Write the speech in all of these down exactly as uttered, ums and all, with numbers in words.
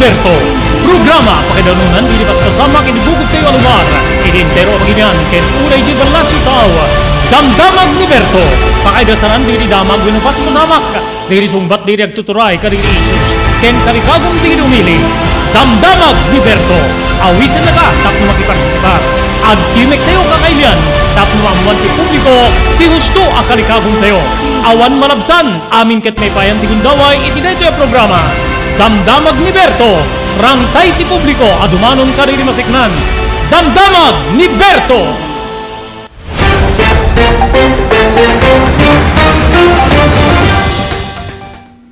Berto. Programa pakaidanunan dagiti paspasamak iti bukod tayo a lugar, iti entero a pagilian ken uray diay ballasiw tao. Damdamag ni Berto. Pakaidasaran dagiti damag wenno paspasamak, dagiti sungbat dagiti agtuturay kadagiti issues ken kalikagum dagiti umili. Damdamag ni Berto. Awisennaka tapno makipartisipar. Agtimek tayo kakailian tapno maammoan ti publiko ti husto a kalikagum tayo. Awan malabsan, amin ket maipayan ti gundaway iti daytoy a programa. Damdamag ni Berto, rangtay ti publiko a dumanon kadagiti masiknan. Damdamag ni Berto!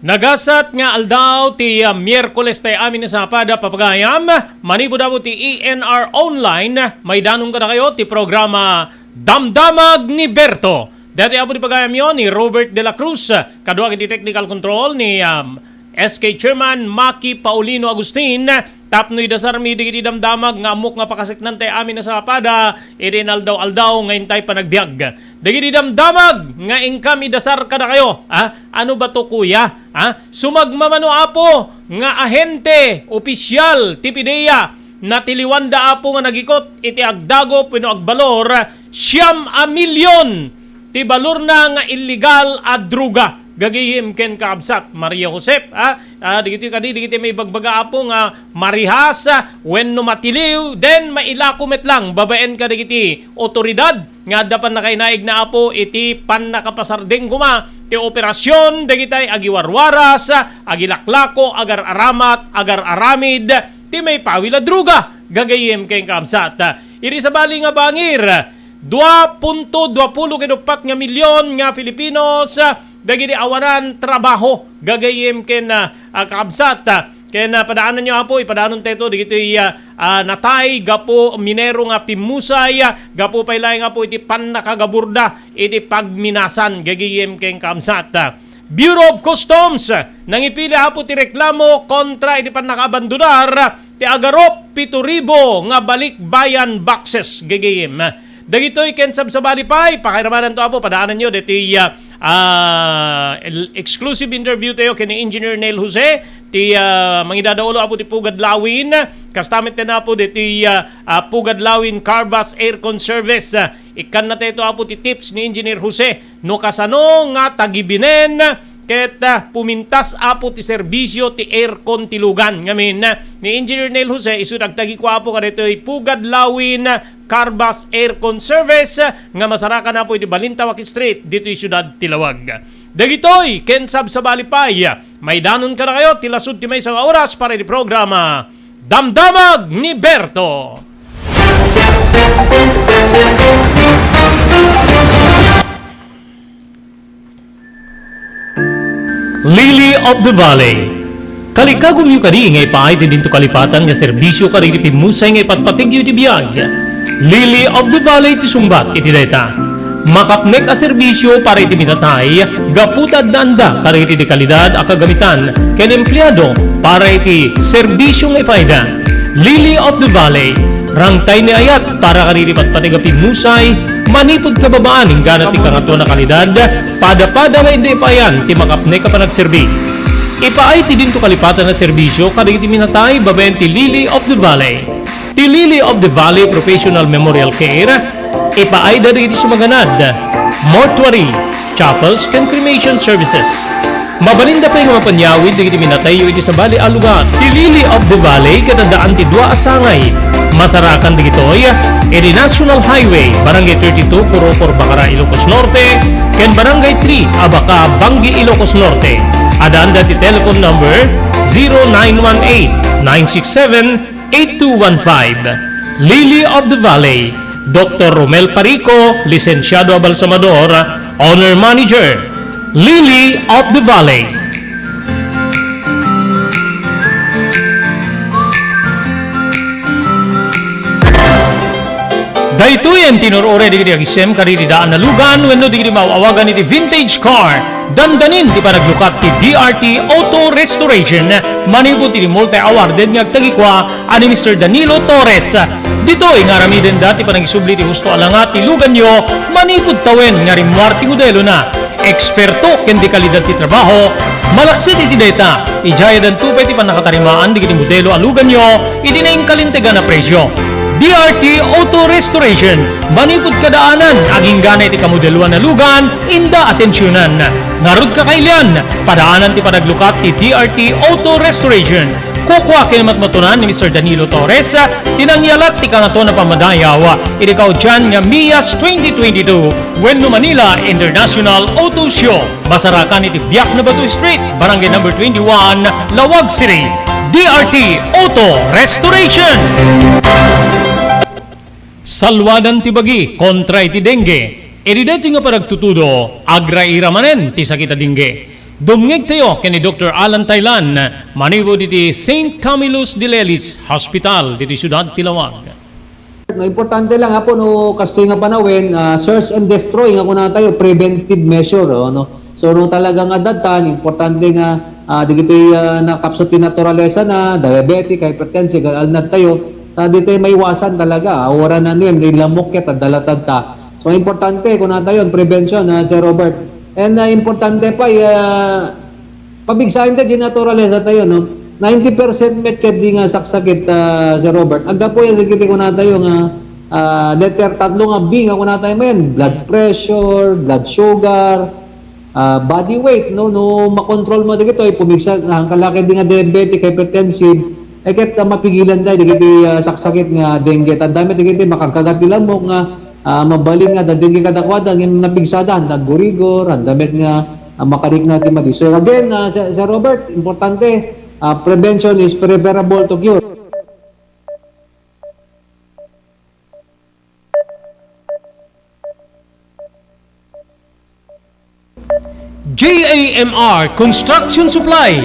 Nagasat nga aldaw ti, ah, Miyerkules tay amin a sapada, papagayam. Manipud apo ti E N R Online, maidanon kadakayo ti programa Damdamag ni Berto. Daytoy apo ti pagayamyo ni Robert de la Cruz, kaduak iti technical control ni, um, S K Chairman Maki Paulino Agustin, tapno idasarmi dagiti damdamag nga ammok nga pakasiknan tay amin a sapada iti inaldaw-aldaw nga intay panagbiag. Dagiti damdamag nga inkam idasar kadakayo, ha? Ano ba to, kuya? Ha? Sumagmamano, Apo, nga ahente, opisyal ti PDEA, natiliwanda, Apo, nga nagikot iti agdagop wenno agbalor siam a milyon ti balorna nga illegal a droga. Gagayem ken kakabsat, Maria Josep, ha? Ah, dagitoy kadi, dagiti maibagbaga, Apo, nga marihas, ah, wenno matiliw, then mailako met lang babaen kadagiti otoridad nga adda pannakainaigna, Apo, iti pannakapasardeng koma ti operasyon dagitay agiwarwaras, agilaklako, agar-aramat, agar-aramid ti maipawil a droga, gagayem ken kakabsat. Iti sabali nga bangir, dua punto dua pulo ket uppat nga milyon nga Filipinos, ah, dagiti awanan trabaho, gagayem ken, ah, ah, kakabsat. Ken, ah, padaananyo, Apo, ipadaanantayo dagitoy, ah, ah, natay gapu minero nga pimmusay, ah, gapu pay laeng, Apo, iti pannakagaburda iti pagminasan, gagayem ken kakabsat. Bureau of Customs, nangipili, Apo, ti reklamo kontra iti pannakaabandonar ti agarup pito ribu nga balikbayan boxes, gagayem. Dagitoy ken sabsabali pay, pakairamadanto, Apo, padaananyo ditoy, ah, ah, el-, exclusive interview tayo ken ni Engineer Neil Jose, ti, ah, mangidadaulo, Apo, ti Pugad Lawin, kasta met ken, Apo, ditoy, ah, ah, Pugad Lawin Carvas Aircon Service. Ah, ikkannatayo, Apo, ti tips ni Engineer Jose no kasano nga tagibinen ket, ah, pumintas, Apo, ti serbisio ti aircon ti lugan. Ngamin, ah, ni Engineer Neil Jose, isu dagiti agikua, Apo, kadaytoy Pugad Lawin Carvas Aircon Service, ah, nga masarakan, Apo, iti Balintawak Street, ditoy siudad ti Laoag. Dagitoy ken sabsabali pay, maidanon kadakayo ti lasud ti maysa nga oras para iti programa Damdamag ni Berto. Lily of the Valley. Kalikagumyo kadi nga ipaay ti dinto kalipatan nga serbisio kadagiti pimmusay nga ipatpategyo iti biag? Lily of the Valley ti sungbat iti dayta. Makapnek a serbisio para iti minatay gapu ta addaanda kadagiti de kalidad a kagamitan ken empleado para iti serbisio nga ipaayda. Lily of the Valley, rangtay ni ayat para kadagiti patpateg a pimmusay, manipud kababaan inggana ti kangatoan a kalidad, pada-pada nga inda ipaayan ti makapnek a panagserbi. Ipaay ti dinto kalipatan a serbisio kadagiti minatay babaen ti Lily of the Valley. Ti Lily of the Valley Professional Memorial Care, ipaayda dagiti sumaganad, mortuary, chapels, ken cremation services. Mabalinda pay nga mapanyawid dagiti minatayyo iti sabali a lugar. Ti Lily of the Valley ket addaan ti dua a sangay. Masarakan dagitoy iti National Highway, Barangay thirty-two, Corocor, Bacara, Ilocos Norte, ken Barangay three, Abaca, Bangui, Ilocos Norte. Addaanda ti telephone number zero nine one eight, nine six seven, eight two one five. Lily of the Valley, Doktor Romel Parico, Lisensiado a Balsamador, Owner Manager, Lily of the Valley. Daytoyen ti nur-uray dagiti agisem kadagiti daan a lugan wenno dagiti maaw-awagan iti vintage car. Dandanin ti panaglukat ti D R T Auto Restoration manipud iti multi-awarded nga agtagikua a ni Mister Danilo Torres. Ditoy nga aramidenda ti panagisubli ti husto a langa ti luganyo manipud tawen nga rimmuar ti modelona. Eksperto ken di kalidad ti trabaho, malaksid iti dayta, idiay addanto pay ti pannakatarimaan dagiti modelo a luganyo iti nainkalintegan a presio. D R T Auto Restoration, manipud kadaanan, agingganay ti kamodeloan a lugan, inda atensionan. Ngarud, kakailian, padaanan ti panaglukat ti D R T Auto Restoration. Kukua ken matmatunan ni Mister Danilo Torres ti nangyalat ti kangaton a pammadayaw iti kaudian nga MIAS twenty twenty-two wenno Manila International Auto Show. Masarakan iti Biak na Bato Street, Barangay Number twenty-one, Laoag City. D R T Auto Restoration. Salwadan ti bagi kontra iti dengue. Iti daytoy nga panagtutudo, agraira manen ti sakit a dengue. Dumngegtayo ken ni Doktor Alan Taylan, manipud iti Saint Camillus de Lelis Hospital, ditoy siudad ti Laoag. No, importante lang, Apo, no, kastoy nga panawen, ah, search and destroy nga kunatayo, preventive measure, oh, no? So, no, talaga nga adda, importante nga, ah, dagiti, ah, nakapsut ti naturalesa na, diabetic, hypertensive, alnad tayo, ta ditoy maiwasan talaga, ah, wala na niyem, di lamok ket, adda latad ta. So, importante, kunatayo, prevention, ah, Sir Robert. And, ah, importante pa, ah, pabigsaen ta di naturalesa tayo, no? Ninety percent met ket di nga saksakit, ah, Sir Robert. Aggapu yan, dagiti kunatayo nga, ah, letter tatlo nga B nga kunatayo manen, blood pressure, blood sugar, ah, body weight, no? No makontrol mo dagitoy, pumigsa, na, kalaki di nga diabetic, hypertensive, eh, ket, ah, mapigilan tayo, dagiti, ah, saksakit nga dengue. Tanda met, dagiti makagkagat ti lamok nga, ah, mabalin nga adda dengue kadakuada, ngem napigsada, handa aggurigor, handa met nga, ah, makarikna ti madi. So again, ah, Sir, Sir Robert, importante, ah, prevention is preferable to cure. J A M R Construction Supply.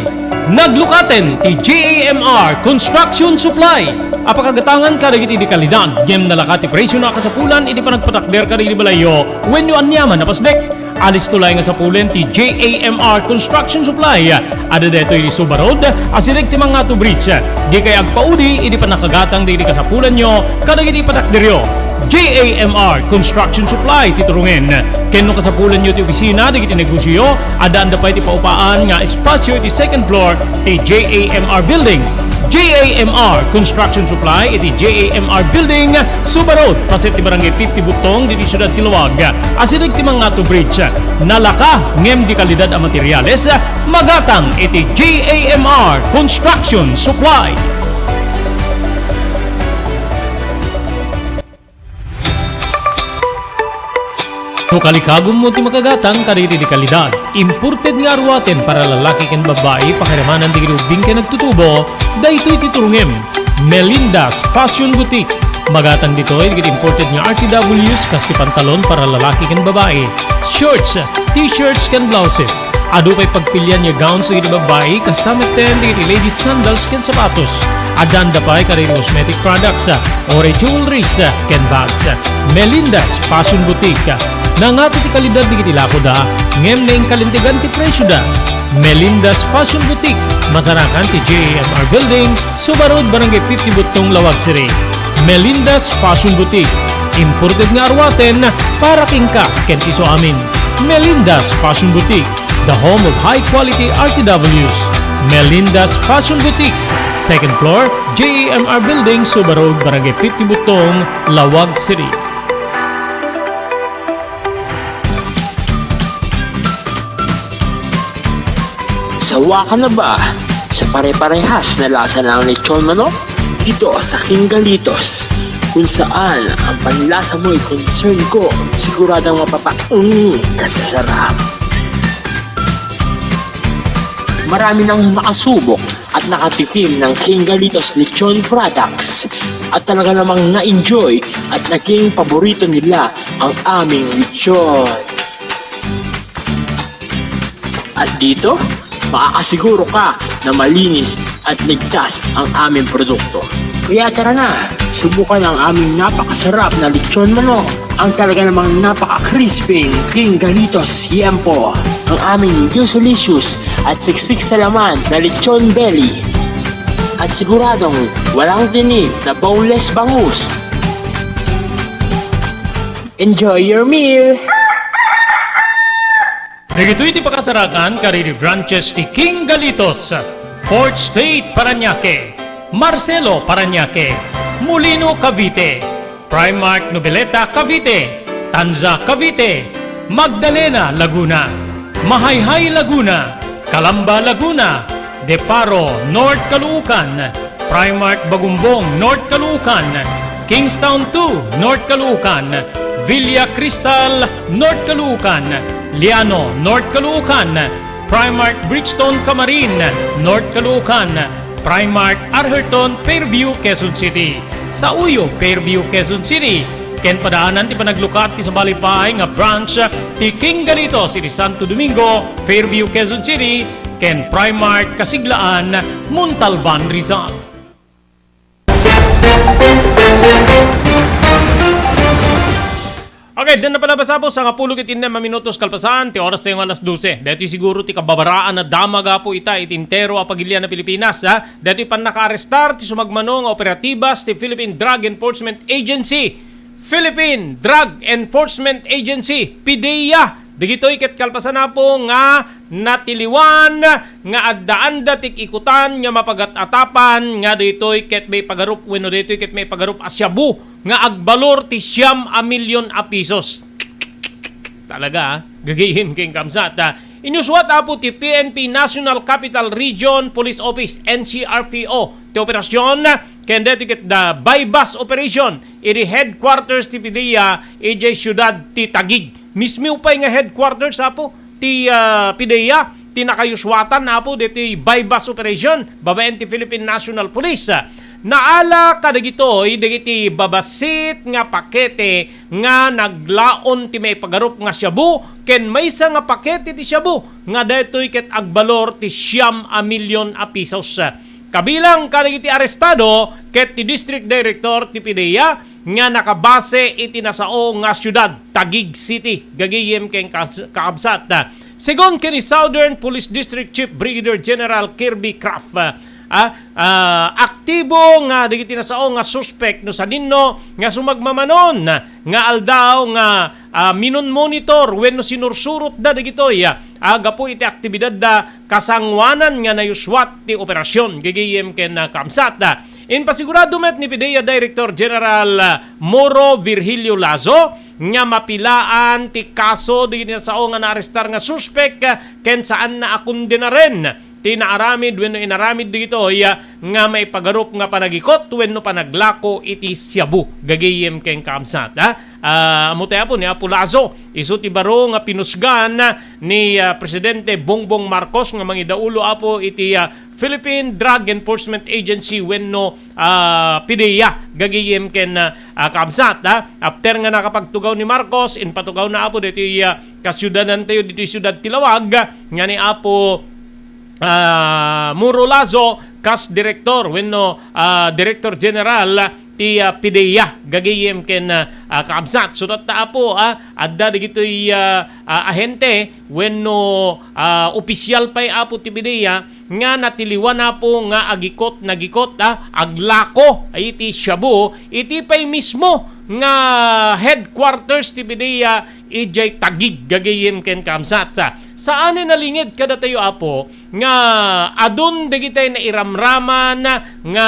Naglukaten ti J A M R Construction Supply a pakagatangan kadagiti di kalidad, ngem nalaka ti presio na kasapulan iti panagpatakder kadagiti balayyo wenno aniaman a pasnek. Alisto laeng nga sapulen ti J A M R Construction Supply. Adda daytoy iti Suba Road, asideg ti Mangatu Bridge. Dikay agpaudi idi pannakagatang dagiti kasapulanyo kadagiti patakderyo. J A M R Construction Supply ti turongen. Ken no kasapulanyo ti opisina dagiti negosioyo, addaanda pay ti paupaan nga espasio iti second floor ti J A M R Building. J A M R Construction Supply iti J A M R Building, Suba Road, paset ti Barangay fifty Butong, ditoy siudad ti Laoag. Asideg ti Mangatu Bridge. Nalaka ngem di kalidad a materiales, magatang iti J A M R Construction Supply. No kalikagummo ti makagatang kadagiti di kalidad, imported nga aruaten para lalaki ken babbai, pakiramanan dagiti ubbing ken nagtutubo, daytoy ti turongem. Melinda's Fashion Boutique. Magatang ditoy dagiti imported nga R T Ws, kas ti pantalon para lalaki ken babbai, shorts, t-shirts ken blouses. Adu pay pagpilian nga gowns dagiti babbai, kasta metten dagiti ladies sandals ken sapatos. Addaanda pay kadagiti cosmetic products, uray jewelries, ken bags. Melinda's Fashion Boutique. Nangato ti kalidad dagiti lakoda, ngem nainkalintegan ti presioda. Melinda's Fashion Boutique, masarakan ti J A M R Building, Suba Road, Barangay fifty Butong, Laoag City. Melinda's Fashion Boutique, imported nga aruaten para kenka ken ti isuamin. Melinda's Fashion Boutique, the home of high quality R T Ws. Melinda's Fashion Boutique, second floor, J A M R Building, Suba Road, Barangay fifty Butong, Laoag City. Sawa ka na ba sa pare-parehas na lasa ng lechon manok? Dito sa King Galitos, kung saan ang panlasa mo'y concern ko, siguradong mapapaung ka sa sarap. Marami nang nakasubok at nakatikim ng King Galitos Lechon Products at talaga namang na-enjoy at naging paborito nila ang aming lechon. At dito, makakasiguro ka na malinis at ligtas ang aming produkto. Kaya tara na, subukan ang aming napakasarap na lechon manok, ang talaga namang napaka-crispy King Galitos Yempo, ang aming juicy-licious at siksik sa laman na lechon belly. At siguradong walang tinik na boneless bangus. Enjoy your meal! Dagitoy ti pakasarakan kadagiti branches ti King Galitos, Fourth Street, Parañaque, Marcelo, Parañaque, Molino, Cavite, Primark Noveleta, Cavite, Tanza, Cavite, Magdalena, Laguna, Mahayhay, Laguna, Calamba, Laguna, De Paro, North Caloocan, Primark Bagumbong, North Caloocan, Kingstown two, North Caloocan, Villa Cristal, North Caloocan, Liano, North Caloocan, Primark Bridgestone, Camarin, North Caloocan, Primark Arherton, Fairview, Quezon City. Sa Uyo, Fairview, Quezon City. Ken padaanan ti panaglukat ti sabali pay nga branch ti King Galitos iti Santo Domingo, Fairview, Quezon City, ken Primark Kasiglaan, Montalban, Rizal. Okay, diyan na pala basta po, sangapulo ket innem a minutos kalpasan ti oras tayo nga alas dose. Daytoy siguro ti kababaraan a damag, apo, ita iti entero a pagilian a Pilipinas, ha? Daytoy pannakaarestar ti sumagmano nga operatibas ti Philippine Drug Enforcement Agency. Philippine Drug Enforcement Agency, PDEA. Dagitoy ket kalpasan, apo, nga natiliwan nga addaanda ti kikutan nga mapagat-atapan nga daytoy ket maipagarup wenno daytoy ket maipagarup a shabu nga agbalor ti siam a milyon a pisos. Talaga, ah, gagayem ken kamsat, ah. Inyuswat, apo, ti P N P National Capital Region Police Office, N C R P O, ti operasion ken daytoy ket da buy-bust operation iti headquarters ti PDEA idiay siudad ti Taguig. Mismo pay nga headquarters, apo, ti, ah, PDEA ti nakayuswatan, apo, ditoy buy-bust operation babaen ti Philippine National Police. Naala kadagitoy dagiti babassit nga pakete nga naglaon ti maipagarup nga shabu ken maysa nga pakete ti shabu nga daytoy ket agbalor ti siam a milyon a pisos. Kabilang kadagiti arestado ket ti District Director ti PDEA nga nakabase iti nasao nga siudad, Taguig City, gagayem ken kas-, kakabsat. Segun ken ni Southern Police District Chief Brigadier General Kirby Kraft, ah, ah, aktibo nga dagiti nasao nga suspek no sadinno nga sumagmamanon nga aldaw nga, ah, minonmonitor wenno sinursurotda dagitoy, ah, gapu iti aktibidadda kasangoanan nga nayuswat ti operasion, gagayem ken, ah, kaabsat. Impasigurado met ni PDEA Director General, ah, Moro Virgilio Lazo nga mapilaan ti kaso dagiti nasao nga naarestar nga suspek, ah, ken saanna a kondenaren ti naaramid wenno inaramid dagitoy, ah, nga maipagarup nga panagikot wenno panaglako iti shabu, gagayem ken kaabsat, ah. Ah, ammo tayo po ni Apo Lazo, isu ti baro nga pinusgan ni, ah, Presidente Bongbong Marcos nga mangidaulo, apo, iti, ah, Philippine Drug Enforcement Agency wenno, ah, PDEA, gagayem ken, ah, ah, kaabsat, ah. After nga nakapagtugaw ni Marcos, impatugawna, apo, ditoy, ah, kasiudadantayo ditoy siudad ti Laoag, nga ni Apo, ah, Moro Lazo kas direktor wenno, ah, Director General ti, ah, PDEA, gagayem ken, ah, ah, kaabsat. Sudatta, apo, ah, adda dagitoy, ah, ah, ahente wenno, ah, opisial pay, apo, ti PDEA nga natiliwan, apo, nga agikot, nagikot, ah, aglako iti shabu iti pay mismo nga headquarters ti PDEA idiay Taguig, gagayem ken kaabsat. Sa-, saanen a linged kadatayo, apo, nga adun dagitay nairamraman nga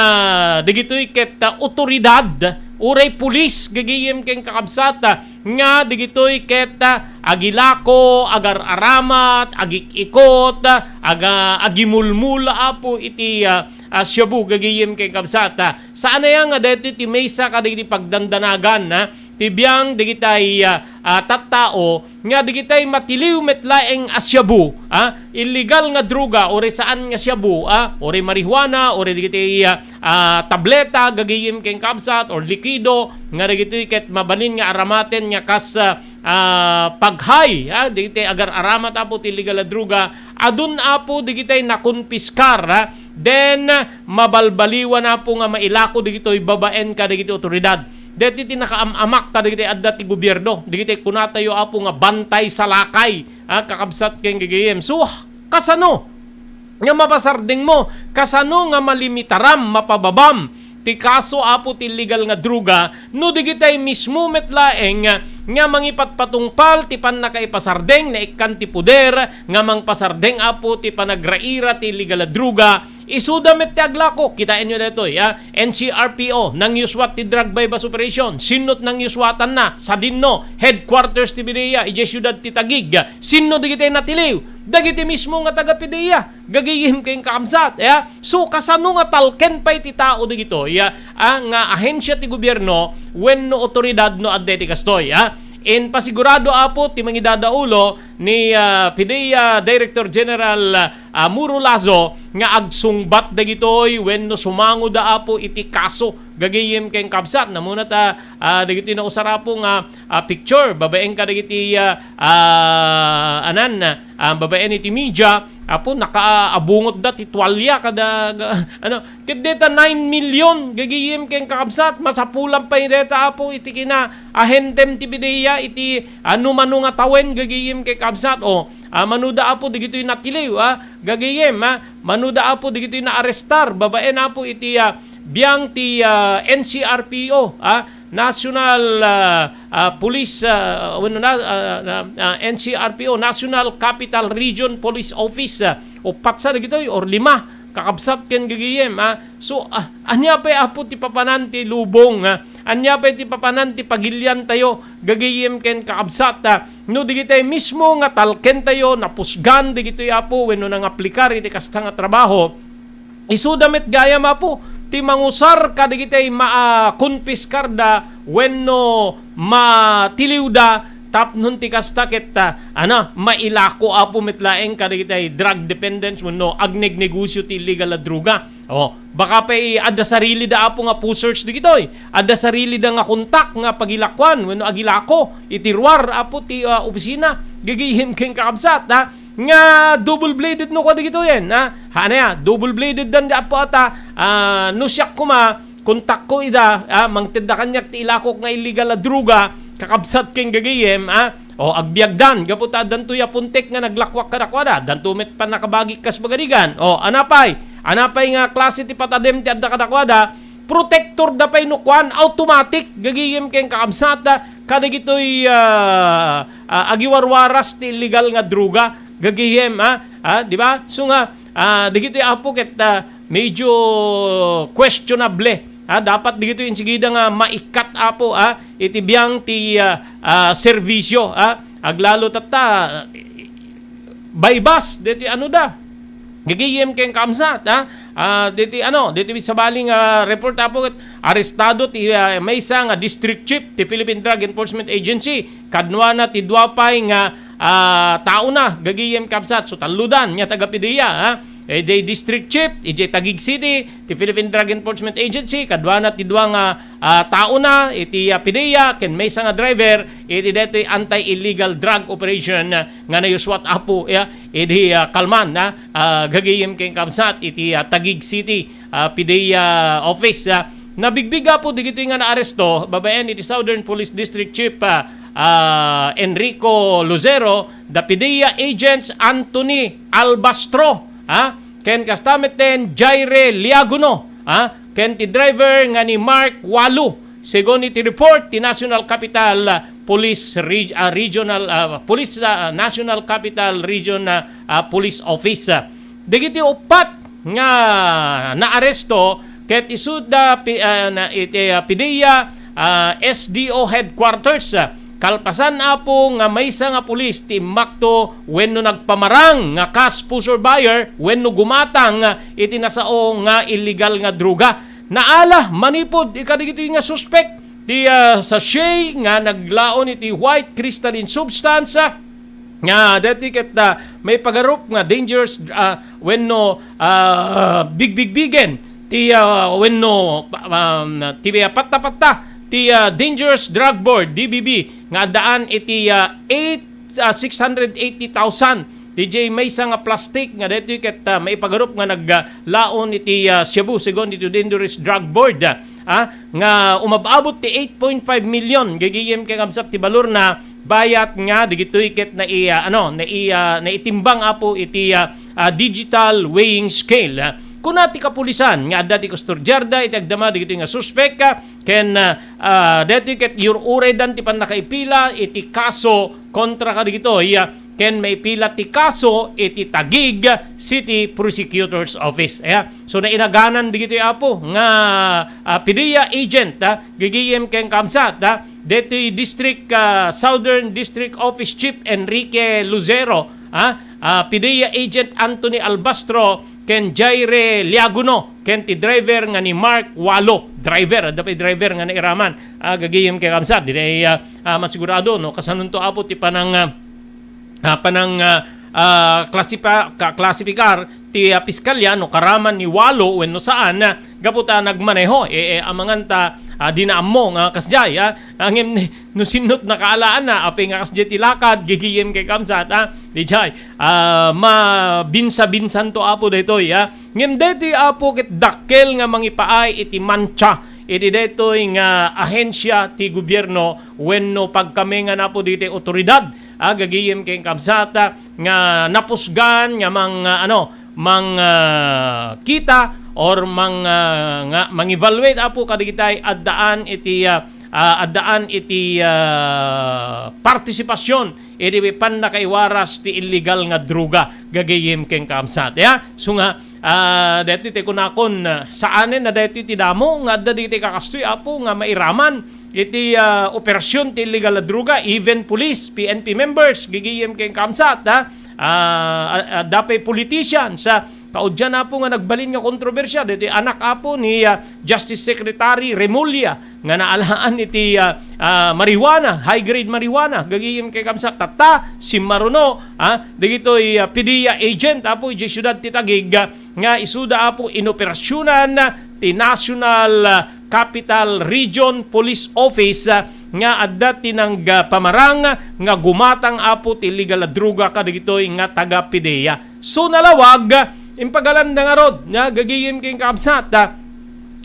dagitoy ket, ah, otoridad, uray pulis, gagayem ken kakabsat, ah, nga dagitoy ket, ah, agilako, agar-aramat, agik-ikot, ah, aga-, agimulmula, apo, iti, ah, ah, shabu, gagayem ken kabsat, ah. Saan aya nga daytoy ti maysa kadagiti pagdandanagan, ah, ti biang dagitay, ah, ah, tattao nga dagitay matiliw met laeng a shabu, ah, illegal nga droga, uray saan nga shabu, ah, uray marijuana, uray dagitay, ah, ah, tableta, gagayem ken kabsat, or likido, nga dagitoy ket mabalin nga aramaten nga kas, ah, ah, pag-high, ah, dagitay agar-aramat, apo, ti illegal a droga, adun, apo, dagitay nakonpiskar, ah, Then, mabalbaliwan, Apo, nga mailako dagitoy babaen kadagiti otoridad. Deti ti nakaam-amak kadagiti adda ti gobierno, dagiti kunatayo, Apo, nga bantay salakay, ah, kakabsat ken gagayem. So, kasano nga mapasardengmo? Kasano nga malimitaram, mapababam ti kaso, Apo, ti illegal nga droga, no digitay mismo met laeng nga mangipatpatungpal ti pannakaipasardeng, naikkan ti poder nga mangpasardeng, Apo, ti panagraira ti illegal a droga, isuda met ti aglako. Kitaenyo daytoy, ah, N C R P O, nangyuswat ti drug buy-bust operation. Sinno ti nangyuswatanna? Sadinno, headquarters ti PDEA, idiay siudad ti Taguig. Sinno digitay natiliw? Dagiti mismo nga taga-PDEA. Gagayem ken kakabsat, ya. So, kasano nga talken pay ti tao dagitoy, ya, ah, nga ahensya ti gobierno wenno otoridad no adda iti kastoy, ya? In pasigurado, Apo, ti mangidadaulo ni, ah, PDEA Director General, ah, Muro Lazo nga agsungbat dagitoy wenno sumangoda, Apo, iti kaso. Gagayem ken kabsat, namuna ta, ah, dagitoy nausar, Apo, nga, ah, picture babaen kadagiti, ah, ah, anan, ah, babaen iti media, Apo, nakaabungotda ti tualya kada, ga-, ano, ket deta nine million, gagayem ken kakabsat, masapulan pay deta, Apo, iti kinaahentem ti PDEA, iti, ah, numano nga tawen, gagayem ken kakabsat, o, ah, manuda, Apo, digitoy natiliw, ah, gagayem, ah, manuda, Apo, digitoy naarestar, babaen, Apo, iti, ah, biang ti, ah, N C R P O, ah, National, ah, ah, Police, ah, wenno na, ah, na, ah, N C R P O, National Capital Region Police Office, ah, uppat sa dagitoy or lima, kakabsat ken gagayem, ah. So, ah, ania pay, Apo, ti papanan ti lubong, ah? Ania pay ti papanan ti pagiliantayo, gagayem ken kakabsat, ah? No digitay mismo nga talkentayo, napusgan digitoy, Apo, wenno nangaplikar iti kasta nga trabaho, isuda met gayam, Apo, ti mangusar kadagitay ma-, ah, konpiskarda wenno matiliwda tapno ti kasta ket, ah, ana, mailako, Apo, met laeng kadagitay drug dependents wenno agnegnegosyo ti illegal a droga. Oh, baka pay adda sarilida, Apo, nga poseurs dagitoy. Adda sarilida nga kontak nga pagilakuan wenno agilako iti ruar, Apo, ti, ah, opisina. Gagayem ken kakabsat, ha? Nga double-bladed no kua dagitoyen, ha? Ania, double-bladed dan di Apo ata, ah, no siak koma, kontakko ida, ah, mangtedda kaniak ti ilakok nga illegal a droga, kakabsat ken gagayem, ah, o agbiagdan, gapu ta addanto ya puntek nga naglakuak kadakuada, addanto met pannakabagik kas bagarigan. O, anapay, anapay nga klase ti patadem ti adda kadakuada, protector da pay no kuan, automatic, gagayem ken kakabsat, ah, kadagitoy, ah, ah, agiwarwaras ti illegal nga droga, gagayem, ah, ah, di ba? So nga, ah, dagitoy, Apo, ket, ah, medyo questionable, ah, dapat dagitoy insigida nga maikkat, Apo, ah, iti biang ti, ah, ah, serbisyo, ah, aglalo tatta, buy-bust, deti ano da. Gagayem ken kakabsat, ha? Ah, deti ano, deti sabali nga report, Apo, ket arestado ti, ah, maysa nga district chief ti Philippine Drug Enforcement Agency, kaduana ti dua pay nga, ah, taona, gagayem kabsat, so tallodan nga taga-PDEA, ha? Eh, di district chief, idiay Taguig City, ti Philippine Drug Enforcement Agency, kaduana ti dua nga, ah, taona, iti, ah, PDEA, ken maysa nga driver, iti detoy anti-illegal drug operation, ah, nga nayuswat, Apo, ya, idi, ah, kalman, ah, ah, gagayem ken kabsat iti, ah, Taguig City, ah, PDEA office, ah. Nabigbig, Apo, digitoy nga naaresto, babaen iti Southern Police District Chief, ah, ah, Enrico Lucero, the PDEA agents Anthony Albastro, ah, ken kasta met ten Jaire Liagono, ah, ken ti driver nga ni Mark Walu. Segun iti report ti National Capital, ah, Police Reg-, ah, Regional, ah, Police, ah, National Capital Region, ah, ah, Police Office. Dagiti uppat nga naaresto ket isuda pi-, ah, na, iti, ah, PDEA, ah, S D O headquarters. Kalpasan, Apo, nga maysa nga pulis ti immakto wenno nagpamarang nga kas pusher buyer wenno gumatang iti nasao nga illegal nga droga. Naala manipud kadagitoy nga suspek ti, ah, sachet nga naglaon iti white crystalline substance, ah, nga deti ket, ah, maipagarup nga dangerous, ah, wenno, ah, bigbigbigen ti, ah, wenno, um, ti, ah, patta-patta ti, ah, Dangerous Drug Board, D B B, nga addaan iti, ah, eight, ah, six hundred eighty thousand D J, maysa nga plastik nga daytoy ket, ah, maipagarup nga naglaon iti, ah, Cebu, segun iti Dangerous Drug Board, ah, ah, nga umab-abot ti eight point five million gagayem ken kabsat ti balorna, bayat nga dagitoy ket nai-, ah, ano, nai-, ah, naitimbang, apo, iti, ah, ah, digital weighing scale. Kuna ti kapulisan nga adda ti kustodiarda iti agdama dagitoy nga suspek, ah, ken, ah, ah, daytoy ket iyur-uraydan ti pannakaipila iti kaso kontra kadagitoy, ah, ken maipila ti kaso iti Taguig City Prosecutor's Office. Aya. So, nainaganan dagitoy, apo, nga, ah, PDEA agent, ah, gagayem ken kabsat, ah, daytoy District, ah, Southern District Office Chief Enrique Lucero, ah, ah, PDEA agent Anthony Albastro, ken Jaire Liaguno, ken ti driver nga ni Mark Walo. Driver, adda pay driver nga nairaman. Ah, gagayem ken kabsat, di, ah, ah, masigurado, no, kasanonto, apo, ti panang, ah, ah, panang, ah, ah, klasipa-, ka-, klasipikar ti, ah, piskalya no karaman ni Walo wenno saan, ah, gapu ta nagmaneho, eh, eh, amangan ta, ah, di naammo nga kasdiay, ah. Ngem ni, no sinno ti nakaalaanna, apay nga kasdiay ti lakad, gagayem ken kabsat, ah, di jay, ah, mabinsa-binsanto, apo, daytoy, ah. Ngem daytoy, apo, ket dakkel nga mangipaay iti mantsa iti daytoy nga ahensia ti gobierno wenno pagkamengan, apo, dagiti otoridad, ah, gagayem ken kabsat, ah, nga napusgan nga mang, ah, ano, mang, ah, kita or mang, ah, nga mang-evaluate, apo, kadagiti addaan iti, ah, ah, addaan iti, ah, partisipasyon iti pannakaiwaras ti illegal nga droga, gagayem ken kabsat. Ya, so nga, ah, daytoy ti kunakon, ah, saanen a daytoy ti damo nga adda dagiti kakastoy, apo, nga mairaman iti, ah, operasyon ti illegal a droga, even police, P N P members, gagayem ken kabsat, ha? Ah, ah, ah, adda pay politicians, ah, kaudian, apo, nga nagbalin nga kontrobersia, daytoy anak, apo, ni, ah, Justice Secretary Remulla nga naalaan iti, ah, ah, marijuana, high grade marijuana, gagayem ken kabsat, tatta, simmaruno, ah, dagitoy, ah, PDEA agent, apo, idiay siudad ti Taguig, ah, nga isuda, apo, inoperasyonan ti National, ah, Capital Region Police Office, ah, nga adda ti nangpamarang nga gumatang, apo, ti illegal a droga kadagitoy nga taga-PDEA. So, nalawag, impagalan da ngarud, nga gagayem ken kabsat, ah,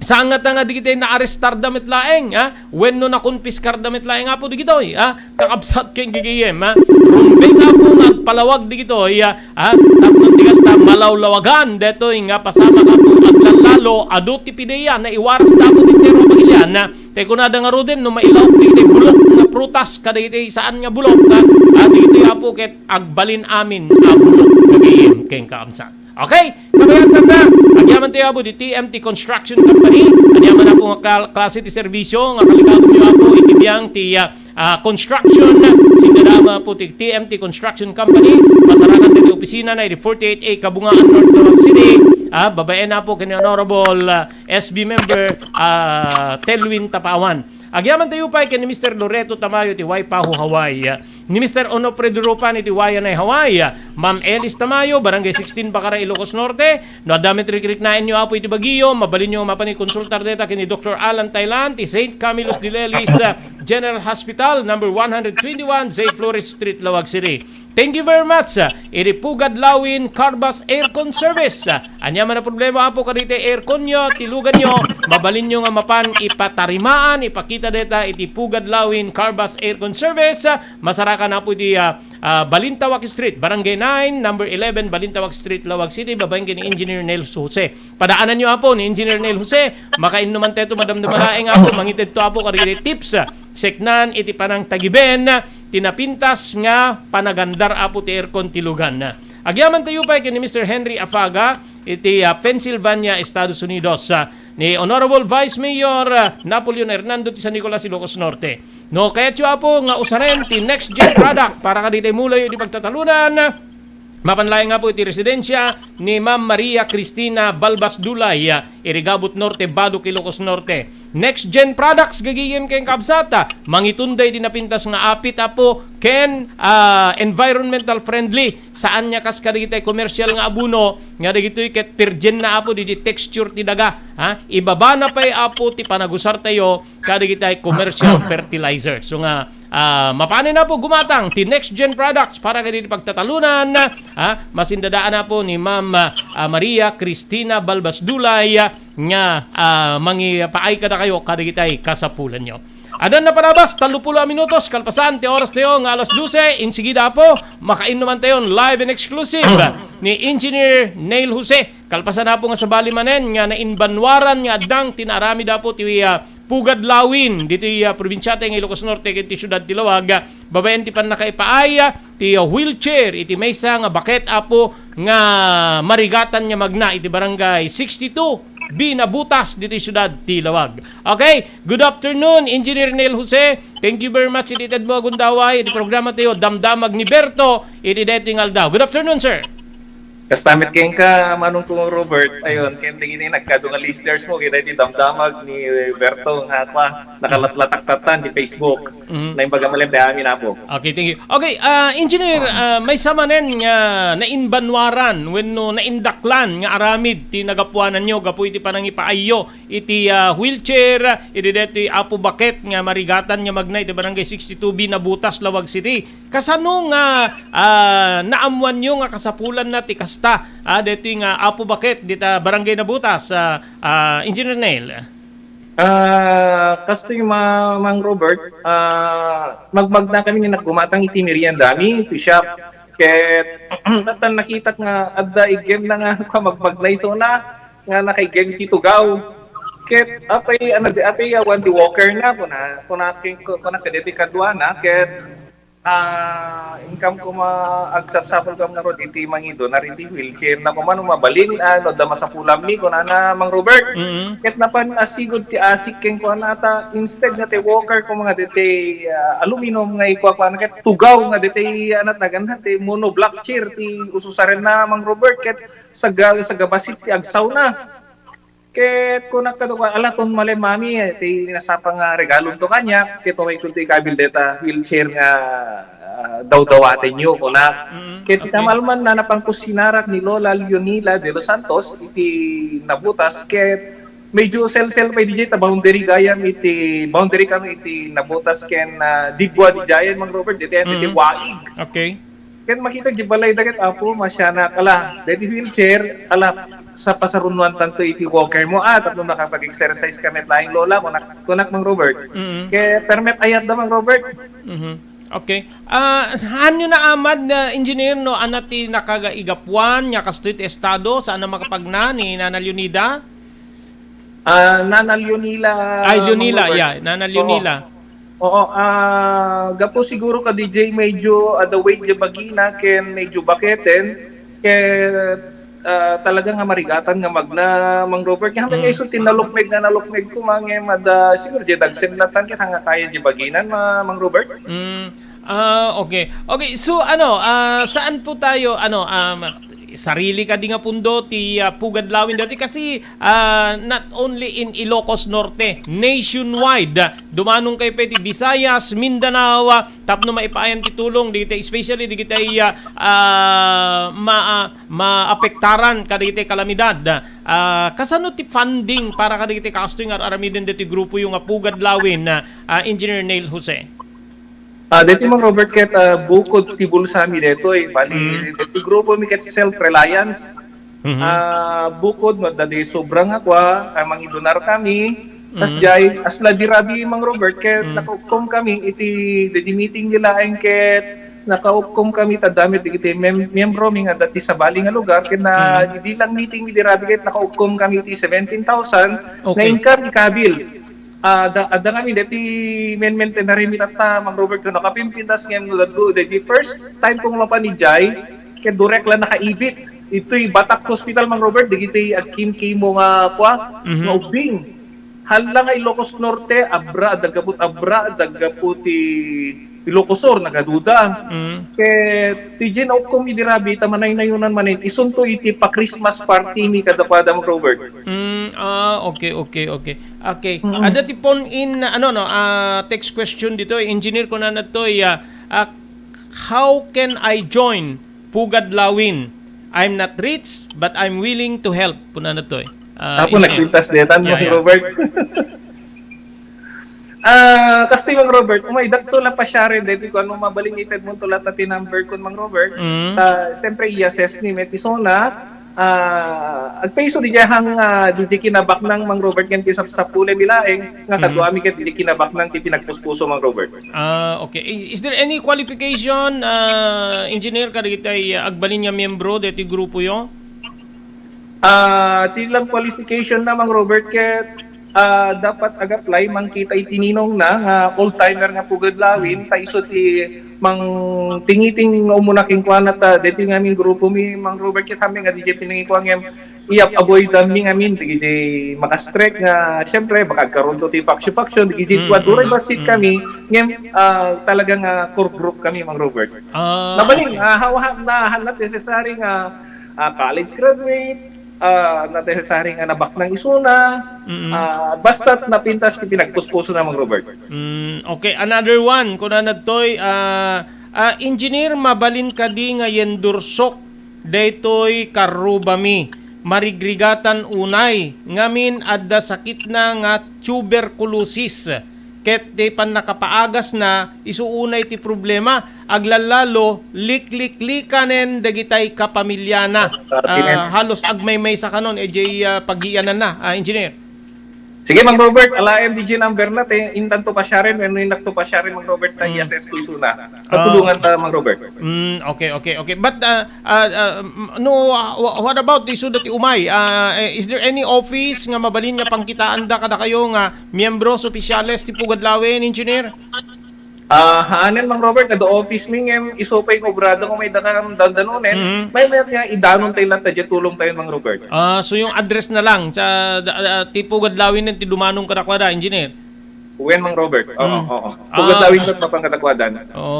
sangata nga dagiti naarestarda met laeng, ah, wenno nakonpiskarda met laeng, apo, dagitoy, ah, kakabsat ken gagayem, ah. Rumbeng, apo, nga agpalawag dagitoy, ah, ah, tapno ti kasta malawlawagan daytoy nga pasamak, apo, aglallalo, adu ti PDEA, naiwaras da, apo, ti entero a pagilian, ah. Tay kunada ngaruden, no mailaok dagiti bulok nga prutas kadagiti saan nga bulok, ah, ah, dagitoy, apo, ket agbalin amin a bulok gagayem ken kakabsat. Okay, kabayatan na. Agyaman tayo, apo, di T M T Construction Company. Agyaman, apo, nga kla-, klase ti serbisyo nga kalikagumyo, apo, iti biang ti, ah, ah, construction. Singgadama, apo, ti T M T Construction Company. Masarakan ti opisina na iti forty-eight A Kabungaan, North Laoag City. Ah, babaen, apo, ken ni Honorable, ah, S B member, ah, Telwin Tapawan. Agyaman tayo pay ken ni Mister Loreto Tamayo ti Waipahu, Hawaii. Ni Mister Onofre Durupan iti Waianae, Hawaii. Ma'am Elis Tamayo, Barangay sixteen, Bacara, Ilocos Norte. No adda met rikriknaenyo, apo, iti bagyo, mabalinyo nga mapan ikonsultar dayta ken ni Doktor Alan Tailan ti Saint Camillus de Lelis, ah, General Hospital, number one hundred twenty-one, Zay Flores Street, Laoag City. Thank you very much, ah, iti Pugad Lawin Carbas Aircon Service. Ah, ania man a problema, apo, kadagiti airconyo, tiluganyo, mabalinyo nga mapan ipatarimaan, ipakita dayta iti Pugad Lawin Carbas Aircon Service. Ah, masarakan, apo, iti, ah, ah, Balintawak Street, Barangay nine, number eleven, Balintawak Street, Laoag City, babaen ken ni Engineer Nel Jose. Padaananyo, apo, ni Engineer Nel Jose, makainnuman tayo, madamdama laeng, apo, mangitedto, apo, kadagiti tips, ah, seknan iti panangtagiben, ah, ti napintas nga panagandar, apo, ti aircon ti lugan. Agyaman tayo pay ken ni Mister Henry Afaga iti, ah, Pennsylvania, Estados Unidos, ah, ni Honorable Vice Mayor, ah, Napoleon Hernando ti San Nicolas, Ilocos Norte. No kayatyo, apo, nga usaren ti Next Gen product para kadagiti mulayo iti pagtatalunan, mapan laeng, apo, iti residensia ni Ma'am Maria Cristina Balbas Dulay, ah, Irigabot Norte, Baduk, Ilocos Norte. Next Gen Products, gagayem ken kabsat, ah, mangitunda iti napintas nga apit, apo, ken, ah, environmental friendly. Saan nga kas kadagiti commercial nga abono, nga dagitoy ket pirgen na, apo, di, di texture ti daga. Ha? Ibabana pay, apo, ti panagusartayo kadagiti commercial fertilizer. So nga, ah, mapanen, apo, gumatang ti Next Gen Products para kadagiti pagtatalunan, ah, masindadaan, apo, ni Ma'am, ah, Maria Cristina Balbas Dulay, ah, nga, ah, mangipaay kadakayo kadagiti kasapulanyo. Adan na panabas, tallopulo a minutos, kalpasan ti oras tayo nga alas dose, insigida, apo, makainnuman tayo live and exclusive ni Engineer Neil Jose. Kalpasan, apo, nga sabali manen nga nainbanwaran nga addang ti naaramid, apo, ti, ah, Pugad Lawin ditoy, ah, probinsia ti nga Ilocos Norte ken ti siudad ti Laoag, ah, babaen ti pannakaipaay, ah, ti, ah, wheelchair iti maysa nga baket, apo, nga marigatan nga magna iti barangay sixty-two B Nabutas ditoy siudad ti Laoag. Okay, good afternoon, Engineer Neil Jose. Thank you very much iti itedmo a gundaway iti programa tayo, Damdamag ni Berto, iti daytoy nga aldaw. Good afternoon, sir. Kasta met kenka, Manong ko Robert, ayon, ken dagiti nagkadu nga listeners mo, kita iti damdamag ni Berto nga, kwa, nakalatlatak tatan di Facebook. Mhm. Naimbaga manen ti amin, apo. Okay, thank you. Okay, ah, Engineer, ah, maysa manen nga nainbanwaran wenno naindaklan nga aramid ti nagapuananyo gapu iti panangipaayyo iti, ah, wheelchair, iti daytoy Apo Baket nga marigatan nga magna iti Barangay sixty-two B Nabutas, Laoag City. Kasano nga, ah, naammuanyo nga kasapulanna ti kasta, ah, daytoy nga Apo Baket dita Barangay Nabutas, ah, ah, Engineer Neil? Ah, kastoy, Ma-, Mang Robert, ah, magmagna kami nga naggumatang iti meriendami, iti shop. Ket, natan nakitak nga adda igem na nga, kwa, magmagna isuna nga nakaigem iti tugaw. Ket, apay, ano, di, apay, awan di walker na, kuna, kuna, ken-, kuna, kadeti kaduana, ket, ah, inkam kuma agsapsapul kam ngarud iti mangidunar iti wheelchair na kuma no mabalin, ah, no adda masapulanmi, kunana, Mang Robert. Mm. Ket napan a sigud ti asik kenkuana ta, instead nga ti walker kuma nga deti, ah, aluminum nga ikuakuana ket tugaw nga deti, anat nagan ti monoblock chair ti ususarenna, Mang Robert, ket saga-, sagabasit ti agsawna. Ket kunak kaduka, "Ala, ton malem, Mami, ti nasapa nga regalonto kaniak, ket umayko ti ikabil deta wheelchair nga, ah, dawdawatenyo," kunak. Mm, ket okay. Iti kamalman na napangkusinarak ni Lola Leonila de los Santos iti Nabutas, ket medyo sel-sel pay diay ta boundary gayam iti, boundary kano iti Nabutas ken, ah, Digwa diay, Mang Robert, deti, iti Mm. Waig. Okay. Ken makita di balay daket, Apo, masianak. Ala, deti wheelchair, ala, sa pasarunuan tanto iti walker mo, ah, tapno makapag-exercise ka met laeng, Lola, kunak, kunak, Mang Robert. Mm. Ket permet ayat da, Mang Robert. Mhm. Okay. Ah, haanyo naamad nga engineer no ania ti nakaigapuan nga kastoy ti estado, saan a makapagna ni Nana Leonida? Ah, Nana Leonila, Ay, Leonila, Mang Robert. Yeah, Nana Oo. Leonila. Oo, ah, gapu siguro ka D J medyo adda weight di bagina ken medyo baketen, ket, ah, talaga nga marigatan nga magna, Mang Robert. Nga Mm. isu ti nalukmeg nga nalukmeg ko, mangem adda siguro di dagsen natan ket nga kaya di baginan, ma-, Mang Robert. Mm. Ah, okay. Okay, so ano, ah, saan po tayo, ano, um, sarili kadi nga pundo ti, ah, Pugad Lawin dati? Kasi, ah, not only in Ilocos Norte, nationwide, ah, dumanong kayo pa iti Visayas, Mindanao, ah, tapno maipaayan ti tulong dagiti, especially dagiti, ah, ah, ma-, ah, maapektaran kadagiti kalamidad. Ah, kasano ti funding para kadagiti kastoy nga ar-aramiden dagiti grupoyo nga Pugad Lawin, ah, ah, Engineer Neil Jose? Ah, deti, Mang Robert, ket, ah, bukod ti bulsami detoy. Bali, Mm. deti grupomi ket self-reliance. Mhm. Ah, bukod no adda di sobra nga kua, ah, mangidunar kami. Tas Mm. jay, asla di rabi, Mang Robert, ket Mm. nakaukkom kami iti, deti meeting di laeng ket nakaukkom kami ta adda met dagiti mem-, miyembromi nga adda ti sabali nga lugar, ket na, Mm. di lang meeting mi di rabi ket nakaukkom kami iti seventeen thousand nga Okay. inkam ikabil. Ah, da-, adda ngamin deti men-, mentenarem itatta, Mang Robert, ken nakapimpintas ngem no dadto, deti first time kong mapan idiay, ket durek la nakaibit. Itoy Batak Hospital, Mang Robert, dagiti agkim-kimo nga kua, Mhm. nga ubbing. Hala nga Ilocos Norte, abra, adda gapu ti abra, adda gapu ti Ilocos Sur, nagaduda. Mm. Ket, ti Jane, ukkom idi rabi, ta manaynayonan manen, isunto iti pa-Christmas party mi kadakuada, Mang Robert. Mm. Ah, okay, okay, okay. Okay. Mm. Adda ti phone in, ano, no, ah, text question ditoy, Engineer, kunana toy, ah, ah, "How can I join Pugad Lawin? I'm not rich, but I'm willing to help," kunana toy. Ah, Apo, Engineer. Nagpintas ditan, Yeah, Mang yeah. Robert. Ah, kastoy, Mang Robert, umay dakto la pasiaren daytoy, kung ano, mabalin itedmonto la ta ti number kon, Mang Robert. Mm. Ah, siyempre, i-assess mi met isuna, ah, agpayso di dayang, ah, di di kinabaknang, Mang Robert, ngem ti sapsapulem laeng nga Mm. kaduami ket di kinabaknang ti pinagpuspuso, Mang Robert. Ah, okay. Is, is there any qualification, ah, Engineer, kadagitay, ah, agbalin nga miyembro daytoy grupoyo? Ah, ti lang qualification na, Mang Robert, ket, ah, dapat ag-apply mangkita iti ninong na nga old-timer nga Pugad Lawin, ta isu ti mangtingiting nga umuna kenkuana ta daytoy ngamin grupo mi, Mang Robert, ket amin nga di jay pinangikua ngem iyap-avoidan mi ngamin dagiti makastrek nga, siyempre, baka agkaroon to ti faction-faction, dagiti Mm, kua, duray mm, bassit mm. kami, ngem, ah, talaga nga core group kami, Mang Robert. Ah, Mabalin, okay. ah, hawa-, na, not necessary nga, ah, college graduate, ah, not necessary nga nabaknang isuna, Mm. ah, basta't napintas ti pinagpuspuso na, Mang Robert. Mm, okay, another one, kunana toy, ah, ah, "Engineer, mabalin kadi nga yendursok daytoy karrubami? Marigrigatan unay, ngamin adda sakitna nga tuberculosis." Ket ti pannakapaagasna, isu unay ti problema, aglallalo, likliklikanen dagitay kapamiliana. Ah, Ah, halos agmaymaysa kanon, eh, jay, ah, pagiyananna, ah, Engineer. Sige, Mang Robert, alaem di jay number na, te, intanto pasiaren, wenno inakto pasiaren, Mang Robert, ta Mm. i-assess ko isuna. Ah. Patulongan ta, Mang Robert. Mm, okay, okay, okay. But, ah, ah, ah, m-, no, ah, wha-, what about isu dati umay? Ah, eh, is there any office nga mabalin nga pangkitaanda kadakayo nga miyembros, opisyales ti Pugad Lawin, Engineer? Ah, haanen, Mang Robert, adda office mi ngem isu pay nga obrada nga may dakam dandanonen. Mhm. May met nga idanon tayo lang ta diay tulong tayo, Mang Robert. Ah, so yung address na lang sa, da-, ah, ti Pugad Lawin ti dumanong kadakwada, Engineer? Wen, Mang Robert. Oo, Mm. oo. Pugad Ah. Lawin ket mapangkadakwadan.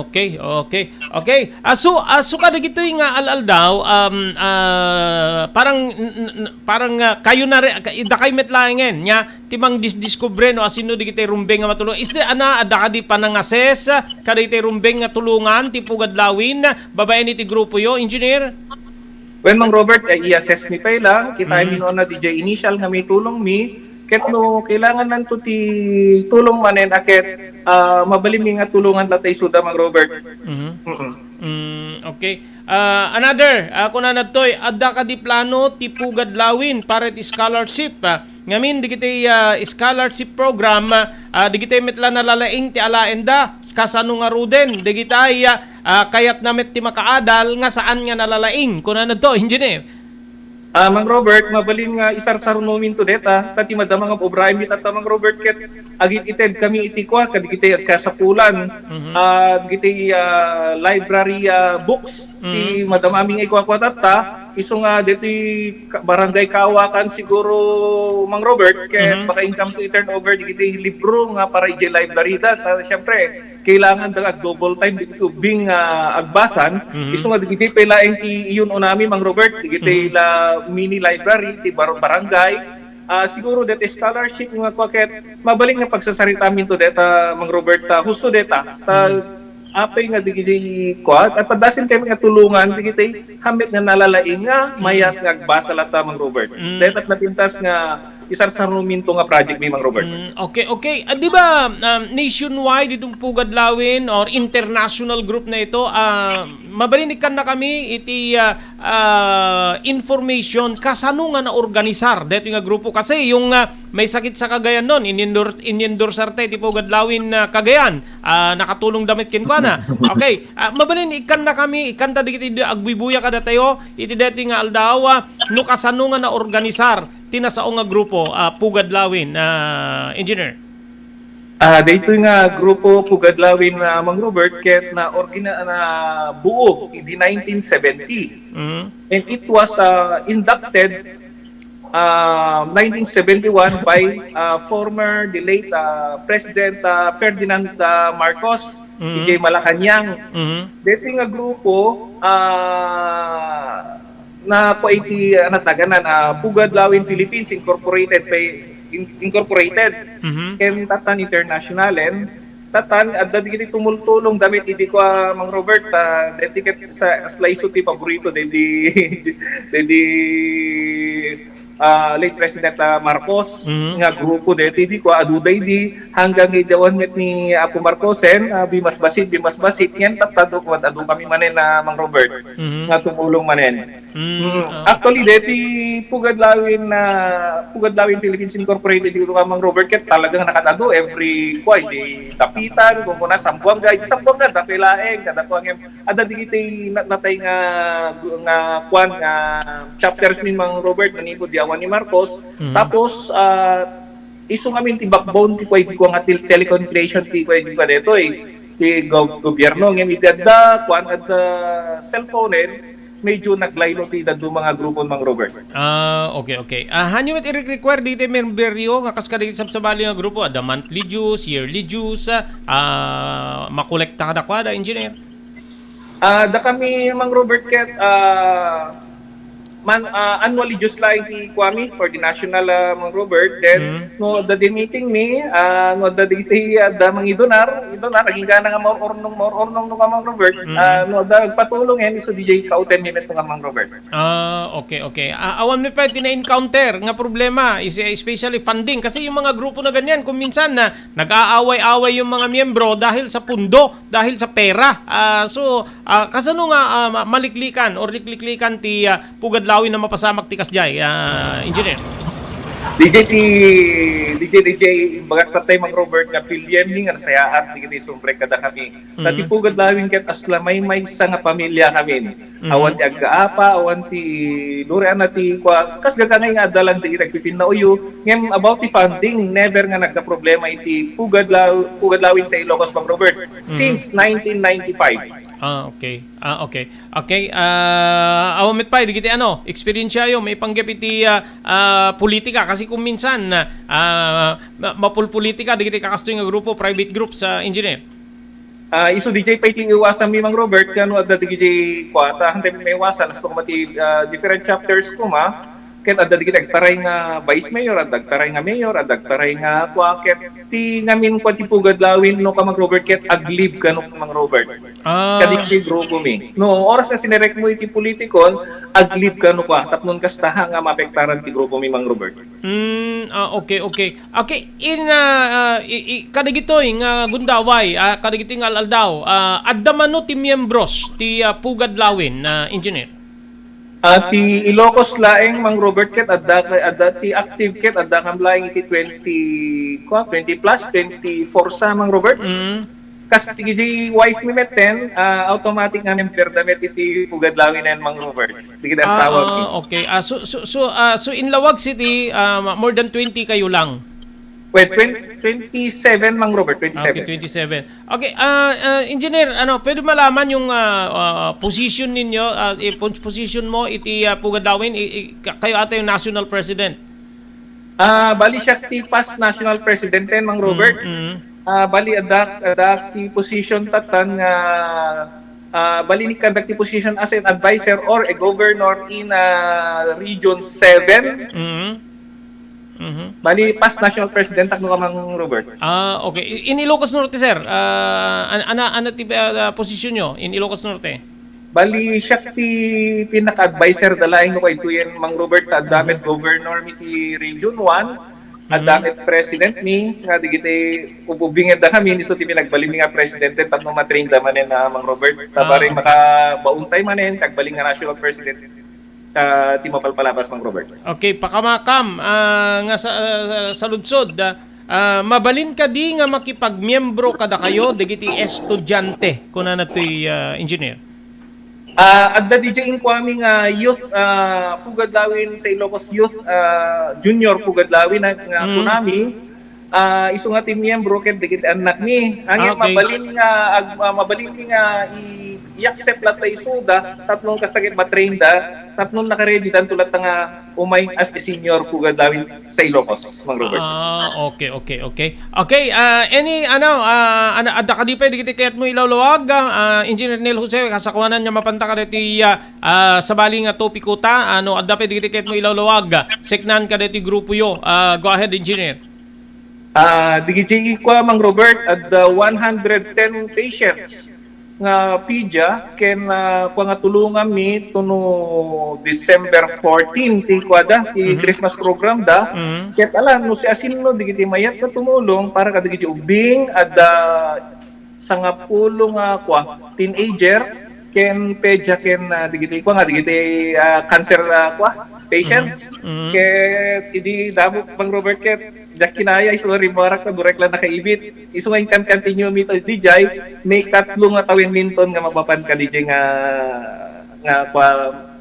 Okay, okay. Okay. Asu, asu kadagitoy nga al-aldaw, um, ah, parang, n-, n-, parang, ah, kayo na ri-, ka-, dakay met laengen, nya, ti mangdisdiskubre no asino digitay rumbeng nga matulong. Is there, ana, adda kadi panangases, ah, kadagitay rumbeng nga tulongan, ti Pugad Lawin, babaen iti grupo yo, Engineer? Wen, Mang Robert, eh, i-assess mi pay lang. Kita Mm. mi no na di jay initial nga may tulong mi. Ket no kailangan nanto ti tulong manen a ket, ah, mabalin mi nga tulongan latta isuda, Mang Robert. Mhm. Mm-mm. Mm, okay. Ah, another, ah, kunana toy, adda kadi plano ti Pugad Lawin para iti scholarship, ah, ngamin digiti, ah, scholarship program, ah, digiti met la nalalaing ti alaenda, kasano ngaruden, digitay, ah, ah, kayatna met ti makaadal nga saan nga nalalaing. Kunana to, Engineer. Ah, Mang Robert, mabalin nga isarsarnominto deta, ta ti madama nga obraem mi tatta, Mang Robert, ket agit-ited kami iti kua, kadagiti agkasapulan, Mhm. ah, dagiti, ah, library, ah, books, ti Mhm. madama mi nga ikua-kua tatta, isu nga deti ka-, Barangay Kaawakan siguro, Mang Robert, ket Mhm. baka inkam to i-turn over dagiti libro nga para idiay library da, ta, siyempre, kailangan da ag-double time dagiti ubbing nga agbasan. Mhm. Isu nga dagiti pay laeng ti iyun-unami, Mang Robert, dagiti Mhm. la mini library ti bar-, barangay. Ah, siguro deti scholarship nga kua ket mabalin nga pagsasaritaminto deta, Mang Robert, ta husto deta. Ta Mhm. apay nga dagiti kua, at padasin kami nga tulungan dagiti hammet nga nalalaing nga Mhm. mayat nga agbasa latta, Mang Robert. Mhm. Deta napintas nga isarsarnominto nga project mi, Mang Robert. Mm, okay, okay. Ah, di ba, um, nationwide itong Pugad Lawin or international group na ito? Ah, mabalin ikkan na kami iti, ah, ah, information kasano nga naorganisar dito nga grupo. Kasi yung, ah, may sakit sa Cagayan nun, in-endorse, in-endorse arte ti Pugad Lawin na Cagayan. Ah, nakatulong damit kenkuana. Okay. Ah, mabalin ikkan na kami, ikkan ta digiti agbubuya kadatayo, iti dito nga aldaw, ah, no kasano nga naorganisar ti nasao nga grupo, ah, Pugad Lawin, ah, Engineer? Ah, daytoy nga grupo Pugad Lawin, ah, Mang Robert, ket na orgina-, na buo idi nineteen seventy. Mm. And it was, ah, inducted, ah, nineteen seventy-one by, ah, former the late, ah, President, ah, Ferdinand, ah, Marcos, Mm. D J Malacañang. Mm. Daytoy nga grupo, ah, na kua iti, ah, nataganan, ah, Pugad Lawin Philippines Incorporated, kay in-, Incorporated, Mhm. ken tatan internationalen, tatan, adda digiti tumultulong damit idi kua, Mang Robert, ah, deti ket sa, slice ti paborito, dedi, dedi, ah, late President, ah, Marcos, Mhm. nga grupo deti, di kua, adu daydi, hanggang idi awan met ni Apo Marcosen, ah, bimasbasit, bimasbasit, ngem tattado, kua, adu kami manen, ah, Mang Robert, Mhm. nga tumulong manen. Mm, Mm. ah. Actually, deti Pugad Lawin, ah, Pugad Lawin Philippines Incorporated, dito ka, Mang Robert, ket talagang nakatado every, kua, iti Dapitan, kung kuna, Zamboanga, iti Zamboanga, dapay laeng, kada kua, ngem, adda digiti na-, natay nga, nga, kuan, nga chapters min, Mang Robert, manipud di awan ni Marcos. Mhm. Tapos, ah, isu ngamin ti backbone ti kua, iti kua nga tel-, telecommunication ti kua, iti kua detoy, ti gob-, gobyerno, ngem iti adda, kuan, adda cellphone, medyo naglaylo ti dadduma nga grupo, Mang Robert. Ah, okay, okay. Ah, hanyo met i-require diti memberyo nga kas kadagiti sabsabali nga grupo, adda monthly dues, yearly dues, ah, ah, makolekta kadakuada, engineer? Ah, da kami, Mang Robert, ket, ah, man, ah, annually dues laeng ti kuami for the national, ah, Mang Robert. Then, Mm. no, adda di meeting mi, ah, no, adda di, ah, adda mangidonar, idonar, agingga na nga maur-urnong, maur-urnong no nga, Mang Robert. Mm. Ah, no, adda agpatulong, eh, isu diay kauten mi met nga, Mang Robert. Ah, okay, okay. Ah, awan mi pa ti na-encounter nga problema, is-, especially funding. Kasi yung mga grupo na ganyan, kung minsan na nag-aaway-away yung mga miyembro dahil sa pundo, dahil sa pera. Ah, so, ah, kasano nga, ah, ma-, maliklikan or likliklikan ti, ah, Pugad Lawin na mapasamak ti kasjay, ah, engineer? Diay ti, diay, diay, imbagak tatay, Mang Robert, nga pilien mi nga nasayaat, digiti sumrek kada kami. Ta ti Mhm. Pugad Lawin ket asla maymaysa nga pamilya kami. Mhm. Awan ti aggaapa, awan ti durian na ti kua, kas gagangay nga adda lang ti nagpipinnauyo. Ngem about ti funding, never nga nagkaproblema iti Pugad Law-, Pugad Lawin sa Ilocos, Mang Robert, Mhm. since nineteen ninety-five. Ah, okay. Ah, okay. Okay, ah, awan met pay, digiti ano, eksperensiayo, maipanggep iti, ah, ah, politika. Kasi kung minsan, ah, ma-, mapulpolitika, digiti kakastoy nga grupo, private groups, ah, engineer. Ah, isu diay pay ti iwasan mi, Mang Robert, kano adda diay kuata, hantay maiwasan, as kung mati, ah, different chapters kuma, ket adda diay agtaray nga vice mayor, adda agtaray nga mayor, adda agtaray nga kua, ket ti ngamin kua ti Pugad Lawin, no ka, Mang Robert, ket aglib kano, Mang Robert. Ah. Kadagiti grupo mi. No, oras nga sinerek mo iti politikon, aglib kano kua, tapno kasta nga maapektaran ti grupo mi, Mang Robert. Mm, ah, okay, okay. Okay, in, ah, ah, i-, i-, kadagitoy nga gundaway, ah, kadagitoy nga al-aldaw, ah, adda mano ti miyembros ti, ah, Pugad Lawin, ah, engineer? Ah, ti Ilocos laeng, Mang Robert, ket adda, adda ti active ket adda kam laeng iti twenty, kua, twenty plus, twenty-four sa, Mang Robert. Mm. Kas diay wife mi metten, ah, automatic nga member da met iti Pugad Lawin, Mang Robert. Diay asawa mi. Ah, okay. Ah, so, so, so, ah, so inlawag siti, ah, more than twenty kayo lang? Well, twen-, twenty-seven, Mang Robert, twenty-seven. Okay, twenty-seven. Okay, ah, ah, engineer, ano, pwede malaman yung, ah, ah, position ninyo, ah, eh, pos-, position mo iti, ah, Pugad Lawin, i-, i-, ka-, kayo ata yung national president? Ah, bali siak ti past national president, Mang Robert. Mm, mm. Ah, bali, adda, adda ti position tatan nga, ah, bali, ni conduct ti position as an advisor or a governor in, ah, Region seven. Mm. Mhm. Bali, past national president, takno ka, Mang Robert. Ah, okay. I-, in Ilocos Norte, sir, ah, an-, ana, ana ti, ah, ah, posisyon nyo in Ilocos Norte? Bali, siak ti pinaka-adviser da laeng no kayto yan, Mang Robert, ta adda met governor mi ti Region one, adda met president mi, nga digiti ububingedda kami, isu ti pinagbalin mi nga presidente tapno matrain da manen, ah, Mang Robert. Ta bareng makabaon tay manen, kagbalin nga national president, ah, ti mapalpalabas, Mang Robert. Okay, pakamakam, ah, nga sa, ah, saludsod, ah, ah, mabalin kadi nga makipagmiyembro kadakayo dagiti estudiante, kunana toy, ah, engineer? Ah, adda diay inkuami nga youth, ah, Pugad Lawin sa Ilocos Youth, ah, Junior Pugad Lawin nga, nga kunami, ah, isu nga ti miyembro ket dagiti annakmi. Angin mabalin nga ag-, ah, mabalin mi nga i-, i-accept latta isuda, tapno kasta ket ma-train da, tapno naka-ready danto latta nga umay as a senior pugad lawin sa Ilocos, Mang Robert. Ah, okay, okay, okay. Okay, ah, any, ano, ah, ano, adda kadi pay dagiti kayatmo ilawlawag, ah, ah, Engineer Neil Jose, kasakuanan nga mapanta kadagiti, ah, ah, sabali nga topiko ta, ano, adda pay dagiti kayatmo ilawlawag, ah, seknan kadagiti grupoyo. Ah, go ahead, Engineer. Ah, digiti kua, Mang Robert, adda one hundred ten patients nga pedia ken, ah, kua nga tulonganmi tuno December fourteen ti kuada, ti Mhm. Christmas program da. Mhm. Ket ala, no siasino digiti mayat nga tumulong para kadagiti ubbing, adda sangapulo nga kua, teenager, ken pedia ken, ah, digiti kua nga digiti, ah, cancer, ah, kua, patients. Mhm. Mhm. Ket idi damo, Mang Robert, ket diak kinaya, isu nga rimmuarak ta burek la nakaibit. Isu nga inkan-continue mi to, dijay, may katlo nga tawen minton nga mapapan ka dijay nga, nga kua,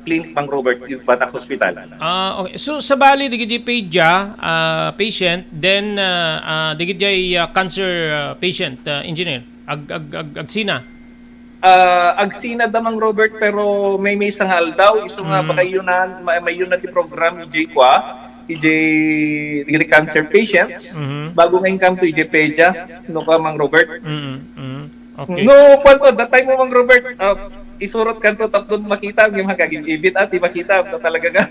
clinic, Mang Robert, iti Batak Hospital. Ah, okay. So, sabali, digiti pedia, ah, patient, then, ah, ah, digiti, ah, cancer, ah, patient, ah, Engineer? Ag-, ag-, ag-, agsina? Ah, agsina da, Mang Robert, pero may maysa nga aldaw, isu nga Mm. baka yun na, ma-, may yun na ti program, ijay kua, ijay, ijay cancer patients, Mhm. bago nga income to ijay pedia, no ka, Mang Robert? Mm, mm. Okay. No, kwan ko, that time mo, Mang Robert, ah, isurot kanto tapno makita, yung mga kagin-, ibit at, di makita, ito talaga nga.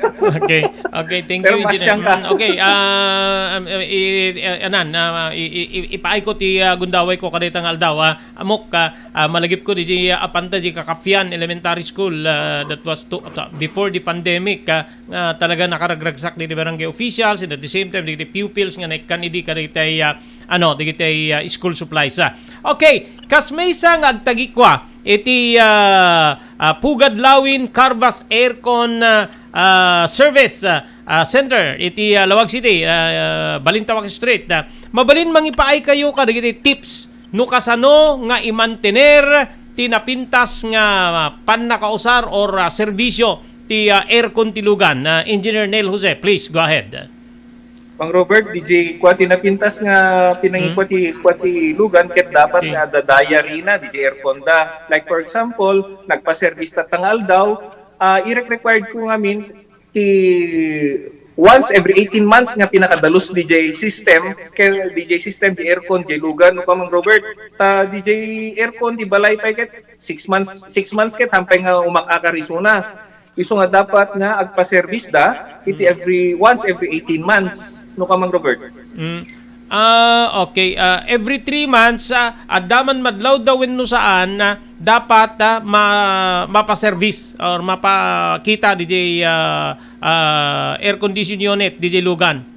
Okay. Okay, thank Pero you, Engineer. masyang ka. Mm, okay, ah, um, i-, i-, anan, ah, i-, i-, ipaay ko ti, ah, gundaway ko kadayta nga aldaw, ah. Amok, ah, ah, malagip ko di, di, ah, apanta di Kakafian Elementary School, ah, that was to, to, before the pandemic, ah, nga talaga nakaragragsak di, di barangay officials and at the same time di, di pupils nga naikkan idi kadagitay, ah, ano, dagitay, ah, school supplies, ah. Okay, kas maysa nga agtagikwa iti, ah, ah, Pugad Lawin Carvas Aircon, ah, ah, Service, ah, ah, Center iti, ah, Laoag City, ah, ah, Balintawak Street, ah. Mabalin mangipaay kayo kadagiti tips no kasano nga imantener ti napintas nga, ah, pannakausar or, ah, serbisyo ti, ah, aircon ti lugan, ah, Engineer Neil Jose, please go ahead. Mang Robert, D J, kua ti napintas nga pinangikua Hmm? ti, kua ti lugan, ket dapat Okay. nga adda diary na, D J, aircon da. Like, for example, nagpa-service ta nga aldaw, ah, irek-, required ko ngamin ti once every eighteen months nga pinakadalus D J system, kay D J system, di aircon, di lugan, no ka, Mang Robert? Ta D J aircon, di balay pay ket six months, six months ket hampay nga umak-akar isuna. Isu nga dapat nga agpa-service da iti Hmm. every, once every eighteen months. No ka, Mang Robert? Mm. Ah, okay. Ah, every three months, ah, adda man madlawda wenno saan, ah, dapat, ah, ma-, mapa-service or mapakita D J, ah, ah, air condition unit, D J lugan.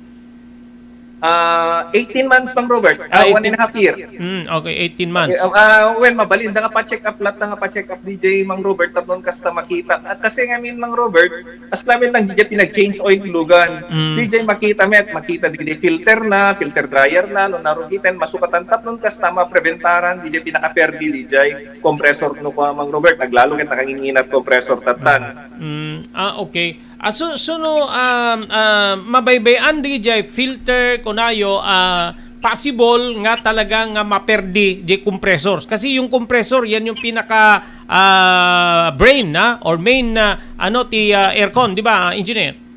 Ah, eighteen months, Mang Robert. Ah, Ah, one eighteen and a half year. Mm, okay, eighteen months. Okay, ah, well, mabalin da nga pa-check up, latta nga pa-check up, D J, Mang Robert, tapno kasta makita. At kasi ngamin, Mang Robert, as lamin lang, D J, pinag-change oil ti lugan. Mm. D J, makita met, makita, D J, filter na, filter dryer na, no narugiten, masukatan, tapno kasta, mapreventaran, D J, pinaka-perdi, D J, compressor, no ka, Mang Robert, aglalo ket nakanginginat compressor, tattan. Mm. Ah, okay. Ah, so, so no, um, ah, mabaybay-an di jay filter kunayo, ah, possible nga talaga nga maperdi di compressors. Kasi yung compressor, yan yung pinaka, ah, brain, ah, or main, ah, ano, ti, ah, aircon, di ba, engineer?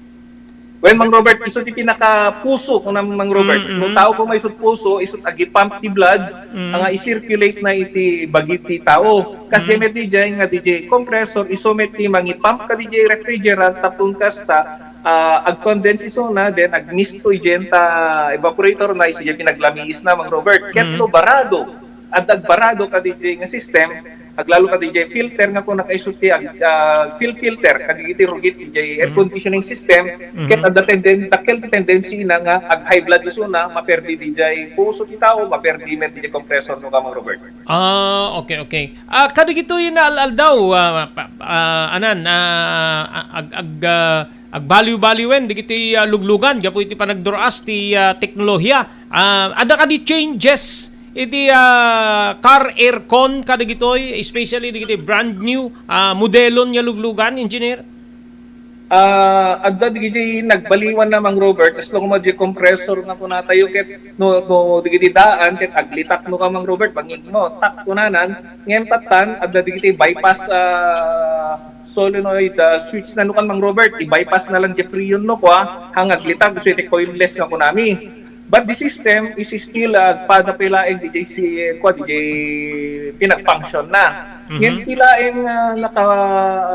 Well, Mang Robert, isu ti pinaka puso, kung nang Mang Robert. Mm, mm. Kung tao ko may isut puso, isut agi-pump ti blood, Mm. nga i-circulate na iti bagi ti tao. Kasi Mm. met di jay nga di jay compressor, isu met ti mangi-pump ka di jay refrigerant, tapno kasta, ah, ag-condense isuna, then agmisto ijen ta evaporator na, isu jay pinaglamiis na, Mang Robert. Ket Mm. no barado, adda agbarado ka di jay nga system, aglalo ka di jay filter nga kung nakaisu ti ag-, ah, fil-, filter, kadagiti rugit di jay air Mm. conditioning system, Mm. ket adda tenden-, dakkel ti tendency na nga ag-high blood isuna, maperdi di jay puso ti tao, maperdi met di jay compressor no ka, Mang Robert. Ah, okay, okay. Ah, kadagitoy nga al-aldaw, ah, pa-, ah, anan, ah, ag-, ag-, ah, agbaliw-baliwen dagiti, ah, luglugan gapu iti panagdur-as ti, ah, teknolohiya. Ah, adda kadi changes iti, ah, car aircon kadagitoy, especially dagiti brand new, ah, modelon nga luglugan, engineer? Ah, adda digiti nagbaliwan na, Mang Robert, as long as di compressor na kunatayo ket no, no digiti daan ket aglitak no ka, Mang Robert, bangin mo, tak kunanan, ngem tattan, adda digiti bypass, ah, solenoid, ah, switch na no kan, Mang Robert, i-bypass na lang di freon no kwa, hang aglitak, so iti coilless nga kunami. But the system is still, ah, pada pay laeng di si, kwa, di pinag-function na. Mhm. Ngem ti laeng, ah, naka,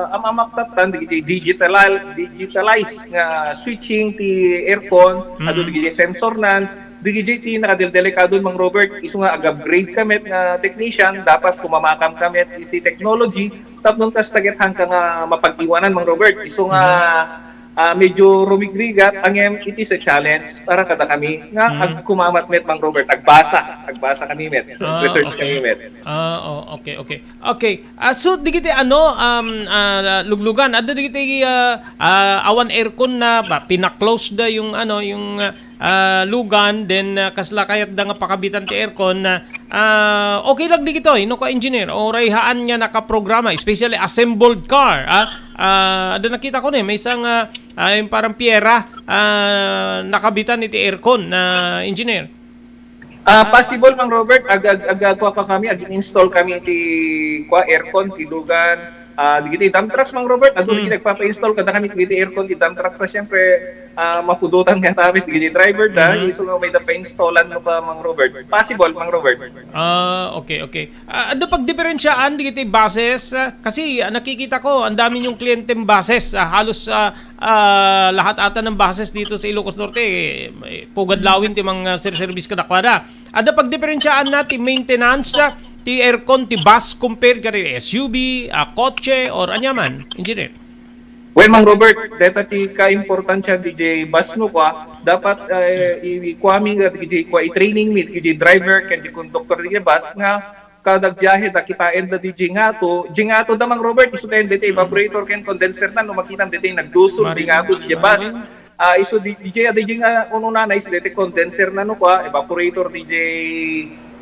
am-amak tattan, di, di digital, digitalize nga switching ti aircon, adu Mhm. di sensor nan, di ti nakadeldelikado, Mang Robert, isu nga ag-upgrade ka met nga technician, dapat kumamakam ka met iti technology, tapno kasta ket hangka nga mapag-iwanan, Mang Robert, isu nga Mhm. ah, medyo rumigrigat, ngem it is a challenge para kadakami nga Mm. agkumamat met, Mang Robert, agbasa, agbasa kami met, Ah, research okay. kami met. Ah, oh, okay, okay. Okay. Ah, so, digiti ano, um, ah, luglugan, adda digiti, ah, ah, awan aircon na, ba, pina-close da yung, ano, yung, ah, ah, lugan, then, ah, kasla kayat da nga pakabitan ti aircon, ah, ah, okay lang digitoy, no, ka engineer, uray haan nga nakaprograma, especially assembled car, ah, ah, adda nakita ko ni, maysa nga, ah, yung parang Fiera, ah, nakabitan iti aircon na engineer. Ah, possible, Mang Robert, ag, ag, ag, agkuha ka kami, ag-install kami ti, kwa, aircon, ti lugan, ah, digiti dump trucks, Mang Robert, adu Hmm. digiti nagpapa-install kada kami digiti aircon, ti dump trucks, sa siyempre, ah, mapudotan nga tamit digiti driver da, Mhm. isu nga may da pa-installan no ka, Mang Robert. Possible, Mang Robert. Ah, okay, okay. Ah, adda pagdiperensiaan digiti buses, ah, kasi, ah, nakikita ko, ang dami yung kliyenteng buses, ah, halos, ah, ah, lahat ata ng buses dito sa Ilocos Norte, eh, pugad lawin ti mga sir-service kadakwada. Adda pagdiperensiaan na ti maintenance, ah, ti aircon, ti bus compared ka S U V, ah, kotse, or anyaman, engineer? Well, Mang Robert, deta ti kaimportansian D J bus no kwa, dapat, eh, i-, i-, kuami nga D J kwa, i-training mi, D J driver, ken di conductor di bus nga kada biyahe da kitaen da D J ngato, di ngato da, Mang Robert, isu tayo deti evaporator ken condenser na, no makitam deti nagdusol, di ngato, D J bus. Ah, isu di, D J, ah, D J nga, uno na, na isu deti condenser na, no kwa, evaporator, D J,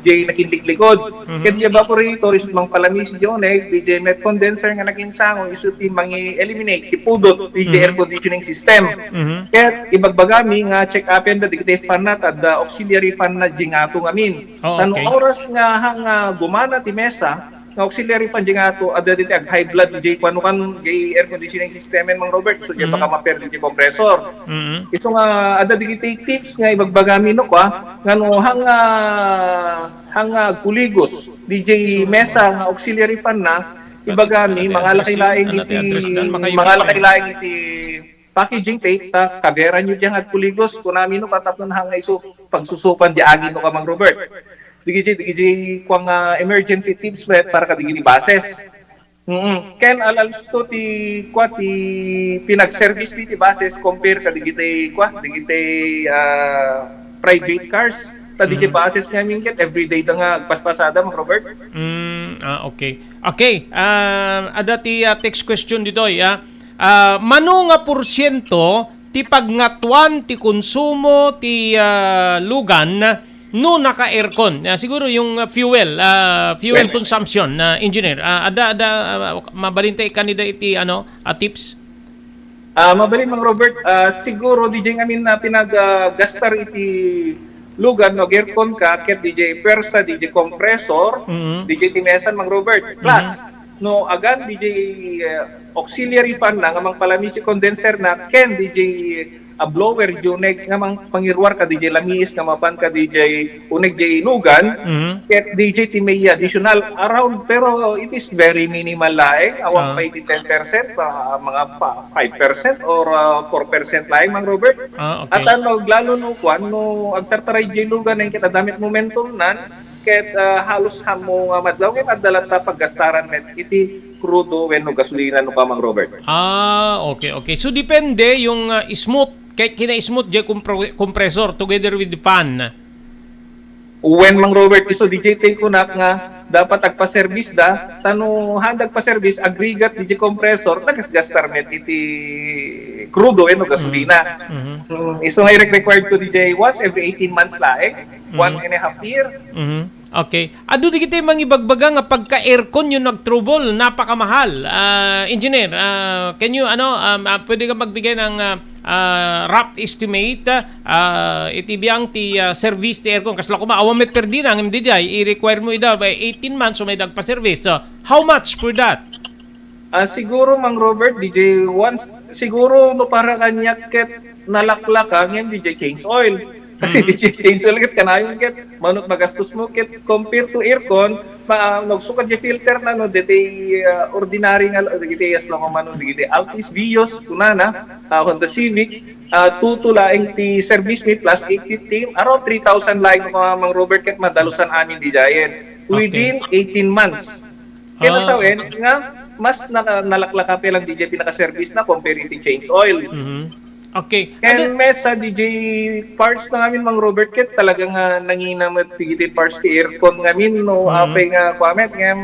D J nakinliklikod. Mhm. Ket di evaporator, isu mangpalami si Joneg, D J met condenser nga nakinsango, isu ti mangi-eliminate, ti pudot, D J Mhm. air conditioning system. Mhm. Ket ibagbagami nga check-upen da, dagiti fan na, ta adda auxiliary fan na, di ngato ngamin. Oh, Tan okay. oras nga hang, ah, gumana ti mesa, nga auxiliary fan di ngato, adda diti ag-high blood, di kuano kan, di air conditioning system, Mang Robert, so di Mm. baka maper di compressor. Mm. Isu nga, adda diti tips nga ibagbagami no kwa, nga no, hang, ah, hang, ah, kuligos, D J mesa nga auxiliary fan na, ibagami, mangalaki laeng iti, mangalaki laeng iti packaging tape, ta kaberan yu diay nga agkuligos, kunami no, katapno hang isu pagsusupan di agi no ka, Mang Robert. Digiti, digiti, kuang, ah, emergency tips met para kadigiti buses. Mm. Ken alalsto ti, kua, ti pinag-service mi ti buses compare kadigiti, kua, digiti, ah, private cars. Ta digiti Mhm. buses ngamin ket everyday da nga agpaspasada, Mang Robert. Mm, ah, okay. Okay, ah, adda ti, ah, text question ditoy, ah. Ah, mano nga porsiento ti pagngatuan ti konsumo ti, ah, lugan no naka-aircon? Ah, siguro yung, ah, fuel, ah, fuel Yes. consumption, ah, engineer. Ah, adda, adda, ah, mabalin ta ikkanida iti, ano, ah, tips? Ah, mabalin, Mang Robert, ah, siguro, D J, ngamin na pinag, ah, gastar iti lugan no ag-aircon ka, ket D J pwersa, D J compressor, Mhm. D J ti mesan, Mang Robert. Plus, Mhm. no agan D J, eh, auxiliary fan na nga mangpalami ti condenser na, ken D J, ah, blower unit nga mang-, mangiruar ka D J lamiis nga mapan ka D J uneg di lugan, Mhm. ket D J ti may additional around, pero it is very minimal laeng, awan Ah. pa iti ten percent, ah, mga pa-, five percent or, ah, four percent laeng, Mang Robert. Ah, okay. At ano, lalo no, kuan, no, agtartaray di lugan, ket adda met momentum nan, ket, ah, halos hammo nga madlaw, ket adda latta paggastaran met iti krudo wenno gasolina no ka, Mang Robert. Ah, okay, okay. So, depende yung, ah, smooth, kay kina-smooth di kompre-, compressor together with the fan. Wen, Mang Robert, isu D J ti kunak nga dapat agpa-service da, ta no haan da agpa-service, agrigat D J compressor, nagasgastar met iti krudo wenno gasolina. Mhm. Mm, isu nga irek-, required ko D J once every eighteen months laeng, Mhm. one and a half year. Mhm. Okay. Adu dagiti mangibagbaga nga pagka-airconyo nagtrouble, napakamahal. Ah, engineer, ah, can you, ano, um, ah, pwede ka magbigay ng, ah, ah, rough estimate, ah, iti biang ti, ah, service ti aircon? Kasla koma, awan met perdina, ngem diay, i-require mo ida by eighteen months, so may dagpa-service. So, how much for that? Ah, siguro, Mang Robert, diay once, siguro no para kaniak ket nalaklaka, ngem diay change oil. Kasi Mhm. diay change oil ket kanayon ket, mano ti magastos mo ket compare to aircon, ma-, ah, nagsukad diay filter na, no, ditoy, ah, ordinary nga, dagiti as lang mano, dagiti Altis Vios, kunana, ah, Honda Civic, ah, tutu laeng ti service mi plus eight fifty, around three thousand laeng, Mang Robert, ket madalusan amin diay. Okay. Within eighteen months. Kaya Ah. nasawen nga mas naka-, nalaklaka pa lang diay pinaka-service na compare iti change oil. Mhm. Okay. Ken Ano mesa diay parts na ngamin, Mang Robert, ket talaga nga nangina met diay parts ti aircon ngamin, no, Mhm. apay nga kuamet, ngem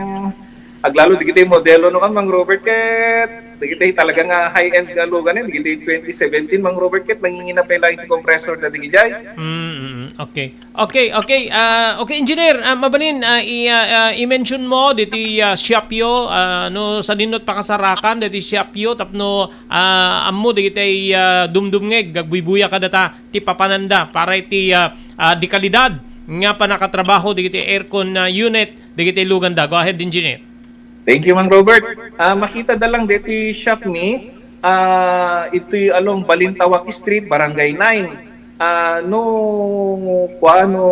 aglalo diay modelo no kan, Mang Robert, ket diay talaga nga high-end nga lugan, eh, diay twenty seventeen, Mang Robert, ket nangingina pa lang iti compressor na diay. Mm, mm, okay. Okay, okay. Ah, okay, engineer, ah, mabalin, ah, i-, ah, ah, i-mention mo diti, ah, shop yo, ah, no sadinot pakasarakan diti shop yo tapno, ah, ammo dagiti, ah, dumdumngeg, agbuybuya kadata ti papananda para iti, ah, ah, di kalidad nga panakatrabaho dagiti aircon, ah, unit dagiti luganda. Go ahead, engineer. Thank you, Mang Robert. Ah, makita da lang deti shop mi, ah, iti along Balintawak Street, Barangay nine. Ah, no, kuano,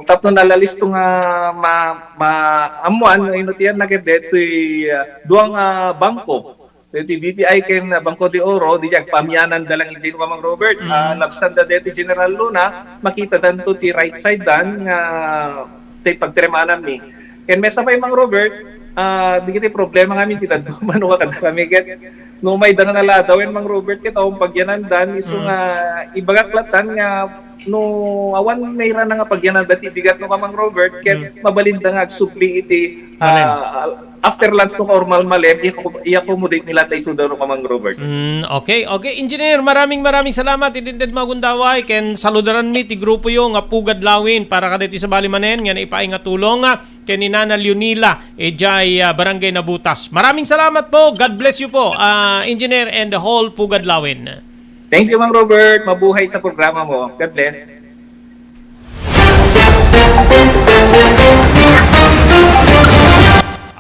tapno nalalisto nga ma-, maammuan, no, ino ti yan, naket deti, ah, duang, ah, bangko. Deti B P I ken, ah, Banco de Oro, di agpamianan da lang iti, Mang Robert. Mm. Ah, labsan da deti General Luna, makita danto ti right side dan nga ti pagtiremanan mi. Ken mesa pay, Mang Robert, ah, dagiti problema ngamin ti dadduma no kada kami ket no umay da nga naladawen, Mang Robert, ket awan pagyanandan, isu Mm. nga ibagak latan nga no awan mairana nga pagyananda ti bigat no ka, Mang Robert, ket Mm. mabalin da nga agsubli iti, Mabalin. ah, after lunch no ka or malmalem, i-, i-accommodate nila tayo suda no ka, Mang Robert. Mm, okay, okay. Engineer, maraming, maraming salamat. Iti inted nga gundaway, ken saludaran mi ti grupo yo nga Pugad Lawin para kadagiti sabali manen nga naipaay nga tulong, ah, ken ni Nana Leonila, idiay, ah, Barangay Nabutas. Maraming salamat po. God bless you po, ah, Engineer, and the whole Pugad Lawin. Thank you, Mang Robert. Mabuhay sa programa mo. God bless.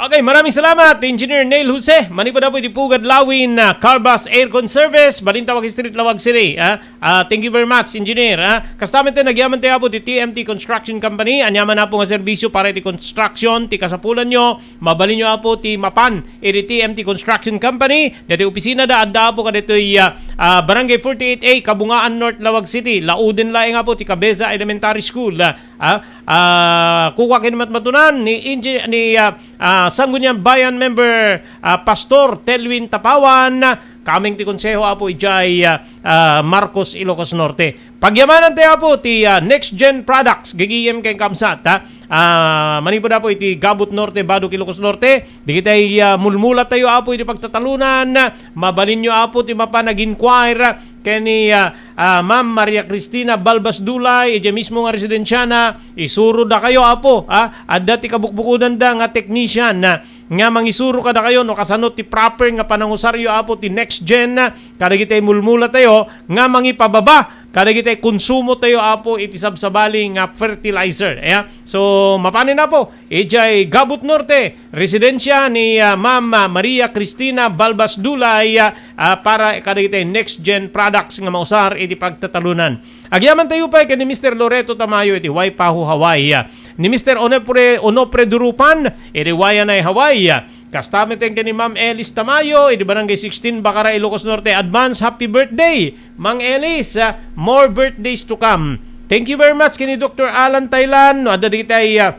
Okay, maraming salamat, Engineer Neil Jose. Manipud apo iti Pugad Lawin, ah, Carbas Aircon Service, Balintawak Street, Laoag City, ah. Ah, thank you very much, Engineer, ah. Kasta met, nagyaman tayo apo ti T M T Construction Company. Aniaman apo nga serbisyo para iti construction ti kasapulan nyo. Mabalin nyo apo ti mapan iti T M T Construction Company. Dati opisina da, adda apo kaditoy, ah, ah, Barangay forty-eight A, Kabungaan North, Laoag City. Lauden laeng apo ti Cabeza Elementary School. Ah, ah, ah, kukua ken matmatunan ni Engi-, ni, ah, ah, Sangguniang Bayan member, ah, Pastor Telwin Tapawan, kameng ti konseho apo idiay, ah, ah, Marcos, Ilocos Norte. Pagyamanan tayo apo ti, ah, Next Gen Products, gigiyem ken kamsat, ha? Ah, manipud apo iti Gabut Norte, Baduk, Ilocos Norte, dagiti, ah, mulmula tayo apo iti pagtatalunan, mabalin nyo apo ti mapan ag-inquire ken ni, ah, ah, Ma'am Maria Cristina Balbas Dulay, idiay mismo nga residensiana, isuro da kayo apo, ha? Adda ti kabukbukodanda nga technician, ah, nga mangisuro kadakayo no kasano ti proper nga panangusaryo apo ti Next Gen, ah, kadagiti mulmula tayo nga mangipababa kadagiti konsumo tayo apo iti sabsabali nga fertilizer. Aya? So, mapanen apo, idiay Gabut Norte, residensia ni, ah, Ma'am, ah, Maria Cristina Balbas Dulay, ah, ah, para kadagiti Next Gen Products nga mausar iti pagtatalunan. Agyaman tayo pay ken ni Mister Loreto Tamayo iti Waipahu, Hawaii. Ni Mister Onofre, Onofre Durupan iti Waianae, Hawaii. Kasta met ken ni Ma'am Elis Tamayo iti Barangay sixteen, Bacara, Ilocos Norte. Advance happy birthday, Mang Elis. Ah, more birthdays to come. Thank you very much ken ni Doctor Alan Thailand. No, adda dagiti, ah,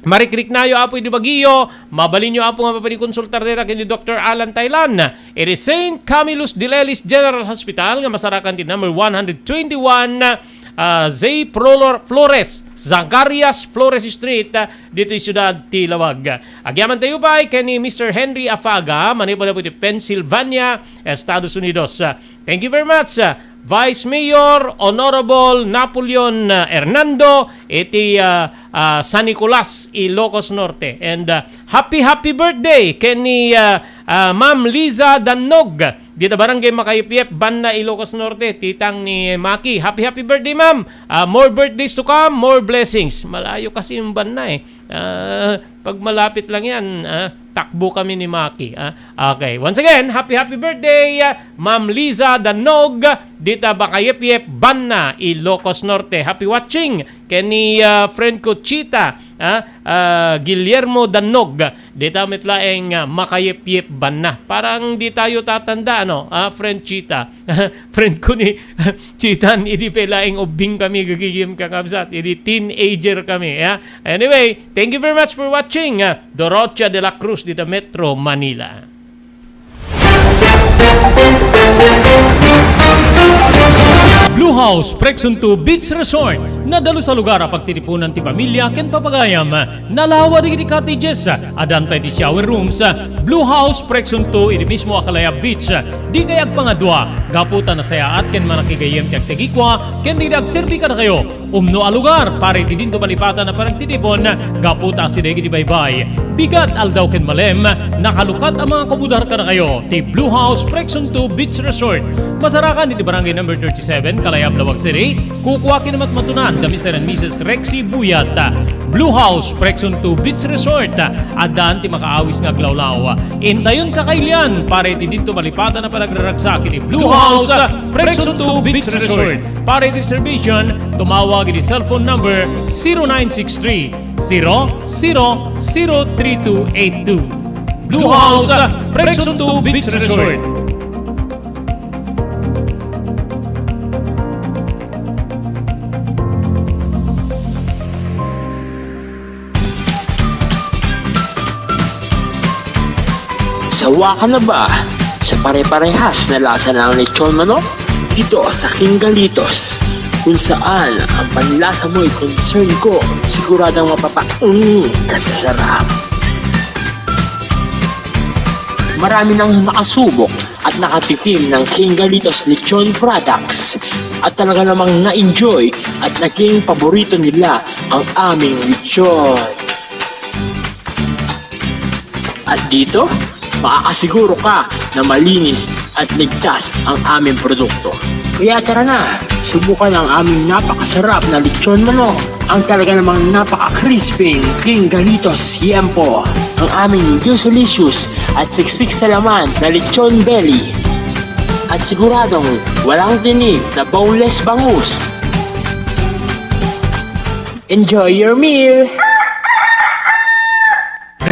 marikriknayo apo idi Baguio, mabalinyo apo nga mapanikonsultar dita ken ni Doctor Alan Thailand. Iti Saint Camillus de Lelis General Hospital nga masarakan ti number one hundred twenty-one, ah, Zay Flor-, Flores, Zacarias Flores Street, ah, ditoy siudad ti Laoag. Agyaman tayo pay ken ni Mister Henry Afaga, manipud apo iti Pennsylvania, Estados Unidos. Ah, thank you very much. Ah, Vice Mayor Honorable Napoleon, ah, Hernando iti, ah, ah, San Nicolas, Ilocos Norte. And, ah, happy, happy birthday ken ni, ah, ah, Ma'am Liza Dannog dita Barangay Makayipyep, Banna, Ilocos Norte, titang ni Maki. Happy, happy birthday, ma'am. Ah, more birthdays to come, more blessings. Malayo kasi yung Banna eh. Ah, pag malapit lang yan, ah, takbo kami ni Maki, ah. Okay. Once again, happy, happy birthday, ah, Ma'am Liza Danog, dita Makayepyep, Banna, Ilocos Norte. Happy watching ken ni, ah, friend ko Chita, ah, ah, Guillermo Danog, dita met laeng, ah, Makayepyep, Banna. Parang di tayo tatanda, ano, ah, friend Chita. Friend ko ni Chitan, idi pay laeng ubbing kami, gagigim kakabsat, idi teenager kami, ya. Anyway, thank you very much for watching, ah, Dorocha de la Cruz dita Metro Manila. Blue House Preksunto Beach Resort, nadalus a lugar a pagtitipunan ti pamilya ken papagayam. Nalawa dagiti cottages, addan pay ti shower rooms. Blue House Preksunto iti mismo a Kalayab Beach. Dikay agpangadua, gapu ta nasayaat ken manakigayyem ti agtagikua ken dagiti agserbi kadakayo. Umno a lugar para iti dinto malipatan a panagtitipon, gapu ta asideg iti baybay, bigat, aldaw ken malem, nakalukat a mga kabudar kadakayo ti Blue House Preksunto Beach Resort. Masarakan iti Barangay Number thirty-seven, Kalayab, Laoag City. Kukua ken matmatunan da Mister and Missus Rexy Buyat. Blue House Preksunto Beach Resort. Addan ti makaawis nga aglawlaw. Intayon kakailian para iti dinto malipatan a panagraragsak iti Blue House Preksunto Beach Resort. Para iti reservation, tumawag iti cellphone number zero nine six three, zero zero zero three two eight two. Blue House Preksunto Beach Resort. Sawa ka na ba sa pare-parehas na lasa ng lechon manok? Dito sa King Galitos, kung saan ang panlasa mo'y concern ko, siguradong mapapa-, mm, kasasarap. Marami nang nakasubok at nakatikim ng King Galitos Lechon products at talaga namang na-enjoy at naging paborito nila ang aming lechon. At dito, makakasiguro ka na malinis at ligtas ang aming produkto. Kaya tara na, subukan ang aming napakasarap na lechon manok, ang talaga namang napaka-crispy King Galitos Siempo, ang aming juicy-licious at siksik sa laman na lechon belly. At siguradong walang tinik na boneless bangus. Enjoy your meal!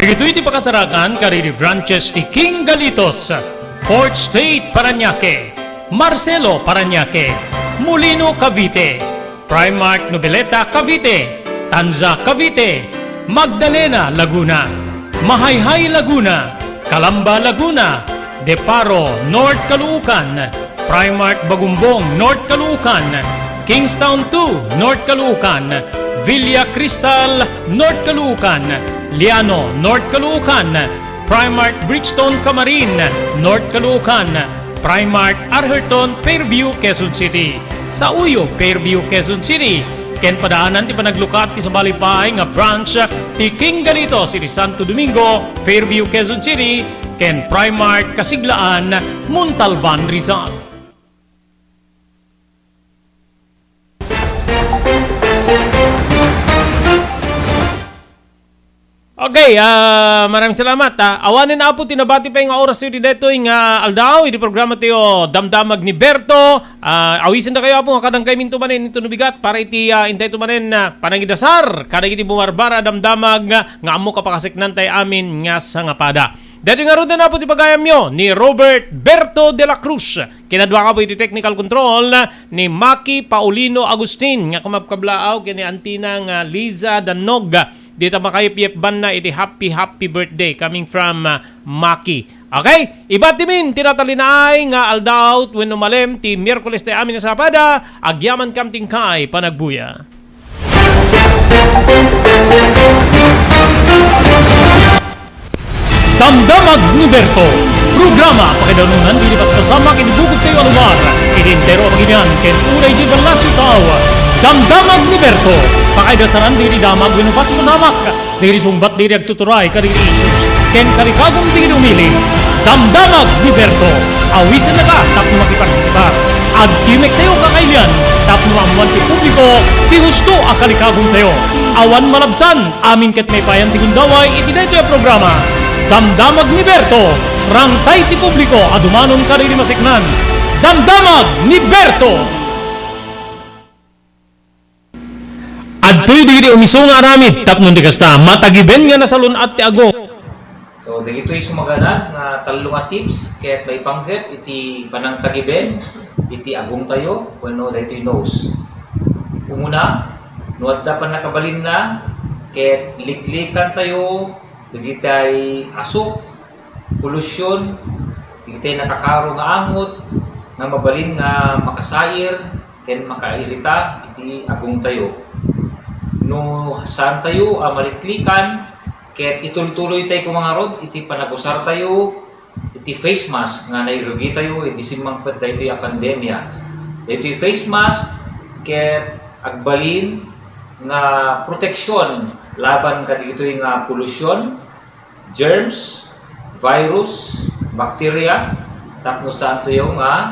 Dagitoy ti pakasarakan kadagiti branches ti King Galitos, Fourth Street, Parañaque, Marcelo, Parañaque, Molino, Cavite, Primark Noveleta, Cavite, Tanza, Cavite, Magdalena, Laguna, Mahayhay, Laguna, Calamba, Laguna, Deparo, North Caloocan, Primark Bagumbong, North Caloocan, Kingstown two, North Caloocan, Villa Cristal, North Caloocan, Liano, North Caloocan, Primark Bridgestone Camarin, North Caloocan, Primark Arherton, Fairview, Quezon City, Sauyo, Fairview, Quezon City, ken padaanan ti panaglukat ti sabali pay nga branch ti King Galitos iti Santo Domingo, Fairview, Quezon City, ken Primark Kasiglaan, Montalban, Rizal. Okay, ah, maraming salamat, ah. Awanen, Apo, ti nabati pay nga oras ti daytoy nga aldaw, iti programa tayo, Damdamag ni Berto. Ah, awisendakayo, Apo, nga kadangkayminto manen, inton no bigat, para iti, ah, intayto manen, ah, panangidasar, kadagiti bumarbara, damdamag, nga, nga ammo kapakaseknan tay amin nga sangapada. Daytoy ngaruden, Apo, ti pagayamyo ni Robert Berto de la Cruz. Kinadua, Apo, iti technical control ni Maki Paulino Agustin, nga kumabkablaaw ken ni Antina nga Liza Dannog. Dita makayepyep banna iti happy, happy birthday coming from, ah, Maki. Okay? Ibatimin ti natalinaay nga aldaw wenno malem ti Miyerkules ti amin nga sapada, agyaman kam ti inkay panagbuya. Damdamag ni Berto. Programa pakaidarunan dagiti paspasamak iti bukod tayo a lugar, iti entero a pagilian, ken uray diay ballasiw tao. Damdamag ni Berto. Pakaidasaran dagiti damag wenno paspasamak dagiti sungbat dagiti agtuturay kadagiti issues ken kalikagum dagiti umili. Damdamag ni Berto. Awisennaka tapno makipartisipar. Agtimek tayo kakailian tapno maammuan ti publiko ti husto a kalikagum tayo. Awan malabsan. Amin ket maipayan ti gundaway iti daytoy a programa. Damdamag ni Berto, rangtay ti publiko a dumanon kadagiti masiknan. Damdamag ni Berto! Adtoy dagiti umiso nga aramid tapno di kasta, matagiben nga nasalun-at ti agong. So, dagitoy sumaganad nga tallo nga tips ket maipanggep iti panangtagiben iti agongtayo wenno daytoy nose. Umuna, no adda pannakabalinna, ket liklikantayo dagitay asuk, polusyon, dagitay nakakaro nga angot nga mabalin nga makasair ken makairita iti agongtayo. No saantayo a maliklikan, ket itultuloytay koma ngarud iti panagusartayo iti face mask nga nairugitayo idi simmangpet daytoy a pandemia. Daytoy face mask ket agbalin nga proteksyon laban kadagitoy nga polusyon, germs, virus, bakterya, tapno saantoyo nga